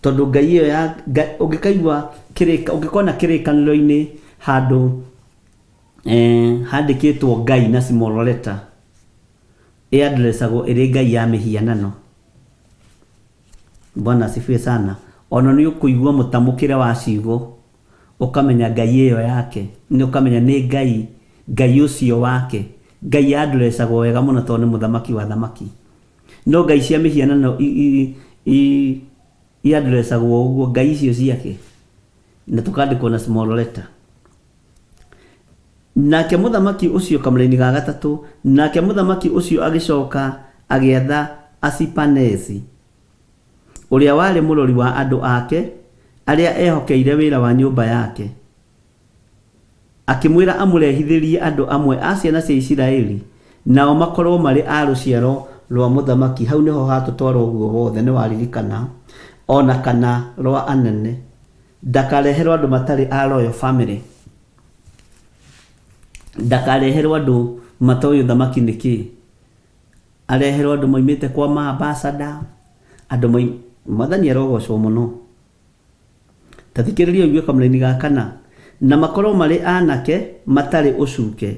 Tondũ ngai ĩyo ya ngai, ũngĩkaigua kĩrĩka, ũngĩkona kĩrĩkanĩro-inĩ handũ handĩkĩtwo ngai na small letter, ĩandresagwo ĩrĩ ngai ya mĩhianano. Bwana asifiwe sana. Ona nĩ ũkũigua mũtamũkĩre wa ciugo, ũkamenya ngai ĩyo yake, nĩ ũkamenya nĩ ngai, ngai ũcio wake. Ngai andresagwo wega mũno tondũ nĩ mũthamaki wa thamaki. No ngai cia mĩhianano iandresagwo ũguo, ngai icio ciake, na tũkandĩkwo na small letter. Nake mũthamaki ũcio, kamũraini ga gatatũ, nake mũthamaki ũcio agĩcoka agĩatha Asipanezi, ũrĩa warĩ mũrori wa andũ ake arĩa ehokeire wĩra wa nyũmba yake, akĩmwĩra amũrehithĩrie andũ amwe a ciana cia Isiraeli, nao makorwo marĩ a rũciaro rwa mũthamaki. Hau nĩho hatũtwara ũguo wothe, nĩwaririkana, o na kana rwa anene. Ndakareherwo andũ matarĩ a royal family. Ndakareherwo andũ matoĩ ũthamaki nĩ kĩĩ. Areherwo andũ moimĩte kwa ma ambassador, andũ moim... Mwathani arogocwo mũno. Ta thikĩrĩria ũigue kamũraini ga kana. Na makorwo marĩ anake matarĩ ũcuke,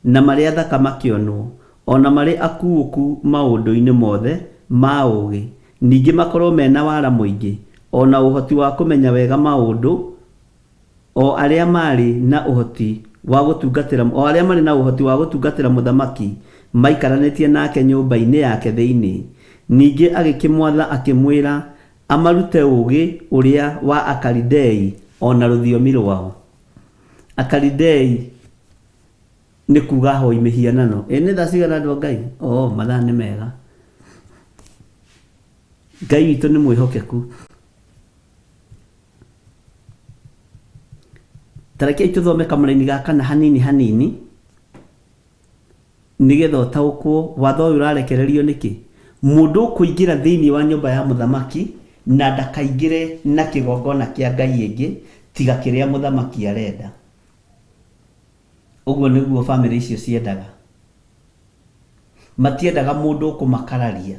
na marĩ athaka makĩonwo, o na marĩ akuũku maũndũ-inĩ mothe ma ũũgĩ, ningĩ makorwo mena wara mũingĩ, o na ũhoti wa kũmenya wega maũndũ, o arĩa marĩ na ũhoti wa gũtungatĩra, o arĩa marĩ na ũhoti wa gũtungatĩra mũthamaki maikaranĩtie nake nyũmba-inĩ yake thĩinĩ. Ningĩ agĩkĩmwatha akĩmwĩra amarute ũũgĩ ũrĩa wa Akalidei o na rũthiomi rwao. Akalidei nĩ kuga ahoi mĩhianano. Ĩ nĩ thaa cigana andũ a Ngai? Oh, mathaa nĩ mega. Ngai witũ nĩ mwĩhokeku. Ta rekei tũthome kamũraini ga kana hanini hanini nĩgetha ũtaũkwo watho ũyũ ũrarekererio nĩkĩ. Mũndũ ũkũingĩra thĩinĩ wa nyũmba ya mũthamaki na ndakaingĩre na kĩgongona kĩa ngai ĩngĩ tiga kĩrĩa mũthamaki arenda. Ũguo nĩguo bamĩrĩ icio ciendaga. Matiendaga mũndũ ũkũmakararia.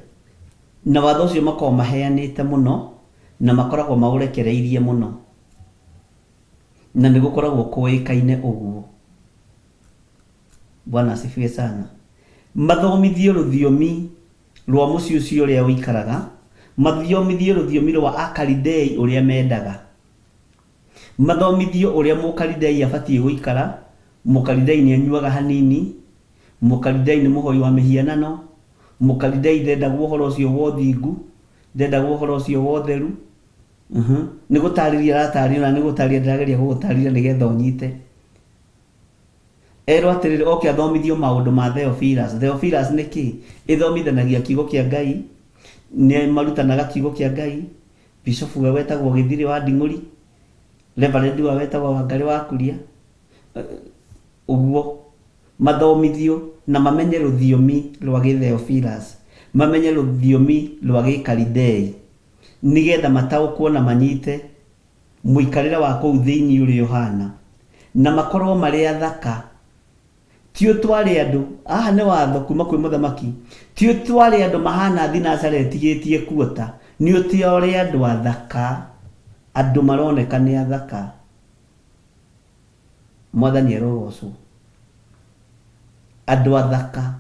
Na watho ũcio makoragwo maheanĩte mũno na makoragwo maũrekereirie mũno. Na nĩ gũkoragwo kũĩkaine ũguo. Bwana asifiwe sana. Mathomithio rũthiomi rwa mũciĩ ũcio ũrĩa ũikaraga, mathomithio rũthiomi rwa Akalidei ũrĩa mendaga. Mathomithio ũrĩa Mũkalidei abatiĩ gũikara. Mũkalidei nĩ anyuaga hanini, Mũkalidei nĩ mũhoi wa mĩhianano, Mũkalidei ndendagwo ũhoro ũcio wa ũthingu, ndendagwo ũhoro ũcio wa ũtheru. Nĩ gũtarĩria aratarĩria na nĩ gũtarĩria ndĩrageria gũgũtarĩria nĩgetha ũnyite. Erwo atĩrĩrĩ, oke athomithio maũndũ ma Theophilus. Theophilus nĩ kĩ? Ĩthomithanagia kiugo kĩa Ngai, nĩ marutanaga kiugo kĩa Ngai. Bishop we wetagwo Gĩthirĩ wa Nding'ũri, Reverend wa wetagwo Wangarĩ wa Kuria. Ũguo mathomithio na mamenye rũthiomi rwa gĩ-Theophilus, mamenye rũthiomi rwa gĩ-Kalidei, nĩgetha mataũkwo na manyite mũikarĩre wa kũu thĩinĩ ũrĩa ũhana, na makorwo marĩ athaka. Ti ũtware andũ, haha nĩ watho kuma kwĩ mũthamaki, ti ũtware andũ mahana thinacara ĩtigĩtie kuota, nĩ ũtware andũ athaka, andũ maroneka nĩ athaka. Mwathani arogocwo. Andũ athaka,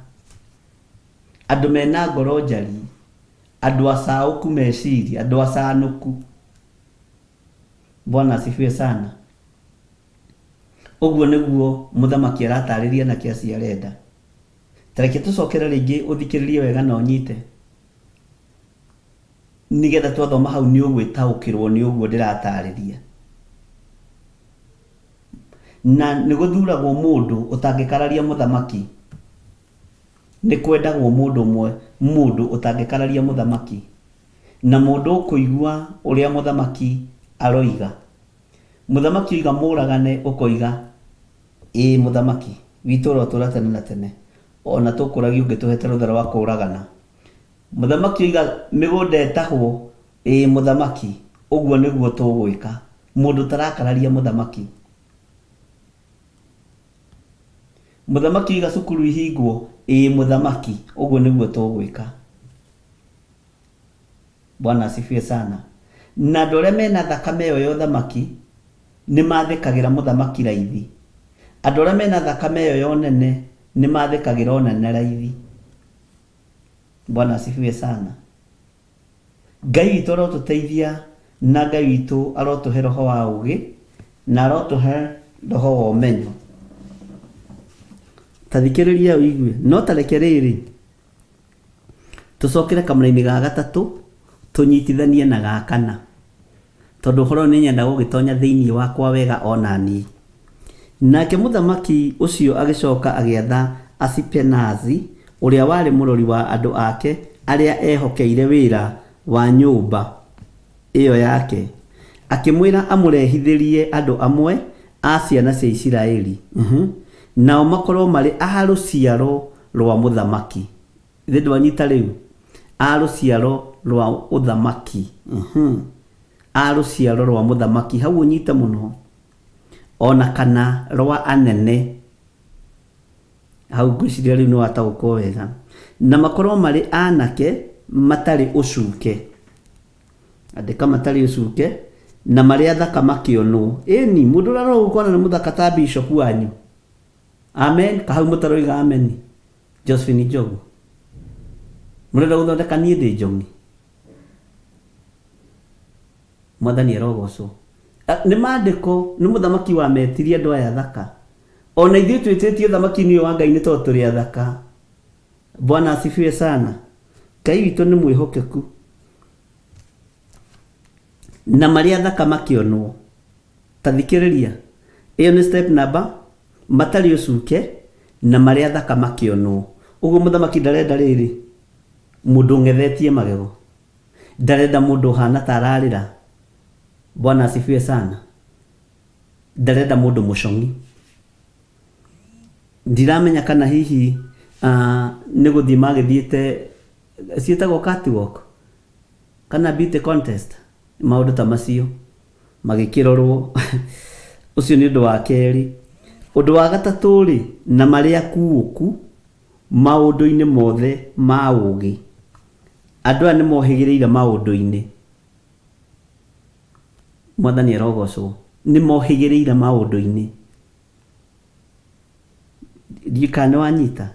andũ mena ngoro njariĩ, andũ acaũku meciria, andũ acanũku. Bwana asifiwe sana. Ũguo nĩguo mũthamaki aratarĩria anake acio arenda. Ta reke tũcokere rĩngĩ ũthikĩrĩrie wega na ũnyite. Nĩgetha twathoma hau nĩ ũgwĩtaũkĩrwo nĩ ũguo ndĩratarĩria. Na nĩ gũthuragwo mũndũ ũtangĩkararia mũthamaki. Nĩ kwendagwo mũndũ ũmwe, mũndũ ũtangĩkararia mũthamaki. Na mũndũ ũkũigua ũrĩa mũthamaki aroiga. Mũthamaki oiga mũragane ũkoiga ĩĩ mũthamaki witũ ũrotũra tene na tene. Ona tũkũragia ũngĩtũhete rũtha rwa kũragana. Mũthamaki oiga mĩgũnda ĩtahwo Ĩĩ mũthamaki, ũguo nĩguo tũgwĩka. Mũndũ ũtarakararia mũthamaki. Mũthamaki oiga cukuru ihingwo, ĩĩ mũthamaki, ũguo nĩguo tũgwĩka. Bwana asifiwe sana. Na andũ arĩa mena thakame ĩyo ya ũthamaki nĩ mathĩkagĩra mũthamaki raithi. Andũ arĩa mena thakame ĩyo ya ũnene nĩ mathĩkagĩra ũnene raithi. Bwana asifiwe sana. Ngai witũ arotũteithia na Ngai witũ arotũhe roho wa ũgĩ na arotũhe roho wa ũmenyo. Ta thikĩrĩria ũigue, no ta reke rĩrĩ tũcokere kamũra-inĩ ga gatatũ tũnyitithanie na ga kana, tondũ ũhoro ũyũ nĩ nyenda gũgĩtonya thĩinĩ wakwa wega o na niĩ. Nake mũthamaki ũcio agĩcoka agĩatha Asipenazi, ũrĩa warĩ mũrori wa andũ ake arĩa eehokeire wĩra wa nyũmba ĩyo yake, akĩmwĩra amũrehithĩrie andũ amwe a ciana cia Isiraeli, nao makorũo marĩ a rũciaro rwa mũthamaki. Githĩ ndwanyita rĩu? A rũciaro rwa ũthamaki. A rũciaro rwa mũthamaki. Hau ũnyite mũno. O na kana rwa anene. Hau ngwĩciria rĩu nĩ wataũkwo wega. Na makorwo marĩ anake matarĩ ũcuke. Andĩka matarĩ ũcuke na marĩ athaka makĩonwo. Ĩni, mũndũ ũrĩa ũragũkora nĩ mũthaka ta bishop wanyu. Amen. Kahau mũtaroiga amen. Josephine Njogu. Mũrenda gũthondeka niĩ ndĩ njong'i. Mwathani arogocwo. Nĩ maandĩko, nĩ mũthamaki wametirie andũ aya athaka. Ona ithuĩ twĩtĩtio ũthamaki-inĩ ũyũ wa Ngai nĩ tondũ tũrĩ athaka. Bwana asifiwe sana. Ngai witũ nĩ mwĩhokeku. Na marĩ athaka makĩonwo. Ta thikĩrĩria, ĩyo nĩ step number, matarĩ ũcuke na marĩ athaka makĩonwo. Ũguo mũthamaki ndarenda rĩrĩ, mũndũ ũng'ethetie magego. Ndarenda mũndũ ũhana ta ararĩra. Bwana asifiwe sana. Ndarenda mũndũ mũcong'i. Ndiramenya kana hihi uh, nĩ gũthiĩ magĩthiĩte ciĩtagwo catwalk kana beauty contest maũndũ ta macio magĩkĩrorwo. Ũcio nĩ ũndũ wa kerĩ. Ũndũ wa gatatũ rĩ, na marĩ akuũku maũndũ-inĩ mothe ma ũũgĩ. Andũ aya nĩ mohĩgĩrĩire maũndũ-inĩ. Mwathani arogocwo. Nĩ mohĩgĩrĩire maũndũ-inĩ. Ndiũĩ kana nĩ wanyita.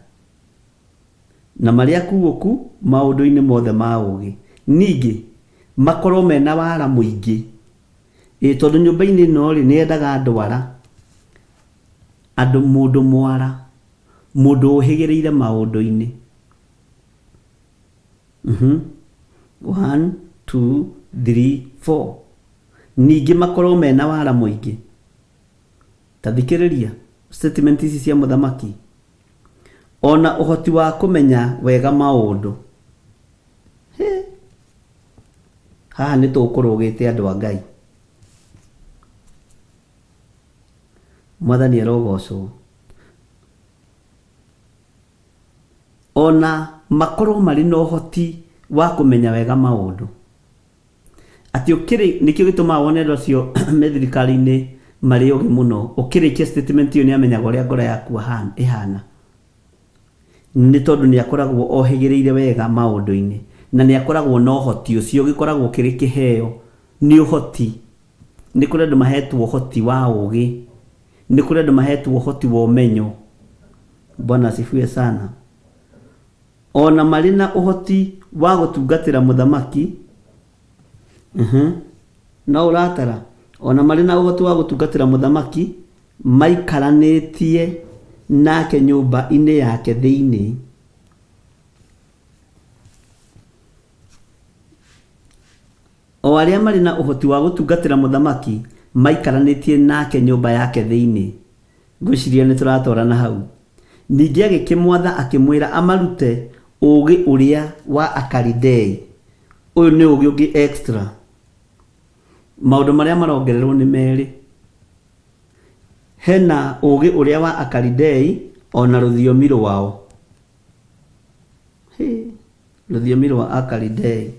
Na marĩ akuũku maũndũ-inĩ mothe ma ũũgĩ. Ningĩ makorwo mena wara mũingĩ. Ĩĩ tondũ nyũmba-inĩ ĩno-rĩ, nĩ yendaga andũ ara. Andũ, mũndũ mwara. Mũndũ ũhĩgĩrĩire maũndũ-inĩ. One, two, three, four. Ningĩ makorwo mena wara mũingĩ. Ta thikĩrĩria statement ici cia mũthamaki. Ona ũhoti wa kũmenya wega maũndũ. Hĩ! Haha nĩ tũkũrũgĩte andũ a Ngai. Mwathani arogocwo. O na makorũo marĩ na ũhoti wa kũmenya wega maũndũ. Atĩ ũkĩrĩ, nĩkĩo gĩtũmaga wone andũ acio me thirikari-inĩ marĩ ogĩ mũno, ũkĩrĩkia statement ĩyo nĩ amenyaga ũrĩa ngoro yaku ĩhana. Nĩ tondũ nĩ akoragwo ohĩgĩrĩire wega maũndũ-inĩ, na nĩ akoragwo na ũhoti ũcio, gĩkoragwo kĩrĩ kĩheo, nĩ ũhoti. Nĩ kũrĩ andũ mahetwo ũhoti wa ũgĩ. Nĩ kũrĩ andũ mahetwo ũhoti wa ũmenyo. Bwana asifiwe sana. O na marĩ na ũhoti wa gũtungatĩra mũthamaki, uh-huh. No ũratara? O na marĩ na ũhoti wa gũtungatĩra mũthamaki, maikaranĩtie nake nyũmba-inĩ yake thĩinĩ. O arĩa marĩ na ũhoti wa gũtungatĩra mũthamaki maikaranĩtie nake nyũmba yake thĩinĩ. Ngwĩciria nĩ tũratwarana hau. Ningĩ agĩkĩmwatha akĩmwĩra amarute ũũgĩ ũrĩa wa Akalidei. Ũyũ nĩ ũũgĩ ũngĩ extra. Maũndũ marĩa marongererwo nĩ merĩ. Hena ũũgĩ ũrĩa wa Akalidei o na rũthiomi rwao. Hĩ! Rũthiomi rwa Akalidei.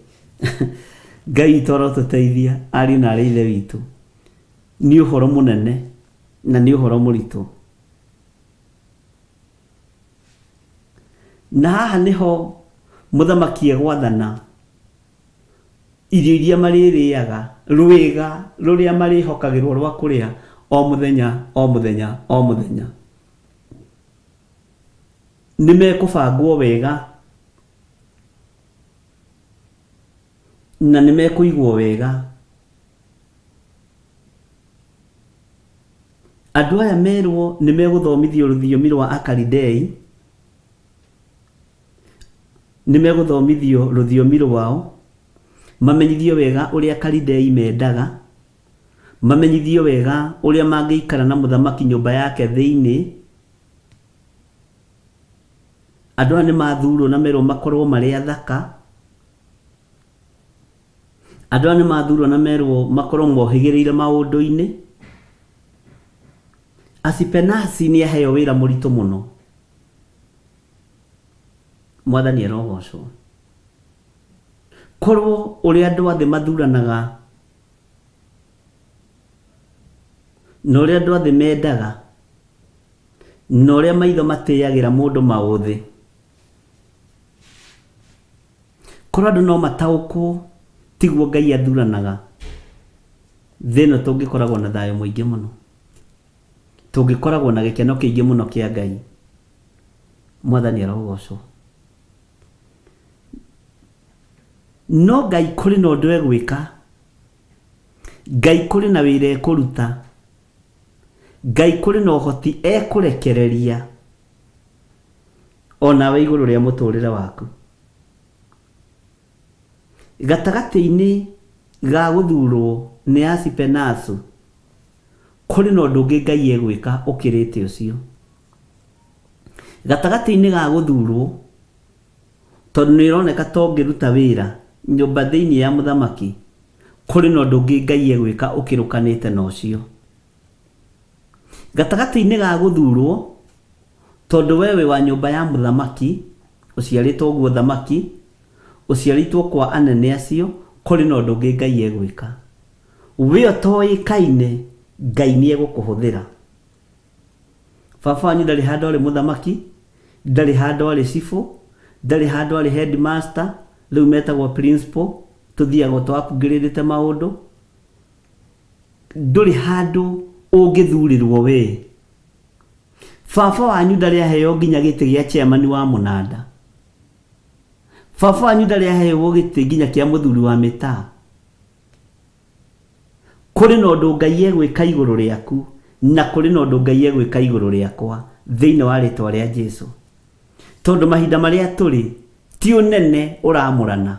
Ngai witũ arotũteithia ariũ na arĩ ithe witũ. Nĩ ũhoro mũnene na nĩ ũhoro mũritũ. Na haha nĩho mũthamaki egwathana irio iria marĩrĩaga, rwĩga rũrĩa marĩhokagĩrwo rwa kũrĩa o mũthenya o mũthenya o mũthenya. Nĩ mekũbangwo wega na nĩ mekũigwo wega. Andũ aya merwo nĩ megũthomithio rũthiomi rwa Akalidei, nĩ megũthomithio rũthiomi rwao, mamenyithio wega ũrĩa Akalidei mendaga, mamenyithio wega ũrĩa mangĩikara na mũthamaki nyũmba yake thĩinĩ. Andũ aya nĩ mathurwo na merwo makorwo marĩ athaka. Andũ aya nĩ mathurwo na merwo makorwo mohĩgĩrĩire maũndũ-inĩ. Asipenasi nĩ aheo wĩra mũritũ mũno. Mwathani arogocwo. Korwo ũrĩa andũ a thĩ mathuranaga na ũrĩa andũ a thĩ mendaga na ũrĩa maitho matĩagĩra mũndũ maũthĩ, korwo andũ no mataũkwo tiguo Ngai athuranaga, thĩ ĩno tũngĩkoragwo na thayũ mũingĩ mũno, tũngĩkoragwo na gĩkeno kĩingĩ mũno kĩa Ngai. Mwathani arogocwo. No Ngai kũrĩ na ũndũ egwĩka, Ngai kũrĩ na wĩra ekũruta, Ngai kũrĩ na ũhoti ekũrekereria onawe igũrũ rĩa mũtũrĩre waku. Gatagatĩ-inĩ ga gũthurwo nĩ Asipenasu, kũrĩ na ũndũ ũngĩ Ngai egwĩka ũkĩrĩte ũcio. Gatagatĩ-inĩ ga gũthurwo, tondũ nĩ ĩroneka ta ũngĩruta wĩra nyũmba thĩinĩ ya mũthamaki, kũrĩ na ũndũ ũngĩ Ngai egwĩka ũkĩrũkanĩte na ũcio. Gatagatĩ-inĩ ga gũthurwo, tondũ we wĩ wa nyũmba ya mũthamaki, ũciarĩtwo ũguo ũthamaki, ũciarĩtwo kwa anene acio, kũrĩ na ũndũ ũngĩ Ngai egwĩka. We ũtoĩkaine, Ngai nĩ egũkũhũthĩra. Baba wanyu ndarĩ handũ arĩ mũthamaki, ndarĩ handũ arĩ cibũ, ndarĩ handũ arĩ headmaster, rĩu metagwo principal, tũthiaga tũ upgrade maũndũ. Ndũrĩ handũ ũngĩthurĩrwo we. Baba wanyu ndarĩ aheo nginya gĩtĩ gĩa chairman wa mũnanda. Baba wanyu ndarĩ aheo gĩtĩ nginya kĩa mũthuri wa mĩtaa. Kũrĩ na ũndũ Ngai egwĩka igũrũ rĩaku na kũrĩ na ũndũ Ngai egwĩka igũrũ rĩakwa thĩinĩ wa rĩtwa rĩa Jesu. Tondũ mahinda marĩa tũrĩ ti ũnene ũramũrana,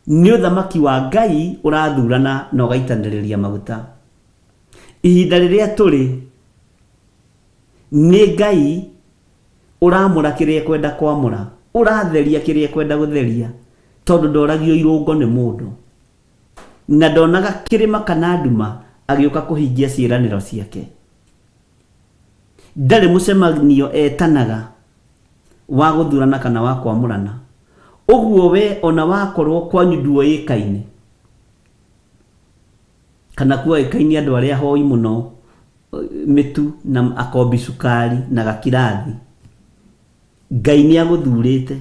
nĩ ũthamaki wa Ngai ũrathurana na ũgaitanĩrĩria maguta. Ihinda rĩrĩa tũrĩ nĩ Ngai ũramũra kĩrĩa ekwenda kwamũra, ũratheria kĩrĩa ekwenda gũtheria, tondũ ndoragio irũngo nĩ mũndũ. Na ndonaga kĩrĩma kana nduma agĩũka kũhingia ciĩranĩro ciake. Ndarĩ mũcemanio etanaga wa gũthurana kana wa kwamũrana. Ũguo we ona wakorwo kwanyu nduoĩkaine, kana kuoĩkaine andũ arĩa ahoi mũno mĩtu na akombi cukari na gakirathi, Ngai nĩ agũthurĩte.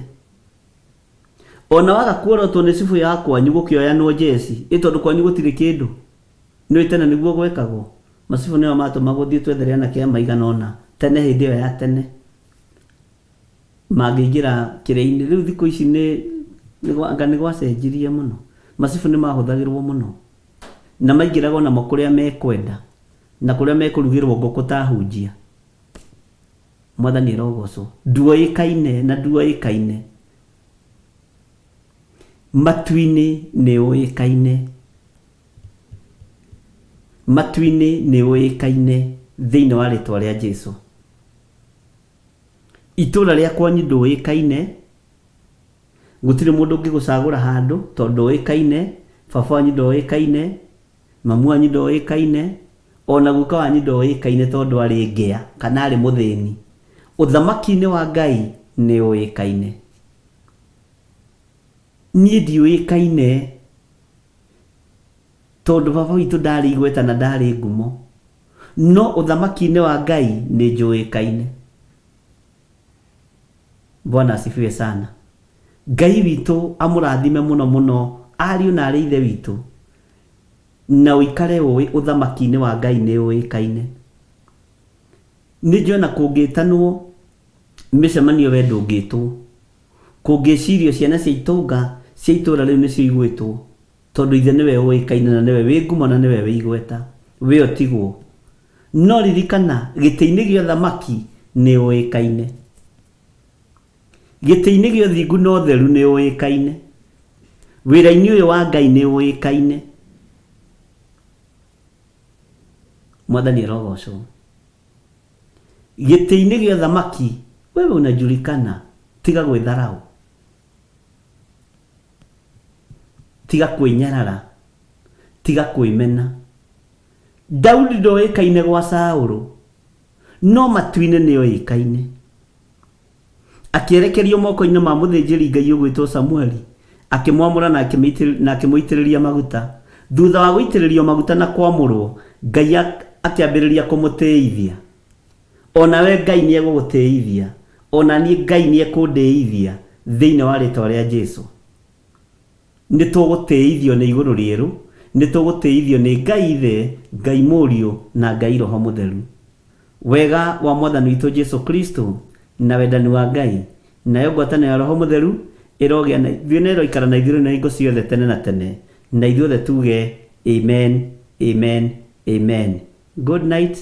Ona waga kuorotwo nĩ cibũ ya kwanyu gũkĩoyanwo njeci, ĩ tondũ kwanyu gũtirĩ kĩndũ? Nĩũĩ tene nĩguo gwekagwo? Macibũ nĩo matũmagwo thiĩ twethere anake a maigana ũna, tene hĩndĩ ĩyo ya tene. Mangĩingĩra kĩrĩa-inĩ, rĩu thikũ ici nĩ anga nĩ gwacenjirie mũno. Macibũ nĩ mahũthagĩrwo mũno. Na maingĩraga onamo kũrĩa mekwenda, na kũrĩa mekũrugĩrwo ngũkũ ta ahunjia. Mwathani arogocwo. Nduoĩkaine na nduoĩkaine. Matu-inĩ nĩ ũĩkaine. Matu-inĩ nĩ ũĩkaine thĩinĩ wa rĩtwa rĩa Jesu. Itũra rĩa kwanyu ndũĩkaine, gũtirĩ mũndũ ũngĩgũcagũra handũ tondũ ndũĩkaine, baba wanyu ndoĩkaine, Mamu wanyu ndoĩkaine, o na guka wanyu ndoĩkaine tondũ arĩ ngĩa kana arĩ mũthĩni. Ũthamaki-inĩ wa Ngai nĩ ũĩkaine. Niĩ ndiũĩkaine. Tondũ baba witũ ndarĩ igweta na ndarĩ ngumo, no ũthamaki-inĩ wa Ngai nĩ njũĩkaine. Bwana asifiwe sana. Ngai witũ amũrathime mũno mũno ariũ na arĩ ithe witũ, na ũikare ũĩ ũthamaki-inĩ wa Ngai nĩ ũĩkaine. Nĩ njũĩ ona kũngĩtanwo mĩcemanio we ndũngĩtwo, kũngĩcirio ciana cia itũnga cia itũra rĩu nĩcio igwĩtwo, tondũ ithe nĩwe ũĩkaine na nĩwe wĩ ngumo na nĩwe wĩ igweta, we ũtigwo. No ririkana gĩtĩ-inĩ gĩa ũthamaki nĩ ũĩkaine. Gĩtĩ-inĩ gĩa ũthingu na ũtheru nĩ ũĩkaine. Wĩra-inĩ ũyũ wa Ngai nĩ ũĩkaine. Mwathani arogocwo. Gĩtĩ-inĩ gĩa ũthamaki wewe unajulikana, tiga gwĩtharau. Tiga kwĩnyarara. Tiga kwĩmena. Daudi ndoĩkaine gwa Saũlũ, no matu-inĩ nĩoĩkaine. Akĩerekerio moko-inĩ ma mũthĩnjĩri-Ngai ũgwĩtwo Samueli, akĩmwamũra na akĩmũitĩrĩria maguta. Thutha wa gũitĩrĩrio maguta na kwamũrwo, Ngai akĩambĩrĩria kũmũtĩithia. O nawe Ngai nĩegũgũtĩithia, o na niĩ Ngai nĩekũndĩithia thĩinĩ wa rĩtwa rĩa Jesu. Nĩ tũgũtĩithio nĩ igũrũ rĩerũ, nĩ tũgũtĩithio nĩ Ngai Ithe, Ngai Mũriũ, na Ngai Roho Mũtheru. Wega wa Mwathani witũ Jesu Kristo, na wendani wa Ngai, nayo ngwatanĩro ya Roho Mũtheru ĩrogĩa na ithuĩ na ĩroikara na ithuĩ rĩu na hingo ciothe tene na tene. Na ithuothe tuge, Amen, Amen, Amen. Good night.